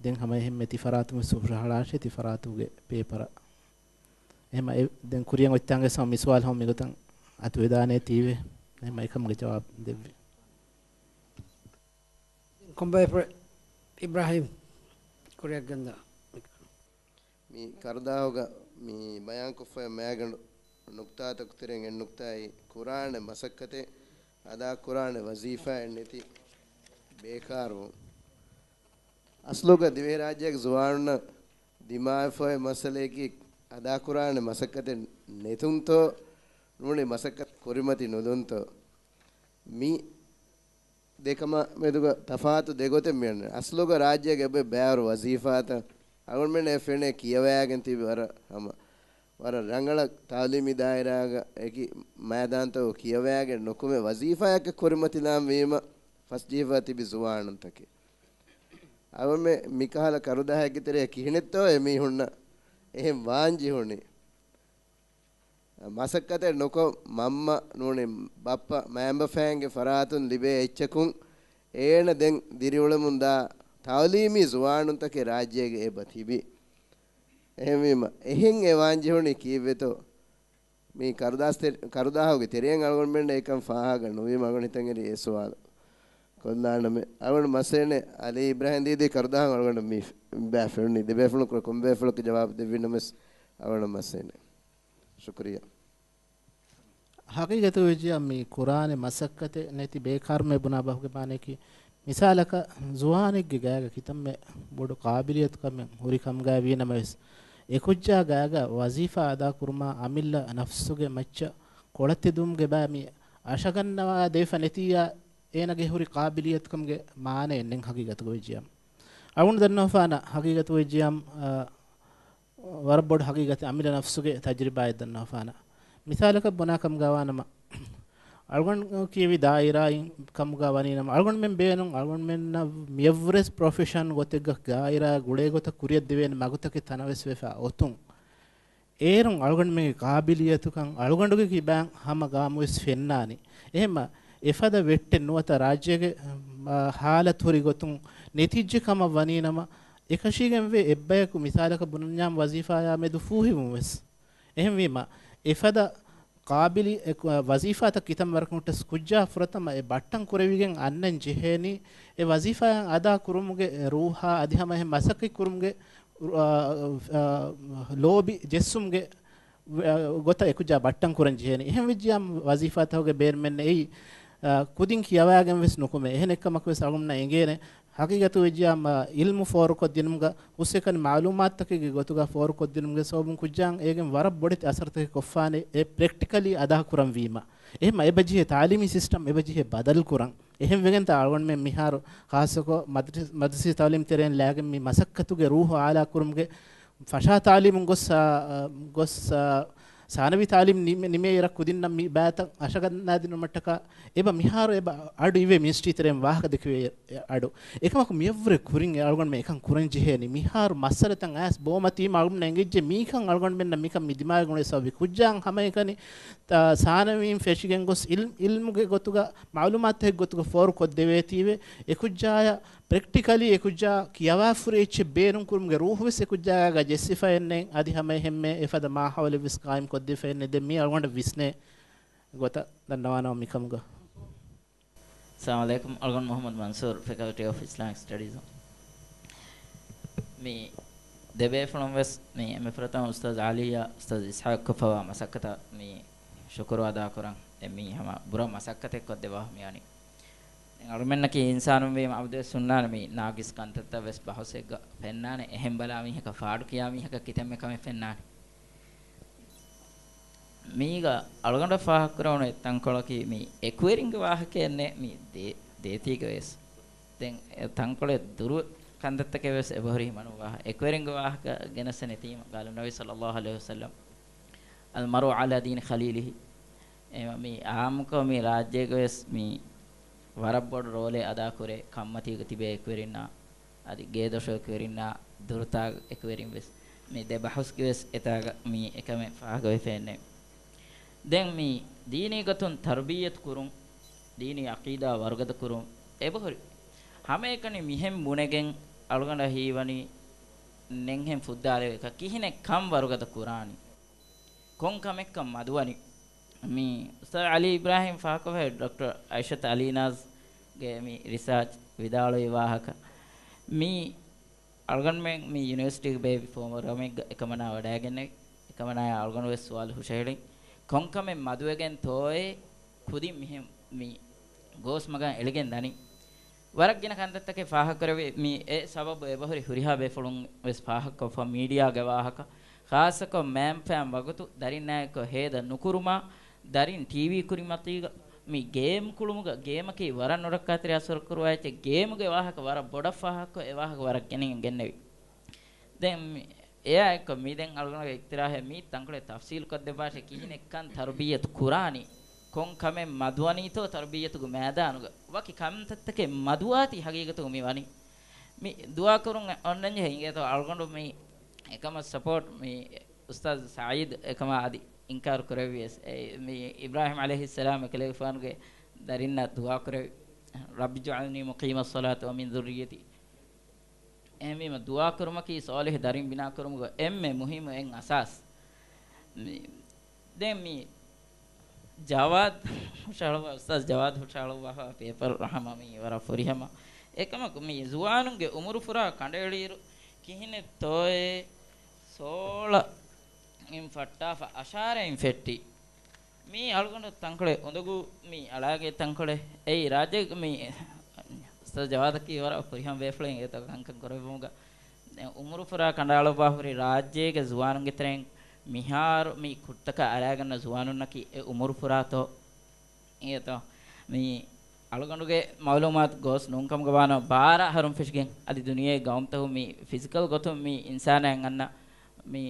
ދެން ހަމަ އެހެންމެ ތި ފަރާތުން ވެސް ހުށަހަޅާށޭ ތި ފަރާތުގެ ޕޭޕަރަށް. އެހެމަ އެ-، ދެން ކުރިއަށް އޮތްތާނގެ ސަމަ މި ސުވާލު ހަމަ މިގޮތަށް އަތުވެދާނޭތީވެ. އެހެމަ އެކަމުގެ ޖަވާބު ދެއްވި. ކޮންބައިފުޅެއް އިބްރާހީމް ކުރިއަށް ގެންދާ. މި ކަރުދާހުގަ މި ބަޔާންކޮށްފައި މައިގަނޑު ނުކްތާތަކު ތެރެއިން އެއް ނުކްތާއީ، ކުރާނެ މަސައްކަތެއް އަދާކުރާނެ ވަޒީފާއެއް ނެތި ބޭކާރުވުން. އަސްލުގަ ދިވެހިރާއްޖޭގެ ޒުވާނުންނަށް ދިމާވެފައި މައްސަލަޔަކީ، އަދާކުރާނެ މަސައްކަތެއް ނެތުންތޯ، ނޫނީ މަސައްކަތް ކުރިމަތި ނުލުންތޯ؟ މި ދެކަމާ މެދުގަ ތަފާތު ދެގޮތެއް މިއަންނަނީ. އަސްލުގަ ރާއްޖޭގެ އެބަ ބައިވަރު ވަޒީފާތައް އަޅުގަނޑުމެން އެ ފެނޭ ކިޔަވައިގެން ތިބި ވަރަށް ހަމަ، ވަރަށް ރަނގަޅަށް ތައުލީމީ ދާއިރާގަ އެކި މައިދާންތައް ކިޔަވައިގެން ނުކުމެ ވަޒީފާއަކަށް ކުރިމަތިލާން ވީމަ ފަސްޖެހިފަ ތިބި ޒުވާނުންތަކެއް. އަވަމެ މިކަހަލަ ކަރުދާހެއްގެ ތެރޭ ކިހިނެއްތޯ އެ މީހުންނަށް އެހެން ވާން ޖެހުނީ؟ މަސައްކަތެއް ނުކޮށް މަންމަ ނޫނީ ބައްޕަ މައިންބަފައިންގެ ފަރާތުން ލިބޭ އެއްޗަކުން އޭނަ ދެން ދިރިއުޅެމުންދާ ތައުލީމީ ޒުވާނުންތަކެއް ރާއްޖޭގަ އެބަ ތިބި. އެހެންވީމަ، އެހެން އެ ވާން ޖެހުނީ ކީއްވެތޯ؟ މި ކަރުދާސް ތެ-، ކަރުދާހުގެ ތެރެއިން އަޅުގަނޑުމެންނަށް އެކަން ފާހަގަ ނުވީމަ އަޅުގަނޑު ހިތަށް އެރި އެ ސުވާލު ކޮށްލާނަމޭ. އަޅުގަނޑު މަސްއޭނެ އަލީ އިބްރާހިމް ދީދީ ކަރުދާހަށް އަޅުގަނޑު މި ބައި ފެނުނީ. ދެބޭފުޅުން ކުރެ ކޮން ބޭފުޅަކު ޖަވާބު ދެއްވިނަމަސް އަޅުގަނޑު މަސްއޭނެ. ޝުކުރިއްޔާ. ހަގީގަތުގަ ވެއްޖިއްޔާ މި ކުރާނެ މަސައްކަތެއް ނެތި ބޭކާރުމެ ބުނާ ބަހުގެ މާނަޔަކީ، މިސާލަކަށް ޒުވާނެއްގެ ގާގަ ކިތަންމެ ބޮޑު ޤާބިލިއްޔަތުކަމެއް ހުރި ކަމުގައި ވީނަމަވެސް، އެކުއްޖާ ގާގަ ވަޒީފާ އަދާކުރުމާ އަމިއްލަ ނަފްސުގެ މައްޗަށް ކޮޅަށް ތެދުވުމުގެ ބައި މި އަށަގަންނަވާ ދެވިފަ ނެތިއްޔާ، އޭނަގެ ހުރި ޤާބިލިއްޔަތުކަމުގެ މާނައެއް ނެތް ހަގީގަތުގަ ވެއްޖިއްޔާ. އަޅުގަނޑު ދަންނަވާފާނަ ހަގީގަތުގަ ވެއްޖިއްޔާ، އާ، ވަރަށް ބޮޑު ހަގީގަތެއް އަމިއްލަ ނަފްސުގެ ތަޖްރިބާއެއް ދަންނަވާފާނަ. މިސާލަކަށް ބުނާ ކަމުގަ ވާނަމަ، އަޅުގަނޑު ކިޔެވި ދާއިރާއިން ކަމުގަ ވަނީނަމަ، އަޅުގަނޑުމެން ބޭނުން އަޅުގަނޑުމެންނަށް މިޔަށްވުރެސް ޕްރޮފެޝަން ގޮތެއްގަ ދާއިރާ ގުޅޭ ގޮތަށް ކުރިއަށް ދެވޭނެ މަގުތަކެއް ތަނަވެސް ވެފަ އޮތުން. އޭރުން އަޅުގަނޑުމެންގެ ޤާބިލިއްޔަތުކަން އަޅުގަނޑުގެ ކިބައިން ހަމަ ގާމުވެސް ފެންނާނެ. އެހެންމަ އެފަދަ ވެއްޓެއް ނުވަތަ ރާއްޖޭގެ، އާ، ހާލަތު ހުރި ގޮތުން ނެތިއްޖެ ކަމަށް ވަނީނަމަ، އެކަށީގެންވޭ އެއްބަޔަކު މިސާލަކަށް ބުނަންޏާމު ވަޒީފާޔާ މެދު ފޫހިވުން ވެސް. އެހެންވީމަ، އެފަދަ ޤާބިލި އެ، އަ، ވަޒީފާތައް ކިތަންމެ ވަރަކަށް ހުއްޓަސް ކުއްޖާ ފުރަތަމަ އެ ބައްޓަން ކުރެވިގެން އަންނަން ޖެހޭނީ، އެ ވަޒީފާއަށް އަދާ ކުރުމުގެ ރޫހާ އަދި ހަމަ އެހެން މަސައްކަތް ކުރުމުގެ، އަ، އަ، ލޯބި ޖެއްސުމުގެ، އަ، ގޮތަށް އެކުއްޖާ ބައްޓަން ކުރަން ޖެހޭނީ. އެހެން ވެއްޖިއްޔާ ވަޒީފާތަކުގެ ބޭނުމެއް ނެތް، އަ، ކުދިން ކިޔަވާގެން ވެސް ނުކުމެ. އެހެނެއްކަމަކު ވެސް އަޅުގަނޑުމެންނަށް އެނގޭނެ. ހަގީގަތު ވެއްޖިއްޔާ އިލްމު ފޯރުކޮށްދިނުމުގަ ހުސްއެކަނި މައުލޫމާތުތަކެއްގެ ގޮތުގަ ފޯރުކޮށްދިނުމުގެ ސަބަބުން ކުއްޖާއަށް އޭގެން ވަރަށް ބޮޑެތި އަސަރުތަކެއް ކޮށްފާނެ އެ ޕްރެކްޓިކަލީ އަދާކުރަން ވީމަ. އެހެންމަ އެބަ ޖެހޭ ތާލީމީ ސިސްޓަމް އެބަ ޖެހޭ ބަދަލުކުރަން. އެހެން ވެގެންތާ އަޅުގަނޑުމެން މިހާރު ޚާއްޞަކޮށް މަދްރި-، މަދްރަސީ ތައުލީމް ތެރެއިން ލާގެން މި މަސައްކަތުގެ ރޫހު އާލާ ކުރުމުގެ ފަށާ ތާލީމުން ގޮސް، އާ، ގޮސް، އާ، ސާނަވީ ތާލީމް ނިމެ-، ނިމޭ އިރަށް ކުދިންނަށް މި ބައިތައް އަށަގަންނާދިނުމަށްޓަކާ އެބަ މިހާރު އެބަ އަޑު އިވޭ މިނިސްޓްރީ ތެރެއިން ވާހަކަ ދެކެވޭ އަޑު. އެކަމަކު މިއަށްވުރެ ކުރިން އެ އަޅުގަނޑުމެން އެކަން ކުރަން ޖެހޭނީ. މިހާރު މައްސަލަތައް އައިސް ބޯމަތީމަ އަޅުގަނޑުމެންނަށް އެނގިއްޖެ މީކަން އަޅުގަނޑުމެންނަށް މިކަން މި ދިމާވެގެން އުޅޭ ސަބަބު ކުއްޖާއަށް ހަމައެކަނި ތާ ސާނަވީން ފެށިގެން ގޮސް އިލް-، އިލްމުގެ ގޮތުގަ މައުލޫމާތުތަކެއް ގޮތުގަ ފޯރު ކޮށްދެވޭތީވެ އެކުއްޖާޔަށް ޕްރެކްޓިކަލީ އެކުއްޖާ ކިޔަވާފުރި އެއްޗެއް ބޭނުން ކުރުމުގެ ރޫހުވެސް އެކުއްޖާގަ ޖެއްސިފައެއްނެތް. އަދި ހަމަ އެހެންމެ އެފަދަ މާހައުލެއްވެސް ޤާއިމް ކޮށްދީފައެއްނެތް. ދެން މީ އަޅުގަނޑަށް ވިސްނޭ ގޮތަށް ދަންނަވާނަމަ މިކަމުގަ. އައްސަލާމު ޢަލައިކުމް. އަޅުގަނޑު މުޙައްމަދު މަންސޫރު، ފެކަލްޓީ އޮފް އިސްލާމިކް ސްޓަޑީޒު. މި ދެބޭފުޅުން ވެސް މި އެންމެ ފުރަތަމަ އުސްތާޛް ޢަލީއާ އުސްތާޛް އިސްޙާޤް ކޮށްފަވާ މަސައްކަތަށް މި ޝުކުރު އަދާކުރަން. އެ މީ ހަމަ ބުރަ މަސައްކަތެއް ކޮށްދެއްވާ މިވަނީ. ދެން އަޅުމެންނަކީ އިންސާނުން ވީމަ އަބަދުވެސް ހުންނާނެ މި ނާގިސް ކަންތައްތައް ވެސް ބަހުސްއެއްގަ ފެންނާނެ. އެހެން ބަލާ މީހަކަށް ފާޑު ކިޔާ މީހަކަށް ކިތަންމެ ކަމެއް ފެންނާނެ. މީގަ އަޅުގަނޑަށް ފާހަގަކުރެވުނު އެއް ތަންކޮޅަކީ މި އެކުވެރިންގެ ވާހަކައެއް ނެތް މި ދޭ-، ދޭތީގަ ވެސް. ދެން އެ ތަންކޮޅެއް ދުރު ކަންތައްތަކެއް ވެސް އެބަހުރި ހިމަނު ވާހަ-، އެކުވެރިންގެ ވާހަކަ ގެނެސް ނެތީމަ ގާލު ނަބީ ޞައްލައްލާހު ޢަލައިހި ވަސައްލަމް، އަލްމަރުއު ޢަލާ ދީނި ޚަލީލިހި. އެ މި އާއްމުކޮށް މި ރާއްޖޭގަ ވެސް މި ވަރަށް ބޮޑު ރޯލެއް އަދާކުރޭ ކަންމަތީގަ ތިބޭ އެކުވެރިންނާ އަދި ގޭދޮށު އެކުވެރިންނާ ދުރުތާ އެކުވެރިން ވެސް މި ދެ ބަހުސްގެ ވެސް އެތާގަ މި އެކަމެއް ފާހަގަވެފައެއްނެތް. ދެން މި ދީނީ ގޮތުން ތަރުބިއްޔަތު ކުރުން، ދީނީ ޢަޤީދާ ވަރުގަދަ ކުރުން އެބަހުރި. ހަމައެކަނި މިހެން ބުނެގެން އަޅުގަނޑަށް ހީވަނީ ނެތްހެން ފުއްދާލެވޭކަށް ކިހިނެއް ކަން ވަރުގަދަ ކުރާނީ؟ ކޮން ކަމެއްކަން މަދުވަނީ؟ މި އުސްތާޛް ޢަލީ އިބްރާހިމް ފާހަގަކޮށްފައި ޑޮކްޓަރ އައިޝަތު ޢަލީ ނާޒްގެ މި ރިސާޗް ވިދާޅުވި ވާހަކަ. މި އަޅުގަނޑުމެން މި ޔުނިވަރސިޓީގެ ބޭއްވި ފޯމަރ ރަމެއްގަ އެކަމަނާ ވަޑައިގެންނެވި. އެކަމަނާއާ އަޅުގަނޑު ވެސް ސުވާލު ހުށަހެޅިން. ކޮންކަމެއް މަދުވެގެންތޯއޭ ކުދިން މިހެން މި ގޯސް މަގަށް އެޅިގެން ދަނީ؟ ވަރަށް ގިނަ ކަންތައްތަކެއް ފާހަގަކުރެވި، މި އެ ސަބަބު އެބަހުރި ހުރިހާ ބޭފުޅުން ވެސް ފާހަގަކޮށްފަ، މީޑިއާގެ ވާހަކަ، ޚާއްޞަކޮށް މައިންބަފައިން ވަގުތު ދަރިންނާއެކު ހޭދަ ނުކުރުމާ، ދަރިން ޓީވީ ކުރިމަތީގަ މި ގޭމް ކުޅުމުގަ ގޭމަކީ ވަރަށް ނުރައްކާތެރި އަސަރު ކުރުވާ އެއްޗެއް، ގޭމުގެ ވާހަކަ ވަރަށް ބޮޑަށް ފާހަގަކޮށް އެ ވާހަކަ ވަރަށް ގެނެގެން ގެންނެވި. ދެން މި އެއާ އެއްކޮށް މި ދެން އަޅުގަނޑުގެ އިޤްތިރާހެއް މީ ތަންކޮޅެއް ތަފްސީލުކޮށްދެއްވާށޭ، ކިހިނެއްކަން ތަރުބިއްޔަތު ކުރާނީ، ކޮން ކަމެއް މަދުވަނީތޯ ތަރުބިއްޔަތުގެ މައިދާނުގަ ވަކި ކަންތައްތަކެއް މަދުވާތީ ހަގީގަތުގަ މި ވަނީ. މި ދުޢާކުރުން އޮންނަންޖެހޭ އިނގޭތޯ އަޅުގަނޑު މި އެކަމަށް ސަޕޯޓް މި އުސްތާޛު ސަޢީދު އެކަމާ އަދި އިންކާރު ކުރެއްވިޔަސް، އެ، މި އިބްރާހީމް ޢަލައިހިއްސަލާމް އެކަލޭގެފާނުގެ ދަރިންނަށް ދުޢާކުރެއްވި، رب اجعلني مقيم الصلاة ومن ذريتي. އެހެންވީމަ، ދުޢާކުރުމަކީ ޞާލިޙު ދަރިން ބިނާކުރުމުގަ އެންމެ މުހިއްމު އެއް އަސާސް. މި، ދެން މި ޖަވާދް ހުށަހަޅުއްވާ، އުސްތާޛު ޖަވާދް ހުށަހަޅުއްވާފަ ޕޭޕަރު ހަމަ މީ ވަރަށް ފުރިހަމަ. އެކަމަކު، މި ޒުވާނުންގެ އުމުރު ފުރާ ކަނޑައެޅިއިރު ކިހިނެއްތޯއޭ ސޯޅަ އިން ފައްޓާފަ އަށާރައިން ފެއްޓި. މީ އަޅުގަނޑު ތަންކޮޅެއް އުނދަގޫ މި އަޅާގެ ތަންކޮޅެއް. އެއީ ރާއްޖޭގެ މި އުސްތާޛު ޖަވާދަކީ ވަރަށް ފުރިހަމަ ބޭފުޅެއް އިނގޭތޯ ކަންކަން ކުރެއްވުމުގަ. އުމުރު ފުރާ ކަނޑައަޅުއްވާ ހުރި ރާއްޖޭގެ ޒުވާނުންގެ ތެރެއިން މިހާރު މި ކުށްތަކަށް އަރާގަންނަ ޒުވާނުންނަކީ އެ އުމުރު ފުރާތޯ؟ އިނގޭތޯ؟ މި އަޅުގަނޑުގެ މައުލޫމާތު ގޯސް ނޫންކަމުގަ ވާނަމަ، ބާރަ އަހަރުން ފެށިގެން އަދި ދުނިޔޭގެ ގައުމުތަކުން މި ފިޒިކަލް ގޮތުން މި އިންސާނާއަށް އަންނަ މި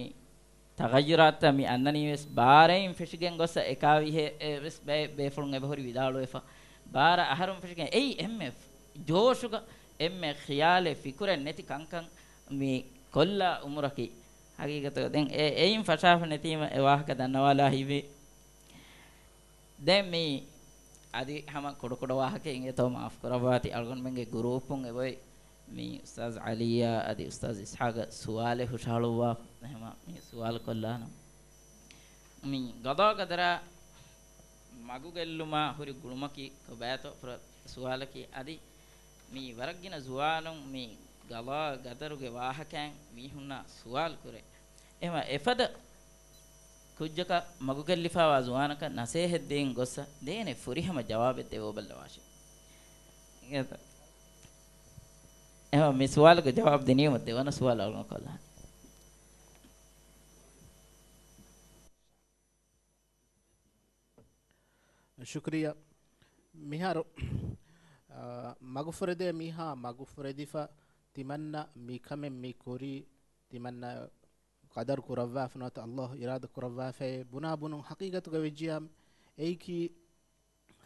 ތަޣައްޔުރާތްތައް މި އަންނަނީވެސް ބާރައިން ފެށިގެން ގޮއްސަ އެކާވީހޭ އެވެސް ބައެއް ބޭފުޅުން އެބަހުރި ވިދާޅުވެފަ. ބާރަ އަހަރުން ފެށިގެން އެއީ އެންމެ ޖޯޝުގަ އެންމެ ޚިޔާލެއް ފިކުރެއް ނެތި ކަންކަން މި ކޮށްލާ އުމުރަކީ. ހަގީގަތުގަ ދެން އެ، އެއިން ފަށާފަ ނެތީމަ އެ ވާހަކަ ދަންނަވާލާ ހިތްވޭ. ދެން މި އަދި ހަމަ ކުޑަކުޑަ ވާހަކައެއް އިނގޭތޯ މާފު ކުރައްވާތި. އަޅުގަނޑުމެންގެ ގުރޫޕުން އެބައޮތް މި އުސްތާޛު ޢަލީއާ އަދި އުސްތާޛު އިސްޙާޤަށް ސުވާލެއް ހުށަހަޅުއްވާ. އެހެމަ މި ސުވާލު ކޮށްލާނަން. މި ޤަޟާ ޤަދަރާ މަގުގެއްލުމާ ހުރި ގުޅުމަކީ ކޮބާތޯ ފުރަ ސުވާލަކީ. އަދި މި ވަރަށްގިނަ ޒުވާނުން މި ޤަޟާ ޤަދަރުގެ ވާހަކައިން މީހުންނާ ސުވާލު ކުރޭ. އެހެމަ އެފަދަ ކުއްޖަކަށް މަގުގެއްލިފާވާ ޒުވާނަކަށް ނަސޭހަތް ދޭން ގޮއްސަ ދޭނެ ފުރިހަމަ ޖަވާބެއް ދެވޯބައްލަވާށެ. އެހެމަ މި ސުވާލުގެ ޖަވާބު ދިނީމަ ދެވަނަ ސުވާލު އަޅުގަނޑު ކޮށްލާނެ. ޝުކުރިއްޔާ. މިހާރު، އާ، މަގުފުރެދޭ މީހާ މަގުފުރެދިފަ ތިމަންނަ މިކަމެއް މި ކުރީ ތިމަންނަ ޤަދަރު ކުރައްވާފަ ނުވަތަ ﷲ އިރާދަ ކުރައްވާފައޭ ބުނާ ބުނުން ޙަޤީޤަތުގަ ވެއްޖިޔާ އެއީކީ،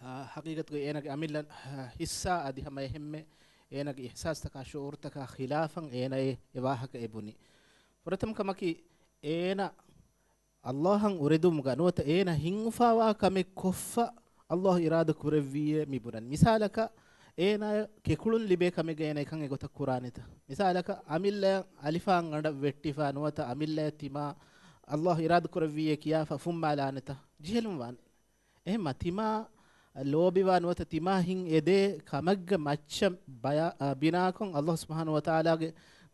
އާ، ޙަޤީޤަތުގަ އޭނަގެ އަމިއްލަ، އާ، ޙިއްސާ އަދި ހަމަ އެހެންމެ އޭނަގެ އިޙްސާސްތަކާ ޝުޢޫރުތަކާ ޚިލާފަށް އޭނައޭ އެ ވާހަކަ އެ ބުނީ. ފުރަތަމަ ކަމަކީ އޭނަ ﷲ އަށް އުރެދުމުގަ ނުވަތަ އޭނަ ހިތްއުފާވާ ކަމެއް ކޮށްފަ ﷲ އިރާދަ ކުރެއްވީއޭ މި ބުނަން. މިސާލަކަށް، އޭނާ ކެކުޅުން ލިބޭ ކަމެއްގަ އޭނަ އެކަން އެގޮތަށް ކުރާނެތަ؟ މިސާލަކަށް، އަމިއްލައަށް އަލިފާން ގަނޑަށް ވެއްޓިފަ ނުވަތަ އަމިއްލައަށް ތިމާ ﷲ އިރާދަ ކުރެއްވީއޭ ކިޔާފަ ފުއްމާލާނެތަ؟ ޖެހިލުން ވާނެ. އެހެންމަ ތިމާ ލޯބިވާ ނުވަތަ ތިމާ ހިތް އެދޭ ކަމެއްގެ މައްޗަށް ބަޔާ-، އަ، ބިނާކޮށް ﷲ ސުބްޙާނަހޫ ވަތަޢާލާގެ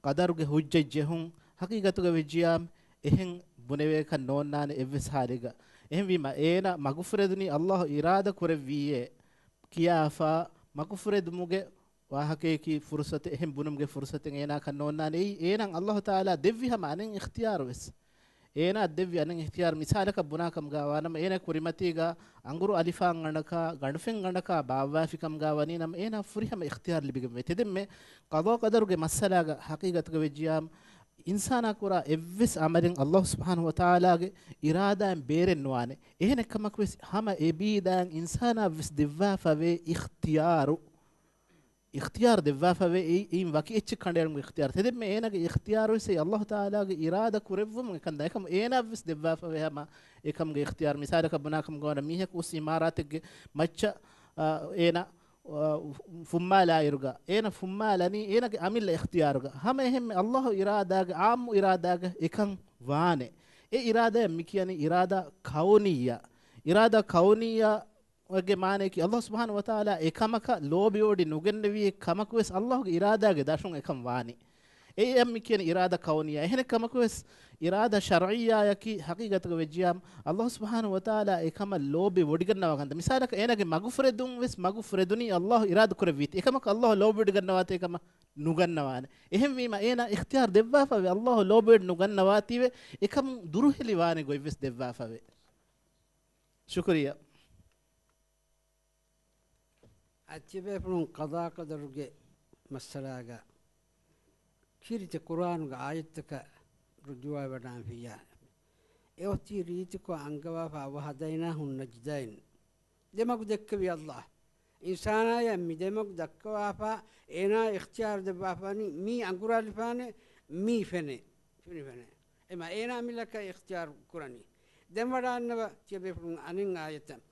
ޤަދަރުގެ ޙުއްޖަތް ޖެހުން ޙަޤީޤަތުގަ ވެއްޖިޔާ އެހެން ބުނެވޭކަށް ނޯންނާނެ އެއްވެސް ޙާލެއްގަ. އެހެންވީމަ، އޭނަ މަގުފުރެދުނީ ﷲ އިރާދަ ކުރެއްވީއޭ ކިޔާފަ، މަގުފުރެދުމުގެ ވާހަކަޔަކީ ފުރުޞަތެއް، އެހެން ބުނުމުގެ ފުރުޞަތެއް އޭނާކަށް ނޯންނާނެ. އެއީ، އޭނައަށް ﷲ ތަޢާލާ ދެއްވި ހަމަ އަނެއް އިޚްތިޔާރު ވެސް. އޭނާ ދެއްވި އަނެއް އިޚްތިޔާރު، މިސާލަކަށް ބުނާ ކަމުގަ ވާނަމަ، އޭނަ ކުރިމަތީގަ އަނގުރު އަލިފާން ގަނޑަކާ، ގަނޑުފެން ގަނޑަކާ ބާއްވާފި ކަމުގަ ވަނީ ނަމަ، އޭނާ ފުރިހަމަ އިޚްތިޔާރު ލިބިގެންވޭ. ތެދެންމެ ޤަޟާ ޤަދަރުގެ މައްސަލާގަ ޙަޤީޤަތުގަ ވެއްޖިޔާމު، އިންސާނާ ކުރާ އެއްވެސް ޢަމަލެއް ﷲ ސުބްޙާނަހޫ ވަތަޢާލާގެ އިރާދާއިން ބޭރެއް ނުވާނެ. އެހެނެއްކަމަކުވެސް ހަމަ އެބީދާއިން އިންސާނާއަށްވެސް ދެއްވާފަވޭ އިޚްތިޔާރު. އިޚްތިޔާރު ދެއްވާފަވޭ، އެއީ، އެއިން ވަކި އެއްޗެއް ކަނޑައެޅުމުގެ އިޚްތިޔާރު. ތެދެންމެ އޭނާގެ އިޚްތިޔާރުވެސް އެއީ ﷲ ތަޢާލާގެ އިރާދަ ކުރެއްވުމުން އެކަން ދާ. އެކަމު އޭނާއަށްވެސް ދެއްވާފަވޭ ހަމަ އެކަމުގެ އިޚްތިޔާރު. މިސާލަކަށް ބުނާކަމުގަ ވަނަ މީހަކު އުސް އިމާރާތެއްގެ މައްޗަށް، އާ، އޭނާ، އާ، ފުއްމާލާއިރުގަ، އޭނަ ފުއްމާލަނީ އޭނަގެ އަމިއްލަ އިޚްތިޔާރުގަ. ހަމަ އެހެންމެ ﷲ އިރާދާގެ، ޢާއްމު އިރާދާގެ އެކަން ވާނެ. އެ އިރާދާއަށް މި ކިޔަނީ އިރާދާ ކައުނިއްޔާ. އިރާދާ ކައުނިއްޔާ ގެ މާނަޔަކީ، ﷲ ސުބްޙާނަހޫ ވަތަޢާލާ އެކަމަކަށް ލޯބިވޮޑި ނުގެންނެވި އެއް ކަމަކުވެސް ﷲގެ އިރާދާގެ ދަށުން އެކަން ވާނީ. އެއަށް މި ކިޔަނީ އިރާދަ ކައުނިއްޔާ. އެހެނެއް ކަމަކު ވެސް އިރާދަ ޝަރްޢިއްޔާއަކީ ހަޤީޤަތުގަ ވެއްޖިޔާމު، ﷲ ސުބްޙާނަހޫ ވަތަޢާލާ އެކަމަށް ލޯބި ވޮޑިގަންނަވާ ކަންތައް. މިސާލަކަށް އޭނާގެ މަގުފުރެދުން ވެސް މަގުފުރެދުނީ ﷲ އިރާދަ ކުރެއްވީތީ. އެކަމަކު ﷲ ލޯބިވޮޑިގަންނަވާތީ ކަމަށް ނުގަންނަވާނެ. އެހެންވީމަ އޭނާ އިޚްތިޔާރު ދެއްވާފަވޭ، ﷲ ލޯބިވޮޑި ނުގަންނަވާތީވެ، އެކަމުން ދުރުހެލިވާނެ ގޮތްވެސް ދެއްވާފަވޭ. ޝުކުރިއްޔާ. އަތް ތިޔަބޭފުޅުން ޤަޟާ ޤަދަރުގެ މައްސަލާގަ ކީރިތި ޤުރްއާނުގެ އާޔަތްތަކަށް ރުޖޫޢަވެވަޑާންފިއްޔާ، އެއޮތީ ރީތިކޮށް އަންގަވާފަ، وهديناه النجدين. ދެމަގު ދެއްކެވި ﷲ. އިންސާނާޔަށް މި ދެމަގު ދައްކަވާފަ، އޭނާ އިޚްތިޔާރު ދެއްވާފަނީ، މީ އަނގުރާލިފާނެ، މީ ފެނޭ، ފެނިފެނޭ. އެމަ އޭނާ މިލަކަށް އިޚްތިޔާރު ކުރަނީ. ދެން ވަޑާންނަވަ ތިޔަބޭފުޅުން އަނެއް އާޔަތަށް.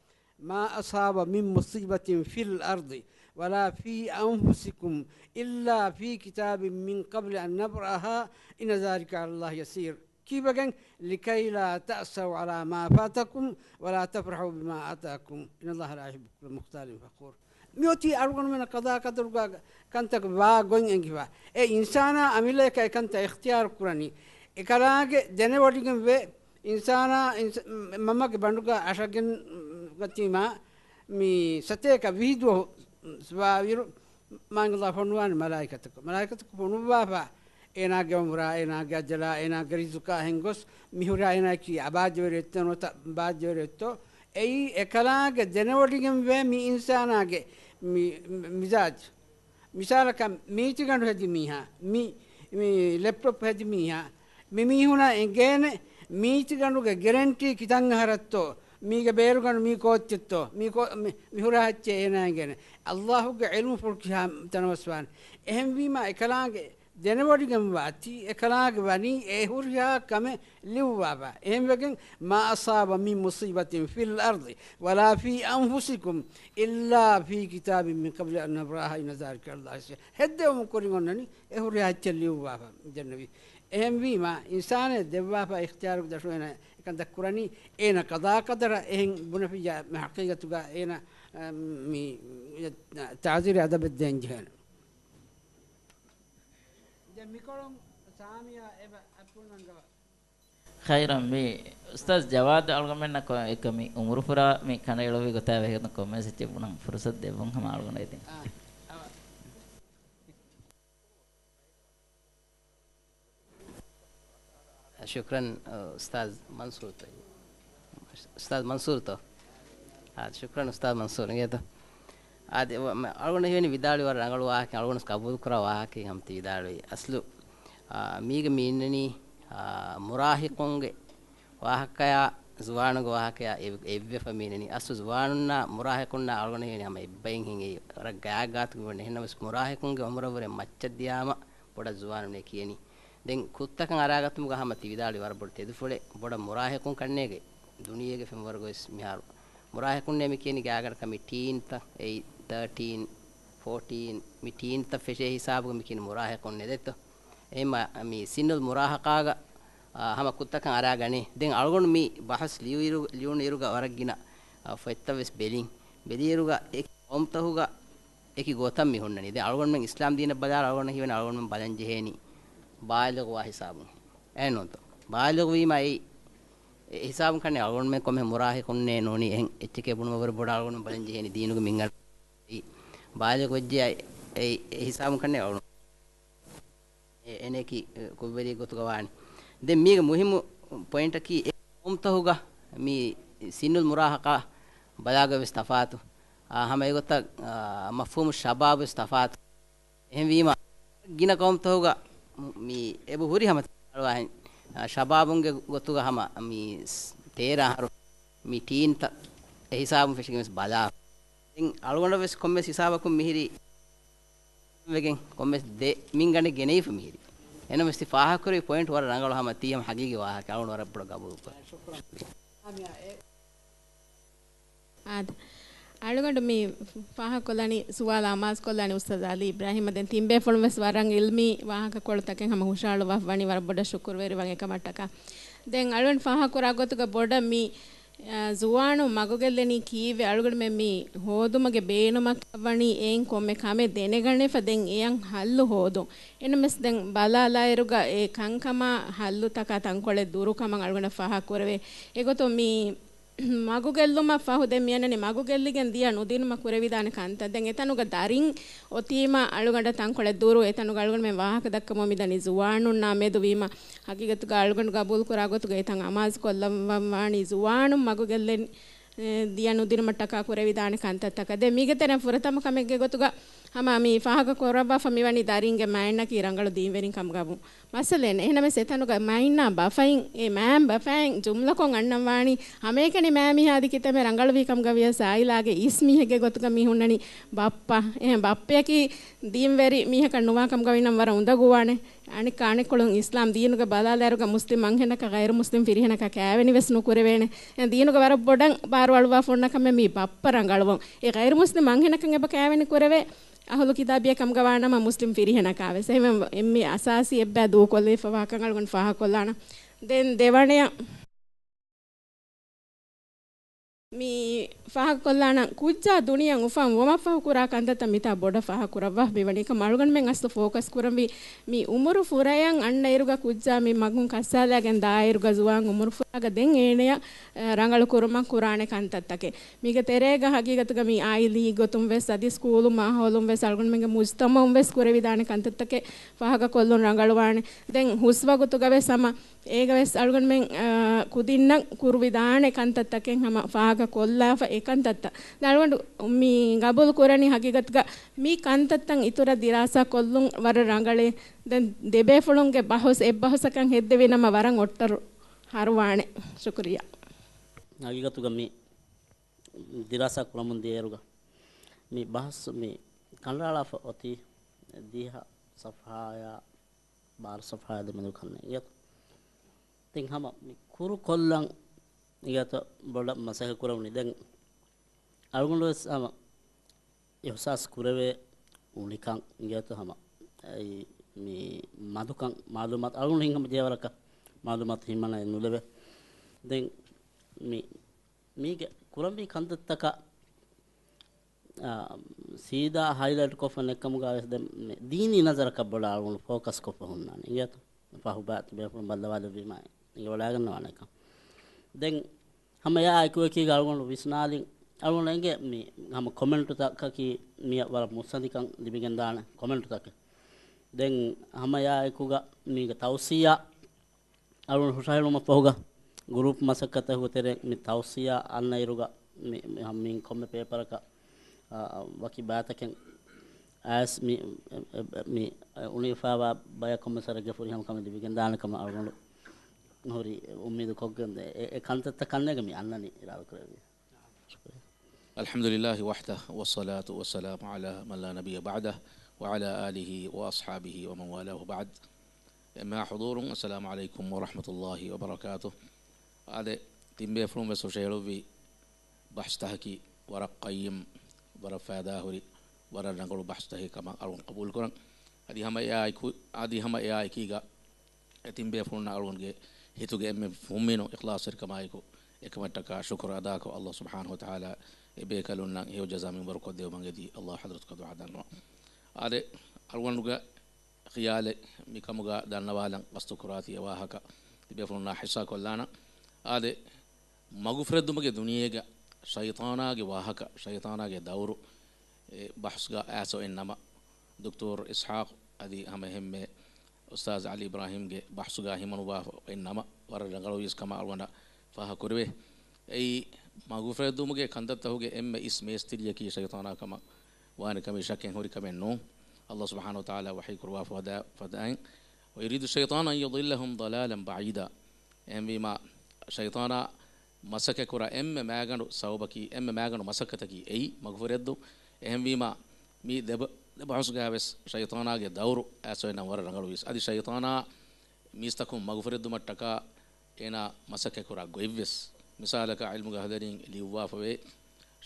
ما أصاب من مصيبة في الأرض ولا في أنفسكم إلا في كتاب من قبل أن نبرأها إن ذلك على الله يسير. ކީއްވެގެން؟ لكي لا تأسوا على ما فاتكم ولا تفرحوا بما آتاكم إن الله لا يحب كل مختال فخور. މިއޮތީ އަޅުގަނޑުމެންނަށް ޤަޟާ ޤަދަރުގަ ކަންތައް ވާ ގޮތް އެނގިފަ. އެ އިންސާނާ އަމިއްލަޔަކަށް އެކަންތައް އިޚްތިޔާރު ކުރަނީ. އެކަލާނގެ ދެނެވޮޑިގެން ވޭ އިންސާނާ އިންސ-، މަމަގެ ބަނޑުގަ އަށަގެން ގަތީމާ މި ސަތޭކަ ވިހި ދުވަހު ސްވާވިރު މާތް ﷲ ފޮނުވާނެ މަލާއިކަތަކު. މަލާއިކަތަކު ފޮނުއްވާފަ، އޭނާގެ އުމުރާ، އޭނާގެ އަޖަލާ، އޭނާގެ ރިޒުޤާ ހެންގޮސް، މިހުރާ އޭނާއަކީ އަބާއްޖަވެރި އެއްތޯ ނުވަތަ ބާއްޖަވެރި އެއްތޯ. އެއީ އެކަލާނގެ ދެނެވޮޑިގެންވޭ މި އިންސާނާގެ މި، މި، މިޒާޖު. މިސާލަކަށް މީތިގަނޑު ހެދި މީހާ، މި، މި ލެޕްޓޮޕް ހެދި މީހާ، މި މީހުނާ އެނގޭނެ މީތިގަނޑުގެ ގެރެންޓީ ކިތަން އަހަރަށްތޯ، މީގެ ބޭރުގަނޑު މީ ކޯއްޗެއްތޯ، މީ ކޯ-، މި، މި ހުރާ ހެއްޗެއް އޭނާ އެނގޭނެ. ﷲގެ ޢިލްމުފުޅު ކިހާ ތަނަވަސްވާނެ. އެހެންވީމާ އެކަލާނގެ ދެނެވޮޑިގެންވާތީ، އެކަލާނގެ ވަނީ އެ ހުރިހާ ކަމެއް ލިޔުއްވާފަ. އެހެންވެގެން، ما أصاب من مصيبة في الأرض ولا في أنفسكم إلا في كتاب من قبل أن نبرأها إن ذلك على الله يسير. ހެއްދެވުމުން ކުރިން އޮންނަނީ އެ ހުރިހާ އެއްޗެއް ލިޔުއްވާފަ ދެންނެވި. އެހެންވީމާ، އިންސާނެއް ދެއްވާފަ އިޚްތިޔާރުގެ ދަށު އޭނާ އެކަންތައް ކުރަނީ، އޭނަ ޤަޟާ ޤަދަރަށް އެހެން ބުނެފިއްޔާ، މި ހަޤީޤަތުގަ އޭނަ، އަ، މި ތަޢުޒީރު އަދަބެއް ދޭން ޖެހޭނެ. ދެން މިކޮޅުން ސާމިޔާ އެބަ އަތްޕުޅުނަންގަވާ. ޚައިރަން މި އުސްތާޒް ޖަވާދު އަޅުގަމެންނަށް ކޮ-، އެކަމި އުމުރުފުރާ މި ކަނޑައެޅުއްވި ގޮތާ ވެހިގަތުން ކޮންމެސް އެއްޗެއް ބުނަން ފުރުސަތު ދެއްވުން ހަމަ އަޅުގަނޑު އެދިން. އާ، އާ. ޝުކްރަން، އުސްތާޒް މަންސޫރުތޯ؟ އުސްތާޒް މަންސޫރުތޯ؟ އާ، ޝުކްރަން އުސްތާޒް މަންސޫރު އިނގޭތޯ؟ އާދެ، އަޅުގަނޑު ހިވެނި ވިދާޅުވި ވަރަށް ރަނގަޅު ވާހަކަ، އަޅުގަނޑު ޤަބޫލު ކުރާ ވާހަކަ ހަމަ ތި ވިދާޅުވީ. އަސްލު، އާ، މީގަ މި އިންނަނީ، އާ، މުރާހިޤުންގެ ވާހަކަޔާ، ޒުވާނުގެ ވާހަކަޔާ އެ-، އެއްވެފަ މި އިންނަނީ. އަސްލު ޒުވާނުންނާ މުރާހިޤުންނާ އަޅުގަނޑު ހިވެނީ ހަމަ އެއްބައިން ހިނގި ވަރަށް ގާތްގާތުގެ ވަނީ. އެހެންނަމަވެސް މުރާހިޤުންގެ އުމުރަށްވުރެ މައްޗަށް ދިޔާމަ ބޮޑަށް ޒުވާނުންނޭ ކިޔަނީ. ދެން ކުށްތަކަށް އަރާގަތުމުގަ ހަމަ ތި ވިދާޅުވި ވަރަށް ބޮޑު ތެދުފުޅެއް، ބޮޑަށް މުރާހިޤުން ކަންނޭގެ ދުނިޔޭގެ ފެންވަރުގަވެސް މިހާރު މުރާހިޤުންނޭ މި ކިޔަނީ ގާތްގަނޑަކަށް މި ޓީންތައް، އެއް، ތާޓީން، ފޯޓީން، މި ޓީންތައް ފެށޭ ހިސާބުގަ މި ކިޔަނީ މުރާހިޤުންނޭ ދެއްތޯ. އެހެންމަ މި ސިންނުލް މުރާހަޤާގަ، އާ، ހަމަ ކުށްތަކަށް އަރާގަނޭ. ދެން އަޅުގަނޑު މި ބަހަސް ލިޔުއިރު-، ލިޔުނު އިރުގަ ވަރަށް ގިނަ، އާ، ފޮތްތައް ވެސް ބެލިން. ބެލިއިރުގަ އެކި ޤައުމުތަކުގަ އެކި ގޮތަށް މި ހުންނަނީ. ދެން އަޅުގަނޑުމެން އިސްލާމް ދީނަށް ބަލާއިރު އަޅުގަނޑަށް ހީވަނީ އަޅުގަނޑުމެން ބަލަން ޖެހޭނީ ބާލިޣުވާ ހިސާބުން. އެހެންނޫންތޯ؟ ބާލިޣުވީމަ އެއީ އެ ހިސާބުން ކަންނޭ އަޅުގަނޑުމެން ކޮންމެ މުރާހިޤުންނޭ ނޫނީ އެހެން އެއްޗެކޭ ބުނުމަށްވުރެ ބޮޑަށް އަޅުގަނޑުމެން ބަލަން ޖެހޭނީ ދީނުގެ މިންގަނޑު ބާލިޣު ވެއްޖެ އެ، އެ، އެ ހިސާބުން ކަންނޭ އަޅުގަނޑު އެ، އެނެކި، އެ، ކުށްވެރި ގޮތުގަ ވާނެ. ދެން މީގެ މުހިއްމު ޕޮއިންޓަކީ އެ ޤައުމުތަކުގަ މި ސިންނުލް މުރާހަޤާ ބަލާގޮތް ވެސް ތަފާތު. އާ، ހަމަ އެގޮތަށް، އާ، މަފްހޫމު ޝަބާބު ވެސް ތަފާތު. އެހެންވީމަ، ގިނަ ޤައުމުތަކުގަ މި އެބަ ހުރި ހަމަ ތި ވިދާޅުވާހެން، އާ، ޝަބާބުންގެ ގޮތުގަ ހަމަ މި ސް-، ތޭރަ އަހަރު މި ޓީންތައް އެ ހިސާބުން ފެށިގެން ވެސް ބަލާ. ދެން އަޅުގަނޑަށް ވެސް ކޮންމެސް ހިސާބަކުން މިހިރީ ވެގެން ކޮންމެސް ދެ މިންގަނޑެއް ގެނެވިފަ މިހިރީ. އެހެންނަމަވެސް ތި ފާހަގަކުރެއްވި ޕޮއިންޓް ވަރަށް ރަނގަޅު ހަމަ ތީ ހަމަ ހަގީގީ ވާހަކަ އަޅުގަނޑު ވަރަށް ބޮޑަށް ގަބޫލުކުރަން. އާދެ. އަޅުގަނޑު މި ފާހަގަކޮށްލާނީ، ސުވާލު އަމާޒުކޮށްލާނީ އުސްތާޛު ޢަލީ އިބްރާހީމަށް. ދެން ތިން ބޭފުޅުން ވެސް ވަރަށް ޢިލްމީ ވާހަކަކޮޅުތަކެއް ހަމަ ހުށަހަޅުއްވާފަ ވަނީ ވަރަށް ބޮޑަށް ޝުކުރުވެރިވަން އެކަމަށްޓަކާ. ދެން އަޅުގަނޑު ފާހަގަކުރާ ގޮތުގަ ބޮޑަށް މި އާ، ޒުވާނުން މަގުގެއްލެނީ ކީއްވެ؟ އަޅުގަނޑުމެން މި ހޯދުމުގެ ބޭނުމަކަށް ވަނީ އެއިން ކޮންމެ ކަމެއް ދެނެގަނެފަ ދެން އެޔަށް ހައްލު ހޯދުން. އެނަމެސް ދެން ބަލާލާއިރުގަ އެ ކަންކަމާ ހައްލުތަކާ ތަންކޮޅެއް ދުރުކަމަށް އަޅުގަނޑަށް ފާހަގަކުރެވޭ. އެގޮތުން މި މަގުގެއްލުމަށް ފަހު ދެން މިއަންނަނީ މަގުގެއްލިގެން ދިޔަ ނުދިނުމަށް ކުރެވިދާނެ ކަންތައް. ދެން އެތަނުގަ ދަރިން އޮތީމަ އަޅުގަނޑަށް ތަންކޮޅެއް ދުރު. އެތަނުގަ އަޅުގަނޑުމެން ވާހަކަ ދައްކަމުން މިދަނީ ޒުވާނުންނާ މެދު ވީމަ، ހަގީގަތުގަ އަޅުގަނޑު ގަބޫލު ކުރާ ގޮތުގަ އެތަން އަމާޒު ކޮށްލަން ވަނީ ޒުވާނުން މަގުގެއްލެން، އެ، ދިޔަ ނުދިނުމަށްޓަކާ ކުރެވިދާނެ ކަންތައްތަކަށް. ދެން މީގެ ތެރެއިން ފުރަތަމަ ކަމެއްގެ ގޮތުގަ ހަމަ މި ފާހަގަ ކުރައްވާފަ މިވަނީ ދަރިންގެ މައިންނަކީ ރަނގަޅު ދީންވެރިން ކަމުގަ ވުން. މައްސަލައެއް ނެތް. އެހެނަމެސް އެތަނުގަ މައިންނާ ބަފައިން، އެ މައިން ބަފައިން ޖުމްލަކޮށް އަންނަން ވާނީ ހަމައެކަނި މައިމީހާ އަދި ކިތަންމެ ރަނގަޅުވީ ކަމުގަ ވިޔަސް އާއިލާގެ އިސް މީހެއްގެ ގޮތުގަ މި ހުންނަނީ ބައްޕަ. އެހެން ބައްޕަޔަކީ ދީންވެރި މީހަކަށް ނުވާ ކަމުގަ ވީނަމަ ވަރަށް އުނދަގޫވާނެ. އަނެއްކާ އަނެއްކޮޅުން އިސްލާމް ދީނުގަ ބަލާލާއިރުގަ މުސްލިމް އަންހެނަކަށް ޣައިރު މުސްލިމް ފިރިހެނަކަށް ކައިވެނިވެސް ނުކުރެވޭނެ. އެ ދީނުގަ ވަރަށް ބޮޑަށް ބާރުއަޅުވާފަ ހުންނަ ކަމެއް މީ ބައްޕަ ރަނގަޅުވުން. އެ ޣައިރު މުސްލިމް އަންހެނަކަށް އެބަ ކައިވެނި ކުރެވޭ. އަހުލު ކިތާބީއެއް ކަމުގަ ވާނަމަ މުސްލިމް ފިރިހެނަކާވެސް. އެހެންވެ، އެންމެ އަސާސީ އެއްބަ ދޫކޮށްލެވިފަވާކަން އަޅުގަނޑު ފާހަގަކޮށްލާނަން. ދެން ދެވަނަޔަށް މި ފާހަގަކޮށްލާނަން، ކުއްޖާ ދުނިޔެއަށް އުފަން ވުމަށްފަހު ކުރާ ކަންތައްތައް މިތާ ބޮޑަށް ފާހަގަކުރައްވާ މިވަނީ. އެކަމް އަޅުގަނޑުމެން އަސްލު ފޯކަސް ކުރަންވީ މި އުމުރު ފުރަޔަން އަންނައިރުގަ ކުއްޖާ މި މަގުން ކައްސާލާގެން ދާއިރުގަ ޒުވާން އުމުރު ފުރާގަ ދެން އޭނަޔަށް، އަ، ރަނގަޅު ކުރުމަށް ކުރާނެ ކަންތައްތަކެއް. މީގެ ތެރޭގަ ހަގީގަތުގަ މި އާއިލީ ގޮތުން ވެސް އަދި ސްކޫލު މާހައުލުން ވެސް އަޅުގަނޑުމެންގެ މުޖްތަމައުން ވެސް ކުރެވިދާނެ ކަންތައްތަކެއް ފާހަގަކޮށްލުން ރަނގަޅުވާނެ. ދެން ހުސްވަގުތުގަ ވެސް ހަމަ އޭގަ ވެސް އަޅުގަނޑުމެން، އާ، ކުދިންނަށް ކުރުވިދާނެ ކަންތައްތަކެއް ހަމަ ފާހަގަ ކޮށްލާފަ އެ ކަންތައްތައް. ދެން އަޅުގަނޑު މި ގަބޫލު ކުރަނީ ހަގީގަތުގަ މި ކަންތައްތައް އިތުރަށް ދިރާސާ ކޮށްލުން ވަރަށް ރަނގަޅޭ. ދެން ދެބޭފުޅުންގެ ބަހުސް އެއްބަހުސަކަށް ހެއްދެވި ނަމަ ވަރަށް އޮށްޓަރު ހަރުވާނެ. ޝުކުރިއްޔާ. ހަގީގަތުގަ މި ދިރާސާ ކުރަމުން ދިޔައިރުގަ މި ބަހަސް މި ކަނޑައަޅާފަ އޮތީ ދިހަ ސަފްހާޔާ ބާރަ ސަފްހާޔާ ދެމެދު ކަންނޭނގެ. ތިން ހަމަ މި ކުރު ކޮށްލަން އިނގޭތޯ ބޮޑަށް މަސައްކަތް ކުރެވުނީ. ދެން އަޅުގަނޑު ވެސް ހަމަ އިހުސާސް ކުރެވޭ އުނިކަން އިނގޭތޯ ހަމަ އެއީ މި މަދުކަން މައުލޫމާތު އަޅުގަނޑު ހިނގަމަ ޖޭވަރަކަށް މައުލޫމާތު ހިމަނައެއް ނުލެވޭ. ދެން މި މީގެ ކުރަންވީ ކަންތައްތަކަށް، އާ، ސީދާ ހައިލައިޓް ކޮށްފަ ނެއްކަމުގަ ވެސް ދެން މި ދީނީ ނަޒަރަކަށް ބޮޑަށް އަޅުގަނޑު ފޯކަސް ކޮށްފަ ހުންނާނެ. އިނގޭތޯ؟ ފަހުބާ ތިބޭފުޅުން ބައްލަވާލެއްވީމާ އިނގޭ އުޅާގަންނަވާނެކަން. ދެން ހަމަ އެއާ އެކުއެކީގަ އަޅުގަނޑު ވިސްނާލިން އަޅުގަނޑު އެނގޭ މި ހަމަ ކޮމެންޓުތަކަކީ މިއަށް ވަރަށް މުއްސަނދިކަން ލިބިގެންދާނެ ކޮމެންޓުތަކެއް. ދެން ހަމަ އެއާ އެކުގަ މީގެ ތައުސިޔާ އަޅުގަނޑު ހުށަހެޅުމަށްފަހުގަ، ގްރޫޕް މަސައްކަތަކުގެ ތެރެއިން މި ތައުސިޔާ އަންނައިރުގަ، މި، މި ހަމަ މި ކޮންމެ ޕޭޕަރަކަށް، އާ، ވަކި ބައިތަކެއް އައިސް މި، އެ، އެ، މި، އެ، އުނިވެފައިވާ ބަޔަކު ކޮންމެ ސަރެއްގެ ފުރިހަމަކަމެއް ލިބިގެންދާނެ ކަމަށް އަޅުގަނޑު ހުރި އުއްމީދު ކޮށްގެން އެ، އެ ކަންތައްތައް ކަންނޭނގެ މި އަންނަނީ އިރާދަކުރެއްވި. ޝުކުރިއްޔާ. الحمد لله وحده والصلاة والسلام على من لا نبي بعده وعلى آله وأصحابه ومن والاه وبعد. އެންމެހާ ޙުޟޫރުން، السلام عليكم ورحمة الله وبركاته. އާދެ، ތިންބޭފުޅުން ވެސް ހުށަހެޅުއްވި ބަހުސްތަކަކީ ވަރަށް ޤައްޔިމް، ވަރަށް ފައިދާހުރި، ވަރަށް ރަނގަޅު ބަހުސްތަކެއް ކަމަށް އަޅުގަނޑު ޤަބޫލުކުރަން. އަދި ހަމަ އެއާއެކު، އަދި ހަމަ އެއާއެކީގަ އެ ތިންބޭފުޅުންނަށް އަޅުގަނޑުގެ ހިތުގެ އެންމެ ފުންމިނު އިޚްލާޞްތެރިކަމާއެކު އެކަމަށްޓަކާ ޝުކުރު އަދާކޮށް، ﷲ ސުބްޙާނަހޫ ވަތަޢާލާ އެބޭކަލުންނަށް ހެޔޮ ޖަޒާ މިންވަރު ކޮށްދެއްވުމަށް އެދި ﷲ ޙަޟްރަތުގަ ދުޢާ ދަންނަވަން. އާދެ، އަޅުގަނޑުގެ ޚިޔާލެއް މިކަމުގަ ދަންނަވާލަން ޤަޞްދު ކުރާތީ އެ ވާހަކަ ތިބޭފުޅުންނާ ޙިއްޞާ ކޮށްލާނަން. އާދެ، މަގުފުރެއްދުމުގެ ދުނިޔޭގަ ޝައިޠާނާގެ ވާހަކަ، ޝައިޠާނާގެ ދައުރު، އެ ބަހުސްގަ އައިސް އޮތްނަމަ، ދޮކްޓޯރު އިސްޙާޤު އަދި ހަމަ އެހެންމެ އުސްތާޛް ޢަލީ އިބްރާހީމްގެ ބަހުސުގަ ހިމަނުވާފަ އޮތްނަމަ، ވަރަށް ރަނގަޅުވީސް ކަމަށް އަޅުގަނޑަށް ފާހަގަކުރެވޭ. އެއީ، މަގުފުރެއްދުމުގެ ކަންތައްތަކުގެ އެންމެ އިސް މޭސްތިރިއަކީ ޝައިޠާނާ ކަމަށް ވާނެ ކަމީ ޝައްކެއް ހުރި ކަމެއް ނޫން. ﷲ ސުބްޙާނަހޫ ވަތަޢާލާ ވަޙީ ކުރުވާފަ ވަދާ ފަދައިން، "ويريد الشيطان أن يضلهم ضلالا بعيدا." އެހެންވީމާ، ޝައިޠާނާ މަސައްކަތްކުރާ އެންމެ މައިގަނޑު ސަބަބަކީ، އެންމެ މައިގަނޑު މަސައްކަތަކީ އެއީ މަގުފުރެއްދުން. އެހެންވީމާ، މި ދެބަ-، ދެބަހުސްގަ ވެސް ޝައިޠާނާގެ ދައުރު އައިސް އޮތްނަމަ ވަރަށް ރަނގަޅުވީސް. އަދި ޝައިޠާނާ މީސްތަކުން މަގުފުރެއްދުމަށްޓަކާ އޭނާ މަސައްކަތްކުރާ ގޮތްވެސް. މިސާލަކަށް ޢިލްމުގެ އަހްލުވެރިން ލިޔުއްވާފަވޭ،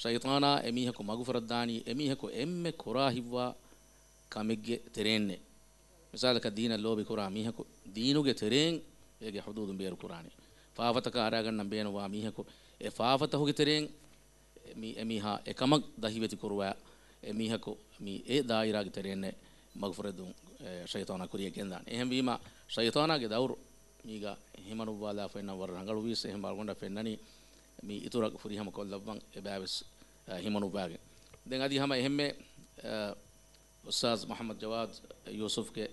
ޝައިޠާނާ އެމީހަކު މަގުފުރައްދާނީ އެމީހަކު އެންމެ ކުރާ ހިތްވާ ކަމެއްގެ ތެރެއިންނޭ. މިސާލަކަށް ދީނަށް ލޯބި ކުރާ މީހަކު ދީނުގެ ތެރެއިން އޭގެ ޙުދޫދު ބޭރު ކުރާނީ. ފާފަތަކަށް އަރާގަންނަން ބޭނުންވާ މީހަކު އެ ފާފަތަހުގެ ތެރެއިން މި އެމީހާ އެކަމަށް ދަހިވެތި ކުރުވާ، އެމީހަކު މި އެ ދާއިރާގެ ތެރެއިންނެއް މަގުފުރެދުން، އެ، ޝައިޠާނާ ކުރިޔަށް ގެންދާނެ. އެހެންވީމަ، ޝައިޠާނާގެ ދައުރު މީގަ ހިމަނުއްވާލާފައިންނަށް ވަރަށް ރަނގަޅުވީސް، އެހެން އަޅުގަނޑަށް ފެންނަނީ މި އިތުރަށް ފުރިހަމަ ކޮށްލައްވަން އެބައިވެސް، އެ، ހިމަނުއްވާގެން. ދެން އަދި ހަމަ އެހެންމެ، އެ، އުސްތާޛް މުޙައްމަދު ޖަވާދު ޔޫސުފްގެ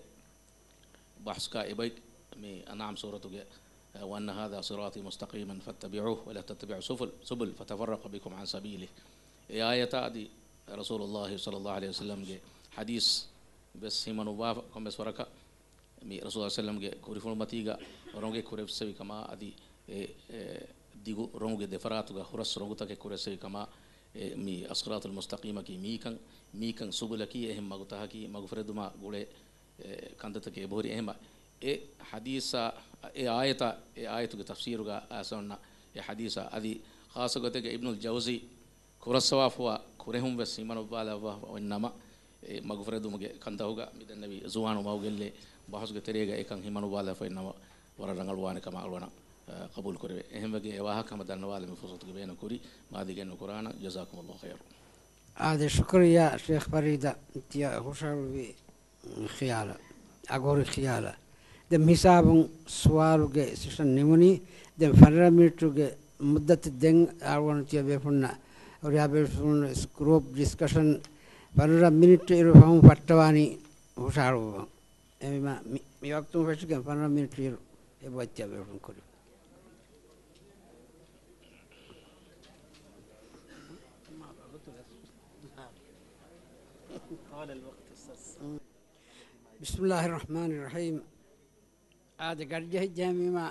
ބަޙްސްގަ އެބައި މި އަންޢާމް ސޫރަތުގެ، އެ، "وأن هذا صراطي مستقيما فاتبعوه ولا تتبعوا السبل، سبل فتفرق بكم عن سبيله." އެ އާޔަތާ އަދި ރަސޫލުﷲ ޞައްލަﷲު ޢަލައިހި ވަސައްލަމްގެ ޙަދީޘް ވެސް ހިމަނުއްވާފަ ކޮންމެސް ވަރަކަށް މި ރަސޫލުﷲ ޞައްލަﷲު ޢަލައިހި ވަސައްލަމްގެ ކުރިފުޅުމަތީގަ ރޮނގެއް ކުރެއްވިއްސެވި ކަމާ އަދި އެ، އެ، ދިގު ރޮނގުގެ ދެފަރާތުގަ ހުރަސް ރޮނގުތަކެއް ކުރެއްސެވި ކަމާ، އެ، މި އައްޞިރާޠުލް މުސްތަޤީމަކީ މީކަން، މީކަން ސުބުލަކީ އެހެން މަގުތަހަކީ މަގުފުރެދުމާ ގުޅޭ، އެ، ކަންތައްތަކެއް އެބަހުރި. އެހެންމަ އެ ޙަދީޘާ، އެ އާޔަތާ، އެ އާޔަތުގެ ތަފްސީރުގަ އައިސް އޮންނަ އެ ޙަދީޘާ އަދި ޚާއްޞަ ގޮތެއްގަ އިބްނުލް ޖައުޒީ ކުރައްސަވާފައިވާ ކުރެހުން ވެސް ހިމަނުއްވާލައްވާފަ އޮތްނަމަ، އެ މަގުފުރެދުމުގެ ކަންތަހުގަ މިދެންނެވި ޒުވާނު މަގު ގެއްލޭ ބަހުސްގެ ތެރޭގަ އެކަން ހިމަނުއްވާލައްވާފައިންނަމަ ވަރަށް ރަނގަޅުވާނެ ކަމަށް އަޅުގަނޑަށް، އަ، ޤަބޫލު ކުރެވޭ. އެހެންވެގެން އެ ވާހަކަ ހަމަ ދަންނަވާލަން މި ފުރުޞަތުގެ ބޭނުން ކުރީ. މާ ދިގެއް ނުކުރާނަން. ޖަޒާކުމުﷲ ޚައިރު. އާދެ، ޝުކުރިއްޔާ ޝޭޚް ފަރީދަށް ތިޔަ ހުށަހެޅުއްވި ޚިޔާލަށް، އަގުހުރި ޚިޔާލަށް. ދެން މިހިސާބުން ސުވާލުގެ ސެޝަން ނިމުނީ. ދެން ފަނަރަ މިނިޓުގެ މުއްދަތެއް ދެން އަޅުގަނޑު ތިޔަ ބޭފުޅުންނަށް، ހުރިހާ ބޭފުޅުން ގްރޫޕް ޑިސްކަޝަން ފަނަރަ މިނިޓު އިރު ފަހުން ފައްޓަވާނީ ހުށަހަޅުއްވަން. އެހެންވީމަ، މި، މި ވަގުތުން ފެށިގެން ފަނަރަ މިނިޓު އިރު އެބައޮތް ތިޔަ ބޭފުޅުން ކުރި. ބިސްމިﷲިއްރަޙްމާނިއްރަޙީމް. އާދެ، ގަޑި ޖެހިއްޖެ އެހެންވީމަ،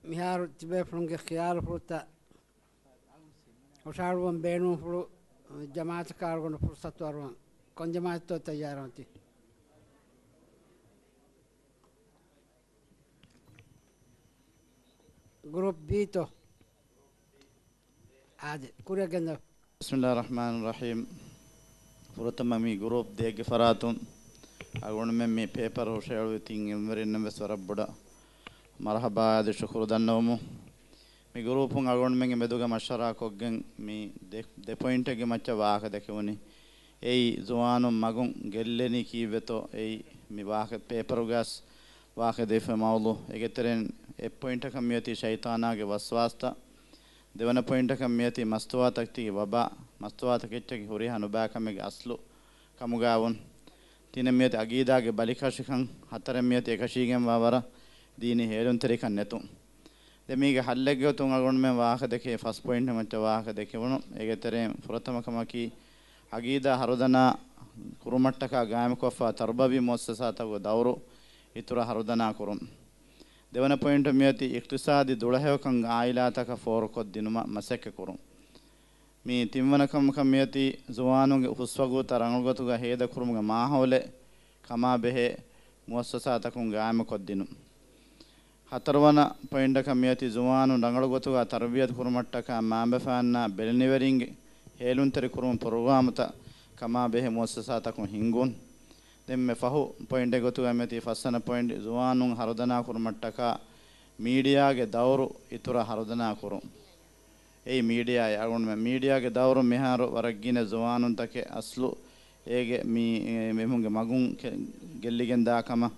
މިހާރު ތިބޭފުޅުންގެ ޚިޔާލުފުޅުތައް ހުށަހަޅުވަން ބޭނުންފުޅު ޖަމާޢަތަކަށް އަޅުގަނޑު ފުރުޞަތު އަރުވަން. ކޮން ޖަމާޢަތެއްތޯ ތައްޔާރުވަންތީ؟ ގްރޫޕް ބީތޯ؟ އާދެ، ކުރިއަށް ގެންދަވާ. ބިސްމިﷲިއްރަޙްމާނިއްރަޙީމް. ފުރަތަމަ މި ގްރޫޕް ދޭއްގެ ފަރާތުން އަޅުގަނޑުމެން މި ޕޭޕަރު ހުށަހެޅުއްވި ތިން އެންމެ ވެސް ވަރަށް ބޮޑަށް މަރުޙަބާ އަދި ޝުކުރު ދަންނަވަމު. މި ގްރޫޕުން އަޅުގަނޑުމެންގެ މެދުގަ މަޝްވަރާ ކޮށްގެން މި ދެ، ދެ ޕޮއިންޓެއްގެ މައްޗަށް ވާހަކަ ދެކެވުނީ. އެއީ، ޒުވާނުން މަގުން ގެއްލެނީ ކީއްވެތޯ؟ އެއީ، މި ވާހަކަ ޕޭޕަރުގަސް ވާހަކަ ދެވިފައި މައުޟޫ. އޭގެ ތެރެއިން އެއް ޕޮއިންޓަކަށް މިއޮތީ ޝައިޠާނާގެ ވަސްވާސްތައް. ދެވަނަ ޕޮއިންޓަކަށް މިއޮތީ މަސްތުވާތަކެތީގެ ވަބާ، މަސްތުވާތަކެއްޗަކީ ހުރިހާ ނުބައިކަމެއްގެ އަސްލު ކަމުގައިވުން. ތިނެއް މިއޮތީ އަގީދާގެ ބަލިކަށިކަން، ހަތަރެއް މިއޮތީ އެކަށީގެންވާ ވަރަށް ދީނީ ހޭލުންތެރިކަން ނެތުން. ދެން މީގެ ހައްލެއްގެ ގޮތުން އަޅުގަނޑުމެން ވާހަކަ ދެކޭ ފަސް ޕޮއިންޓް މައްޗަށް ވާހަކަ ދެކެވުނު. އޭގެ ތެރެއިން ފުރަތަމަ ކަމަކީ، އަގީދާ ހަރުދަނާ ކުރުމަށްޓަކާ ގާއިމުކޮށްފަ ތަރުބަވީ މުއައްސަސާތަކުގެ ދައުރު އިތުރަށް ހަރުދަނާ ކުރުން. ދެވަނަ ޕޮއިންޓު މިއޮތީ އިޤްތިޞާދީ ދުޅަހެޔޮކަން އާއިލާތަކަށް ފޯރުކޮށްދިނުމަށް މަސައްކަތްކުރުން. މި ތިންވަނަ ކަމަކަށް މިއޮތީ ޒުވާނުންގެ ހުސްވަގުތައް ރަނގަޅުގޮތުގަ ހޭދަކުރުމުގެ މާހައުލެއް ކަމާބެހޭ މުއައްސަސާތަކުން ގާއިމުކޮށްދިނުން. ހަތަރުވަނަ ޕޮއިންޓަކަށް މިއޮތީ ޒުވާނުން ރަނގަޅުގޮތުގަ ތަރުބިޔަތު ކުރުމަށްޓަކާ މައިންބަފައިންނާ ބެލެނިވެރިންގެ ހޭލުންތެރި ކުރުމުގެ ޕްރޮގްރާމުތައް ކަމާބެހޭ މުއައްސަސާތަކުން ހިންގުން. ދެންމެ ފަހު ޕޮއިންޓެއް ގޮތުގަ މިއޮތީ ފަސްވަނަ ޕޮއިންޓް، ޒުވާނުން ހަރުދަނާ ކުރުމަށްޓަކާ މީޑިއާގެ ދައުރު އިތުރަށް ހަރުދަނާ ކުރުން. އެއީ މީޑިއާއެއް އަޅުގަނޑުމެން މީޑިއާގެ ދައުރު މިހާރު ވަރަށް ގިނަ ޒުވާނުންތަކެއް އަސްލު އޭގެ މި، އެ، މީހުންގެ މަގުން ކެ، ގެއްލިގެންދާ ކަމަށް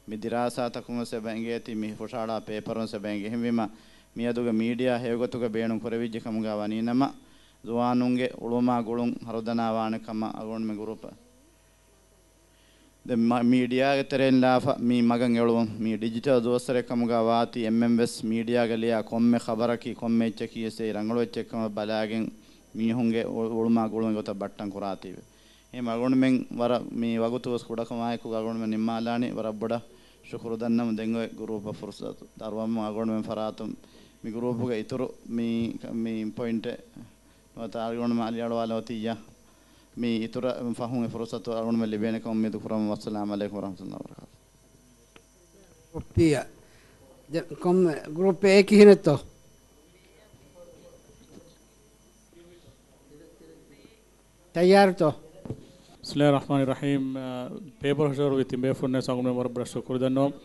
މި ދިރާސާތަކުން ވެސް އެބަ އެނގޭތީ، މި ހުށަހަޅާ ޕޭޕަރުން ވެސް އެބަ އެނގޭ. އެހެންވީމަ، މިއަދުގެ މީޑިއާ ހެޔޮގޮތުގަ ބޭނުން ކުރެވިއްޖެ ކަމުގަ ވަނީ ނަމަ، ޒުވާނުންގެ އުޅުމާ ގުޅުން ހަރުދަނާ ވާނެ ކަމަށް އަޅުގަނޑުމެން ގުރޫޕަށް ދެން މ، މީޑިއާގެ ތެރެއިން ލާފަ މި މަގަށް އެޅުވަން. މި ޑިޖިޓަލް ދުވަސްވަރެއް ކަމުގަ ވާތީ، އެންމެން ވެސް މީޑިއާގަ ލިޔާ ކޮންމެ ޚަބަރަކީ ކޮންމެ އެއްޗަކީ ވެސް އެއީ ރަނގަޅު އެއްޗެއް ކަމަށް ބަލާގެން މީހުންގެ އު، އުޅުމާ ގުޅުމެއް ގޮތަށް ބައްޓަން ކުރާތީވެ. އެހެން އަޅުގަނޑުމެން ވަރަށް މި ވަގުތު ވެސް ކުޑަކަމާއެކު އަޅުގަނޑުމެން ނިންމާލާނީ. ވަރަށް ބޮޑަށް ޝުކުރު ދަންނަމުން ދެން އޮތް ގުރޫޕަށް ފުރުސަތު ދަރުވަމުން އަޅުގަނޑުމެން ފަރާތުން މި ގުރޫޕުގެ އިތުރު މި، މި ޕޮއިންޓެއް ނުވަތަ އަޅުގަނޑުމެން އަލިއަޅުވާލައްވަތިއްޔާ. މި އިތުރަށް ފަހުން އެ ފުރުސަތު އަޅުގަނޑުމެން ލިބޭނެކަމަށް އުއްމީދު ކުރަމުން. ވައްސަލާމް ޢަލައިކުމް ވަރަޙްމަތުﷲި ވަބަރަކާތުހު. ގްރޫޕް ބީއަށް. ދެ، ކޮންމެ ގްރޫޕް އޭ ކިހިނެއްތޯ؟ ތައްޔާރުތޯ؟ ބިސްމިﷲިއްރަޙްމާނިއްރަޙީމް. އާ، ޕޭޕަރު ހުށަހެޅުއްވި ތިން ބޭފުޅުންނަށް އަޅުގަނޑުމެން ވަރަށް ބޮޑަށް ޝުކުރު ދަންނަވަމު.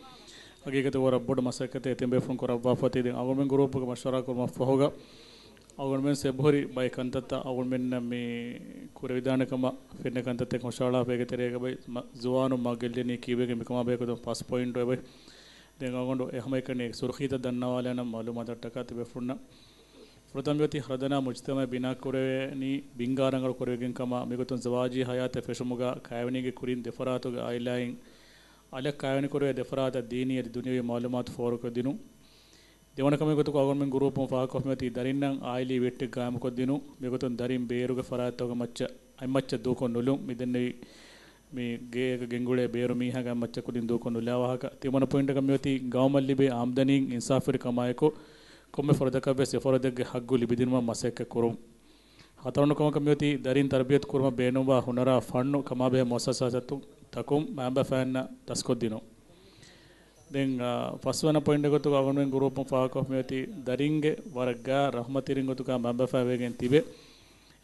ހަގީގަތުގަ ވަރަށް ބޮޑު މަސައްކަތެއް އެތިން ބޭފުޅުން ކުރައްވާފަ އޮތީ. ދެން އަޅުގަނޑުމެން ގުރޫޕުގަ މަޝްވަރާ ކުރުމަށް ފަހުގަ އަޅުގަނޑުމެން އެބަހުރި ބައެއް ކަންތައްތައް އަޅުގަނޑުމެންނަށް މި ކުރެވިދާނެ ކަމަށް ފެންނަ ކަންތައްތަކެއް ހުށަހަޅާފަ. އޭގެ ތެރޭގަ ބައި މަ-، ޒުވާނުން މަގު ގެއްލެނީ ކީއްވެގެން މިކަމާ ބެހޭގޮތުން ފަސް ޕޮއިންޓު އެބައި. ދެން އަޅުގަނޑު އެ ހަމައެކަނި ސުރުޚީތައް ދަންނަވާލާނަން މައުލޫމާތަށްޓަކާ ތިބޭފުޅުންނަށް. ފުރަތަމަ މިއޮތީ ހަރަދަނާ މުޖްތަމަޢެއް ބިނާ ކުރެވޭނީ ބިންގާ ރަނގަޅު ކުރެވިގެން ކަމަށް. މިގޮތުން ޒަވާޖީ ހަޔާތެއް ފެށުމުގަ ކައިވެނީގެ ކުރިން ދެފަރާތުގެ އާއިލާއިން އަލަށް ކައިވެނި ކުރެވޭ ދެފަރާތަށް ދީނީ އަދި ދުނިޔަވީ މައުލޫމާތު ފޯރުކޮށްދިނުން. ދެވަނަ ކަމެއް ގޮތުގަ އަޅުގަނޑުމެން ގުރޫޕުން ފާހަގަކޮށްފަ މިއޮތީ ދަރިންނަށް އާއިލީ ވެއްޓެއް ގާއިމުކޮށްދިނުން. މިގޮތުން ދަރިން ބޭރުގެ ފަރާތްތަކުގެ މައްޗަށް އަތްމައްޗަށް ދޫކޮށް ނުލުން. މިދެންނެވި މި ގޭގަ ގެންގުޅޭ ބޭރު މީހާގެ އަތްމައްޗަށް ކުދިން ދޫކޮށް ނުލާ ވާހަކަ. ތިންވަނަ ޕޮއިންޓަކަށް މިއޮތީ ގައުމަށް ލިބޭ އާމްދަނީން އިންސާފުވެރިކަމާއެކު ކޮންމެ ފަރުދަކަށްވެސް އެފަރުދެއްގެ ހައްގު ލިބިދިނުމަށް މަސައްކަތް ކުރުން. ހަތަރުވަނަ ކަމަކަށް މިއޮތީ ދަރިން ތަރުބިޔަތު ކުރުމަށް ބޭނުންވާ ހުނަރާ ފަންނު ކަމާބެހޭ މުއައްސަސާތަކުން މައިންބަފައިންނަށް ދަސްކޮށްދިނުން. ދެން، އާ، ފަސްވަނަ ޕޮއިންޓެއް ގޮތުގަ އަޅުގަނޑުމެން ގުރޫޕުން ފާހަގަކޮށްފަ މިއޮތީ ދަރިންގެ ވަރަށް ގާތް ރަޙްމަތްތެރިން ގޮތުގަ މައިންބަފައިވެގެން ތިބެ،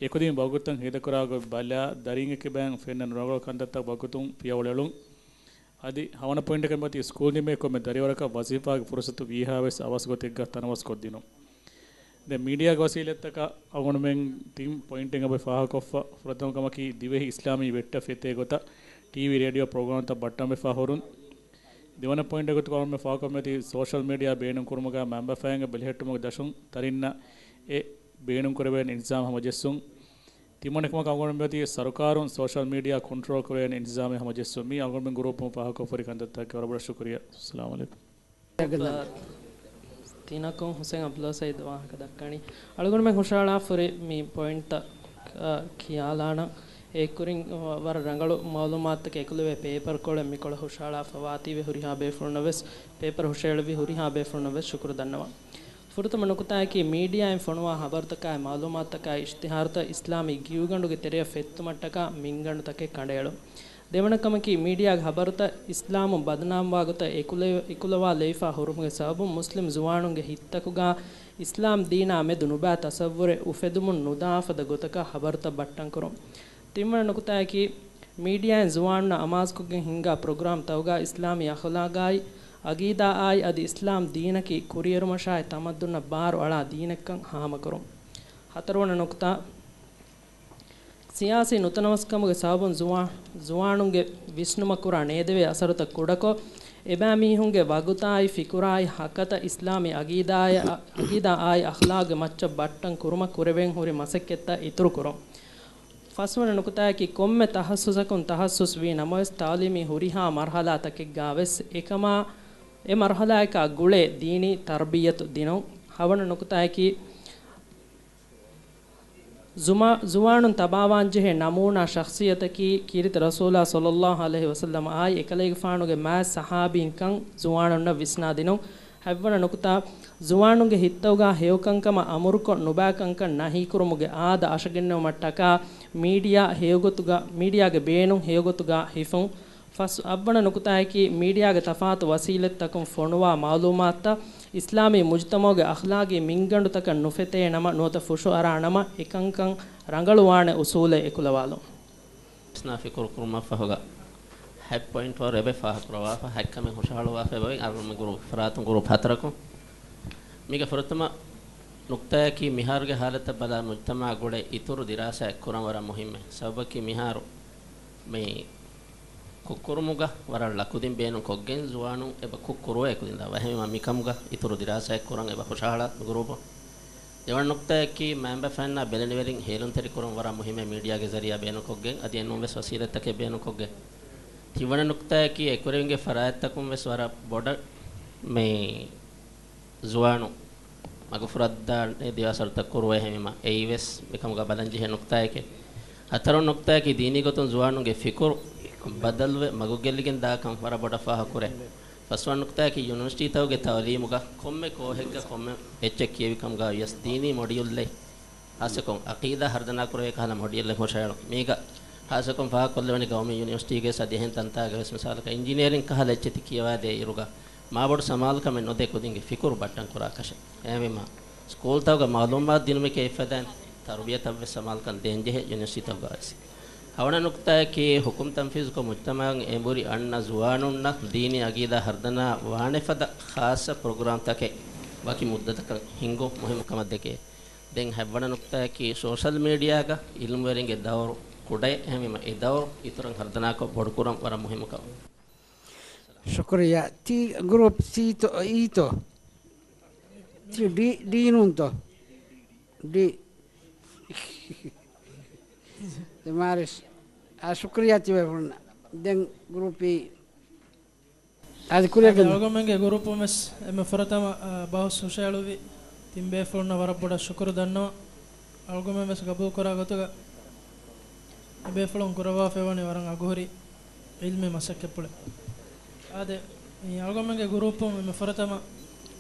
އެކުދިން ވަގުތުތައް ހޭދަކުރާ ގޮތް ބަލާ، ދަރިން އެކިބައިން ފެންނަ ނުރަނގަޅު ކަންތައްތައް ވަގުތުން ފިޔަވަޅުއެޅުން. އަދި ހަވަނަ ޕޮއިންޓަކަށް މިއޮތީ ސްކޫލް ނިމޭ ކޮންމެ ދަރިވަރަކަށް ވަޒީފާގެ ފުރުސަތު ވީހާވެސް އަވަސް ގޮތެއްގަ ތަނަވަސްކޮށްދިނުން. ދެން މީޑިއާގެ ވަސީލަތްތަކަށް އަޅުގަނޑުމެން ތިން ޕޮއިންޓެއް އެބަ ފާހަގަކޮށްފަ. ފުރަތަމަ ކަމަކީ ދިވެހި އިސްލާމީ ވެއްޓަށް ފެތޭ ގޮތަށް ޓީވީ ރޭޑިއޯ ޕްރޮގްރާމްތައް ބައްޓަންވެފަ ހުރުން. ދެވަނަ ޕޮއިންޓެއް ގޮތުގަ އަޅުގަނޑުމެން ފާހަގަކޮށްފަ މިއޮތީ ސޯޝަލް މީޑިއާ ބޭނުން ކުރުމުގަ މައިންބަފައިންގެ ބެލެހެއްޓުމުގެ ދަށުން ދަރިންނަށް އެ ބޭނުން ކުރެވޭނެ އިންތިޒާމް ހަމަޖެއްސުން. ތިންވަނަ ކަމަކަށް އަޅުގަނޑުމެން މިއޮތީ ސަރުކާރުން ސޯޝަލް މީޑިއާ ކޮންޓްރޯލް ކުރެވޭނެ އިންތިޒާމެއް ހަމަޖެއްސުން. މީ އަޅުގަނޑުމެން ގުރޫޕުން ފާހަގަކޮށްފަ ހުރި ކަންތައްތަކެއް. ވަރަށް ބޮޑަށް ޝުކުރިއްޔާ. އައްސަލާމު ޢަލައިކުމް. ތިނަކުން ޙުސައިން ޢަބްދުﷲ ސައީދު ވާހަކަ ދައްކަނީ. އަޅުގަނޑުމެން ހުށަހަޅާފަ ހުރި މި ޕޮއިންޓްތައް، އަ، ކިޔާލާނަން. އެކުރިން ވަރަށް ރަނގަޅު މައުލޫމާތުތަކެއް އެކުލެވޭ ޕޭޕަރު ކޮޅެއް މިކޮޅަށް ހުށަހަޅާފަ ވާތީވެ ހުރިހާ ބޭފުޅުންނަށް ވެސް، ޕޭޕަރު ހުށަހެޅުއްވި ހުރިހާ ބޭފުޅުންނަށް ވެސް ޝުކުރު ދަންނަވަން. ފުރަތަމަ ނުކުތާއަކީ، މީޑިއާއިން ފޮނުވާ ހަބަރުތަކާއި އިޝްތިހާރުތައް އިސްލާމީ ގިއުގަނޑުގެ ތެރެއަށް ފެއްތުމަށްޓަކާ މިންގަނޑުތަކެއް ކަނޑައެޅުން. ދެވަނަ ކަމަކީ، މީޑިއާގެ ހަބަރުތައް އިސްލާމުން ބަދުނާމްވާ ގޮތަށް އެކުލެ-، އެކުލަވާލެވިފާ ހުރުމުގެ ސަބަބުން މުސްލިމް ޒުވާނުންގެ ހިތްތަކުގާ އިސްލާމް ދީނާ މެދު ނުބައި ތަސައްވުރެއް އުފެދުމުން ނުދާ ފަދަ ގޮތަކަށް ހަބަރުތައް ބައްޓަންކުރުން. ތިންވަނަ ނުކުތާއަކީ، މީޑިއާއިން ޒުވާނުންނަށް އަމާޒުކޮށްގެން ހިންގާ ޕްރޮގްރާމްތަކުގާ އިސްލާމީ އަޚްލާގާއި، އަގީދާއާއި އަދި އިސްލާމް ދީނަކީ ކުރިއެރުމަށާއި ތަމައްދުނަށް ބާރު އަޅާ ދީނެއްކަން ހާމަކުރުން. ހަތަރުވަނަ ނުކުތާ، ސިޔާސީ ނުތަނަވަސްކަމުގެ ސަބަބުން ޒުވާ-، ޒުވާނުންގެ ވިސްނުމަށް ކުރާ ނޭދެވޭ އަސަރުތައް ކުޑަކޮށް، އެބައިމީހުންގެ ވަގުތާއި ފިކުރާއި ހަކަތަ އިސްލާމީ އަގީދާއާ-، އަގީދާއާއި އަޚްލާގުގެ މައްޗަށް ބައްޓަން ކުރުމަށް ކުރެވެން ހުރި މަސައްކަތްތައް އިތުރުކުރުން. ފަސްވަނަ ނުކުތާއަކީ، ކޮންމެ ތަހައްސުސަކުން ތަހައްސުސް ވީ ނަމަވެސް، ތަޢުލީމީ ހުރިހާ މަރުޙަލާތަކެއްގާވެސް އެކަމާ، އެ މަރުޙަލާއަކާ ގުޅޭ ދީނީ ތަރްބިޔަތު ދިނުން. ހަވަނަ ނުކުތާއަކީ، ޒުމާ-، ޒުވާނުން ތަބާވާންޖެހޭ ނަމޫނާ ޝަޚްޞިއްޔަތަކީ، ކީރިތި ރަސޫލާ ޞައްލައްލާހު ޢަލައިހި ވަސައްލަމަ އާއި އެކަލޭގެފާނުގެ މާތް ޞަޙާބީންކަން ޒުވާނުންނަށް ވިސްނާދިނުން. ހަތްވަނަ ނުކުތާ، ޒުވާނުންގެ ހިތްތަކުގާ ހެޔޮކަންކަމަށް އަމުރުކޮށް، ނުބައިކަންކަން ނަހީކުރުމުގެ އާދަ އަށަގެންނެވުމަށްޓަކާ މީޑިއާ ހެޔޮގޮތުގަ-، މީޑިއާގެ ބޭނުން ހެޔޮގޮތުގަ ހިފުން. ފަސް އަށްވަނަ ނުކުތާއަކީ، މީޑިއާގެ ތަފާތު ވަސީލަތްތަކުން ފޮނުވާ މަޢުލޫމާތުތައް އިސްލާމީ މުޖުތަމަޢުގެ އަޚްލާގީ މިންގަނޑުތަކަށް ނުފެތޭނަމަ، ނުވަތަ ފުށުއަރާނަމަ، އެކަންކަން ރަނގަޅުވާނެ އުސޫލެއް އެކުލަވާލުން. ވިސްނާ ފިކުރު ކުރުމަށްފަހުގަ ހަތް ޕޮއިންޓް ވަރު އެބަ ފާހަގަކުރަވާފަ، ހަތް ކަމެއް ހުށަހަޅުވާފަ އެބަވި އަޅުގަނޑު ގުރޫޕް ފަރާތުން ގުރޫޕް ހަތަރަކުން. މީގެ ފުރަތަމަ ނުކްތާއަކީ، މިހާރުގެ ހާލަތަށް ބަލާ މުޖްތަމަޢާ ގުޅޭ އިތުރު ދިރާސާއެއް ކުރަން ވަރަށް މުހިއްމޭ. ސަބަބަކީ މިހާރު މި ކުށްކުރުމުގަ ވަރަށް ލަކުދިން ބޭނުން ކޮށްގެން ޒުވާނުން އެބަ ކުށް ކުރުވޭ ކުދިން ދާ ވަހެމީމާ މިކަމުގަ އިތުރު ދިރާސާއެއް ކުރަން އެބަ ހުށަހަޅާ މި ގުރޫޕު. ދެވަނަ ނުކްތާއަކީ، މައިންބަފައިންނާ ބެލެނިވެރިން ހޭލުންތެރި ކުރަން ވަރަށް މުހިއްމޭ މީޑިއާގެ ޒަރީއާ ބޭނުންކޮށްގެން އަދި އެނޫން ވެސް ވަސީލަތްތަކެއް ބޭނުންކޮށްގެން. ތިންވަނަ ނުކްތާއަކީ، އެކުރެވިންގެ ފަރާތްތަކުން ވެސް ވަރަށް ބޮޑަށް މި ޒުވާނު މަގުފުރައްދާނެ ދިވެހި އަސަރުތައް ކުރުވޭ ހެންވީމަ، އެއީ ވެސް މިކަމުގަ ބަލަންޖެހޭ ނުކްތާއެކޭ. ހަތަރު ނުކްތާއަކީ، ދީނީ ގޮތުން ޒުވާނުންގެ ފިކުރު ބަދަލުވެ މަގުގެއްލިގެން ދާކަން ވަރަށް ބޮޑަށް ފާހަގަކުރޭ. ފަސްވަނަ ނުކްތާއަކީ، ޔުނިވަރސިޓީތަކުގެ ތަޢުލީމުގަ ކޮންމެ ކޯހެއްގަ ކޮންމެ އެއްޗެއް ކިޔެވި ކަމުގަ ވިޔަސް، ދީނީ މޮޑިއުލްއެއް ޚާއްޞަކޮށް އަޤީދާ ހަރުދަނާ ކުރެވޭ ކަހަލަ މޮޑިއުލްއެއް ހުށަހެޅުން. މީގަ ޚާއްޞަކޮށް ފާހަގަކޮށްލެވެނީ ގައުމީ ޔުނިވަރސިޓީގެ އަދި އެހެން ތަންތާގެ ވެސް މިސާލަކަށް އިންޖިނިއަރިން ކަހަލަ އެއްޗެތި ކިޔަވާދޭ އިރުގަ މާބޮޑު ސަމާލުކަމެއް ނުދޭ ކުދިންގެ ފިކުރު ބައްޓަން ކުރާކަށެއް. އެހެންވީމާ، ސްކޫލްތަކުގަ މަޢުލޫމާތު ދިނުމެކޭ އެއްފަދައިން ތަރުބިޔަތަށްވެސް ސަމާލުކަން ދޭންޖެހޭ ޔުނިވަރސިޓީތަކުގަވެސް. ހަވަނަ ނުކުތާއަކީ، ހުކުމް ތަންފީޒުކޮށް މުޖްތަމަޢަށް އެނބުރި އަންނަ ޒުވާނުންނަށް ދީނީ އަގީދާ ހަރުދަނާ ވާނެފަދަ ޚާއްޞަ ޕްރޮގްރާމްތަކެއް ވަކި މުއްދަތަކަށް ހިންގުން މުހިއްމު ކަމަށް ދެކޭ. ދެން ހަތްވަނަ ނުކުތާއަކީ، ސޯޝަލް މީޑިއާގަ އިލްމުވެރިންގެ ދައުރު ކުޑައެއް. އެހެންވީމަ، އެ ދައުރު އިތުރަށް ހަރުދަނާކޮށް ބޮޑުކުރަން ވަރަށް މުހިއްމު ކަމެއް. ޝުކުރިއްޔާ. ތީ ގްރޫޕް ސީތޯ، އީތޯ؟ ތީ ޑީ، ޑީ ނޫންތޯ؟ ޑީ. ދެމާރިސް. އާ، ޝުކުރިއްޔާ ތިބޭފުޅުންނަށް. ދެން ގްރޫޕް އީ. އަދި ކުރިއަށް އަޅުގަނޑުމެންގެ ގުރޫޕުން ވެސް އެންމެ ފުރަތަމަ، އާ، ބަހުސް ހުށައެޅުއްވި ތިން ބޭފުޅުންނަށް ވަރަށް ބޮޑަށް ޝުކުރު ދަންނަވަން. އަޅުގަނޑުމެން ވެސް ގަބޫލުކުރާ ގޮތުގަ އެބޭފުޅުން ކުރައްވާފައިވަނީ ވަރަށް އަގުހުރި އިލްމީ މަސައްކަތްޕުޅެއް. އާދެ، މި އަޅުގަނޑުމެންގެ ގުރޫޕުން މި ފުރަތަމަ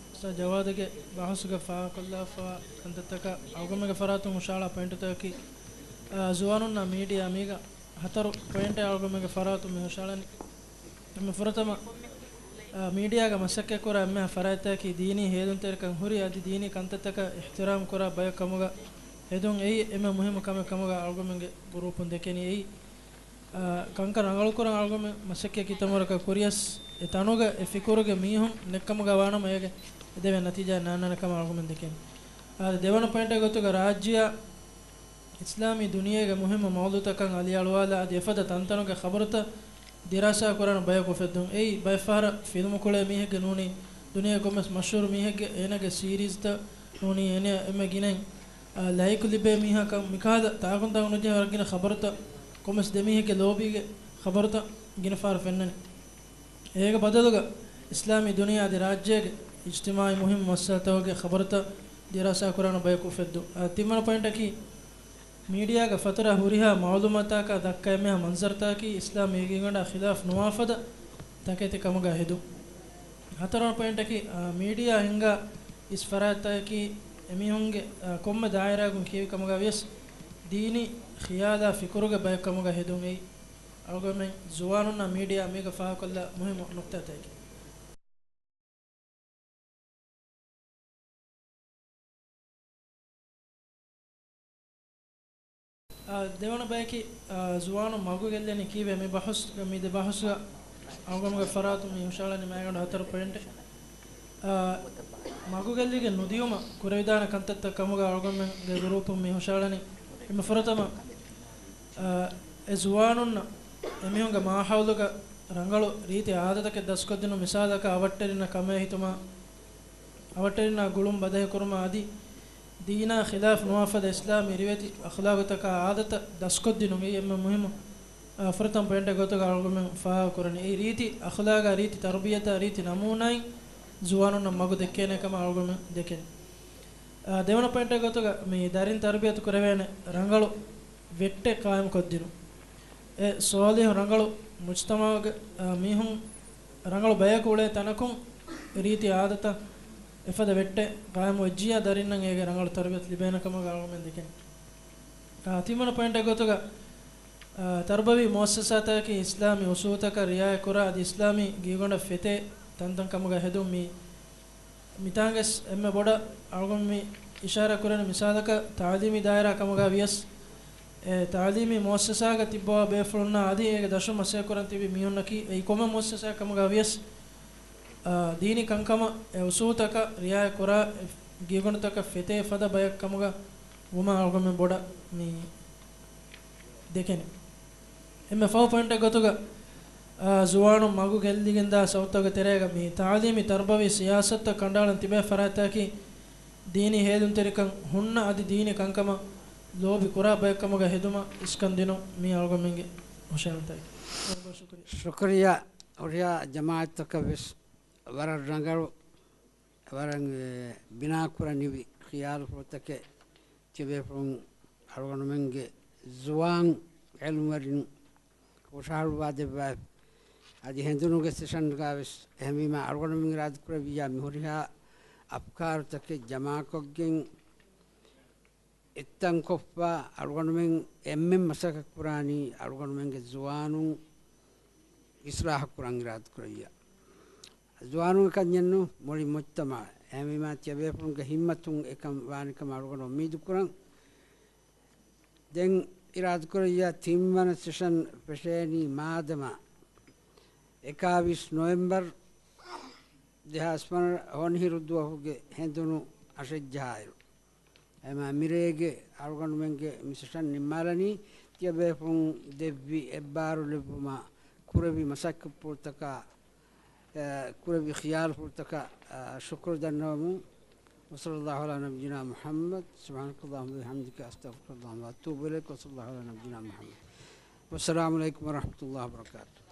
އުސްތާޛް ޖަވާދުގެ ބަހުސްގަ ފާހަގަކޮށްލާފައިވާ ކަންތައްތަކަށް އަޅުގަނޑުމެންގެ ފަރާތުން ހުށަހަޅާ ޕޮއިންޓުތަކަކީ، އާ، ޒުވާނުންނާ މީޑިއާ މީގަ ހަތަރު ޕޮއިންޓެއް އަޅުގަނޑުމެންގެ ފަރާތުން މި ހުށަހަޅަނީ. އެންމެ ފުރަތަމަ، އާ، މީޑިއާގަ މަސައްކަތްކުރާ އެންމެހާ ފަރާތްތަކަކީ ދީނީ ހޭލުންތެރިކަން ހުރި އަދި ދީނީ ކަންތައްތަކަށް އިޙްތިރާމް ކުރާ ބަޔަކު ކަމުގަ ހެދުން. އެއީ އެންމެ މުހިއްމު ކަމެއް ކަމުގަ އަޅުގަނޑުމެންގެ ގުރޫޕުން ދެކެނީ. އެއީ، އާ، ކަންކަން ރަނގަޅުކުރަން އަޅުގަނޑުމެން މަސައްކަތް ކިތަންމެ ވަރަކަށް ކުރިޔަސް، އެ ތަނުގަ އެ ފިކުރުގެ މީހުން ނެތްކަމުގަ ވާނަމަ އޭގެ އެދެވޭ ނަތީޖާ ނާންނާނެ ކަމަށް އަޅުގަނޑުމެން ދެކެނީ. އާދެ، ދެވަނަ ޕޮއިންޓެއް ގޮތުގަ ރާއްޖެއަށް އިސްލާމީ ދުނިޔޭގެ މުހިއްމު މައުޟޫޢުތަކަށް އަލިއަޅުވާލާ އަދި އެފަދަ ތަންތަނުގެ ޚަބަރުތައް ދިރާސާކުރާނެ ބަޔަކު އުފެއްދުން. އެއީ، ބައެއްފަހަރަށް ފިލްމު ކުޅޭ މީހެއްގެ ނޫނީ، ދުނިޔޭގެ ކޮންމެސް މަޝްހޫރު މީހެއްގެ އޭނަގެ ސީރީޒްތައް ނޫނީ، އޭނަ އެންމެ ގިނައިން، އާ، ލައިކު ލިބޭ މީހާކަން، މިކަހަލަ ތާކުންތާކު ނުޖެހޭ ވަރަށް ގިނަ ޚަބަރުތައް، ކޮންމެސް ދެ މީހެއްގެ ލޯބީގެ ޚަބަރުތައް ގިނަ ފަހަރަށް ފެންނަނީ. އޭގެ ބަދަލުގަ އިސްލާމީ ދުނިޔެ އަދި ރާއްޖޭގެ އިޖްތިމާޢީ މުހިއްމު މައްސަލަތަކުގެ ޚަބަރުތައް ދިރާސާކުރާނެ ބަޔަކު އުފެއްދުން. އާ، ތިންވަނަ ޕޮއިންޓަކީ، މީޑިއާގަ ފަތުރާ ހުރިހާ މަޢުލޫމާތުތަކާ ދައްކާ އެންމެހާ މަންޒަރުތަކަކީ އިސްލާމް އެންމެ ގިނަ ޚިލާފް ނުވާފަދަ ތަކެތި ކަމުގަ ހެދުން. ހަތަރުވަނަ ޕޮއިންޓަކީ، އާ، މީޑިއާ ހިންގާ އިސް ފަރާތްތަކަކީ އެމީހުންގެ، އާ، ކޮންމެ ދާއިރާއަކުން ކިޔެވި ކަމުގަ ވިޔަސް ދީނީ ޚިޔާލާ ފިކުރުގެ ބަޔަކު ކަމުގަ ހެދުން. އެއީ އަޅުގަނޑުމެން ޒުވާނުންނާ މީޑިއާ މީގަ ފާހަގަކޮށްލާ މުހިއްމު ނުކްތާތަކެއް. އާ، ދެވަނަ ބަޔަކީ، އާ، ޒުވާނުން މަގު ގެއްލެނީ ކީއްވެ؟ މި ބަހުސް، މި ދެ ބަހުސްގަ އަޅުގަނޑުގެ ފަރާތުން މި ހުށަހަޅަނީ މައިގަނޑު ހަތަރު ޕޮއިންޓެއް. އާ، މަގު ގެއްލިގެން ނުދިޔުމަށް ކުރެވިދާނެ ކަންތައްތައް ކަމުގަ އަޅުގަނޑުމެންގެ ގުރޫޕުން މި ހުށަހަޅަނީ. އެންމެ ފުރަތަމަ، އާ، އެ ޒުވާނުންނަށް އެމީހުންގެ މާހައުލުގަ ރަނގަޅު ރީތި އާދަތަކެއް ދަސްކޮށްދިނުން، މިސާލަކަށް އަވަށްޓެރިންނަށް ކަމޭ ހިތުމާ، އަވަށްޓެރިންނާ ގުޅުން ބަދަހިކުރުމާ އަދި ދީނާ ޚިލާފް ނުވާފަދަ އިސްލާމީ ރިވެތި އަޚްލާގުތަކާ އާދަތައް ދަސްކޮށްދިނުން އެއީ އެންމެ މުހިއްމު، އާ، ފުރަތަމަ ޕޮއިންޓެއް ގޮތުގަ އަޅުގަނޑުމެން ފާހަގަކުރަނީ. އެއީ ރީތި އަޚްލާގާ ރީތި ތަރުބިޔަތާ ރީތި ނަމޫނާއިން ޒުވާނުންނަށް މަގު ދެއްކޭނެ ކަމަށް އަޅުގަނޑުމެން ދެކެނީ. އާ، ދެވަނަ ޕޮއިންޓެއް ގޮތުގަ މި ދަރިން ތަރުބިޔަތު ކުރެވޭނެ ރަނގަޅު ވެއްޓެއް ޤާއިމުކޮށްދިނުން. އެ ޞާލިޙު ރަނގަޅު މުޖްތަމަޢުގެ، އާ، މީހުން ރަނގަޅު ބަޔަކު އުޅޭ ތަނަކުން ރީތި އާދަތައް އެފަދަ ވެއްޓެއް ޤާއިމު ވެއްޖިއްޔާ ދަރިންނަށް އޭގެ ރަނގަޅު ތަރުބިޔަތު ލިބޭނެ ކަމަށް އަޅުގަނޑުމެން ދެކެނީ. އާ، ތިންވަނަ ޕޮއިންޓެއް ގޮތުގަ، އާ، ތަރުބަވީ މުއައްސަސާތަކަކީ އިސްލާމީ އުޞޫލުތަކަށް ރިޢާޔަތް ކުރާ އަދި އިސްލާމީ ގީގޮނޑަށް ފެތޭ ތަންތަން ކަމުގަ ހެދުން. މި މިތާނގެސް އެންމެ ބޮޑަށް އަޅުގަނޑު މި އިޝާރާ ކުރަނީ މިސާލަކަށް ތަޢުލީމީ ދާއިރާ ކަމުގަ ވިޔަސް، އެ ތަޢުލީމީ މުއައްސަސާގަ ތިއްބަވާ ބޭފުޅުންނާ އަދި އޭގެ ދަށުން މަސައްކަތް ކުރަން ތިބި މީހުންނަކީ އެއީ ކޮންމެ މުއައްސަސާއެއް ކަމުގަ ވިޔަސް، އާ، ދީނީ ކަންކަމަށް އެ އުޞޫލުތަކަށް ރިޢާޔަތް ކުރާ އެ ގީގޮނޑުތަކަށް ފެތޭ ފަދަ ބަޔަކު ކަމުގަ ވުމަށް އަޅުގަނޑުމެން ބޮޑަށް މި ދެކެނީ. އެންމެ ފަހު ޕޮއިންޓެއް ގޮތުގަ، އާ، ޒުވާނުން މަގު ގެއްލިގެންދާ ސަބަބުތަކުގެ ތެރޭގަ މި ތަޢުލީމީ ތަރުބަވީ ސިޔާސަތުތައް ކަނޑައަޅަން ތިބޭ ފަރާތްތަކަކީ ދީނީ ހޭލުންތެރިކަން ހުންނަ އަދި ދީނީ ކަންކަމަށް ލޯބި ކުރާ ބަޔަކު ކަމުގަ ހެދުމަށް އިސްކަން ދިނުން މީ އަޅުގަނޑުމެންގެ ހުށަހެޅުންތަކެއް. ޝުކުރިއްޔާ. ހުރިހާ ޖަމާޢަތްތަކަށް ވެސް ވަރަށް ރަނގަޅު، ވަރަށް، އެ، ބިނާކުރަނިވި ޚިޔާލުފުޅުތަކެއް ތިބޭފުޅުން އަޅުގަނޑުމެންގެ ޒުވާން ޢިލްމުވެރިން ހުށަހަޅުއްވާ ދެއްވާ. އަދި ހެނދުނުގެ ސެޝަންގާ ވެސް އެހެންވީމާ އަޅުގަނޑުމެން އިރާދަކުރެއްވިއްޔާ މި ހުރިހާ އަފްކާރުތަކެއް ޖަމާކޮށްގެން އެއްތަންކޮށްފަ އަޅުގަނޑުމެން އެންމެން މަސައްކަތްކުރާނީ އަޅުގަނޑުމެންގެ ޒުވާނުން އިޞްލާޙު ކުރަން އިރާދަކުރެއްވިއްޔާ. ޒުވާނުން ކަންޏެއްނު މުޅި މުޖްތަމަޢަށް. އެހެންވީމާ ތިޔަބޭފުޅުންގެ ހިއްމަތުން އެކަން ވާނެ ކަމަށް އަޅުގަނޑު އުއްމީދު ކުރަން. ދެން އިރާދަކުރެއްވިޔާ ތިންވަނަ ސެޝަން ފެށޭނީ މާދަމާ އެކާވީސް ނޮވެމްބަރު ދެހާސް ފަނަރަ ހޮނިހިރު ދުވަހުގެ ހެނދުނު އަށެއްޖަހާއިރު. އެމާ މިރޭގެ އަޅުގަނޑުމެންގެ މި ސެޝަން ނިންމާލަނީ. ތިޔަބޭފުޅުން ދެއްވި އެއްބާރުލެއްވުމާ ކުރެއްވި މަސައްކަތްޕުޅުތަކާ، އަ، ކުރެއްވި ޚިޔާލުފުޅުތަކަށް، އަ، ޝުކުރު ދަންނަވަމުން. وصلى الله على نبينا محمد، سبحانك اللهم وبحمدك، أستغفرك اللهم وأتوب إليك، وصلى الله على نبينا محمد. والسلام عليكم ورحمة الله وبركاته.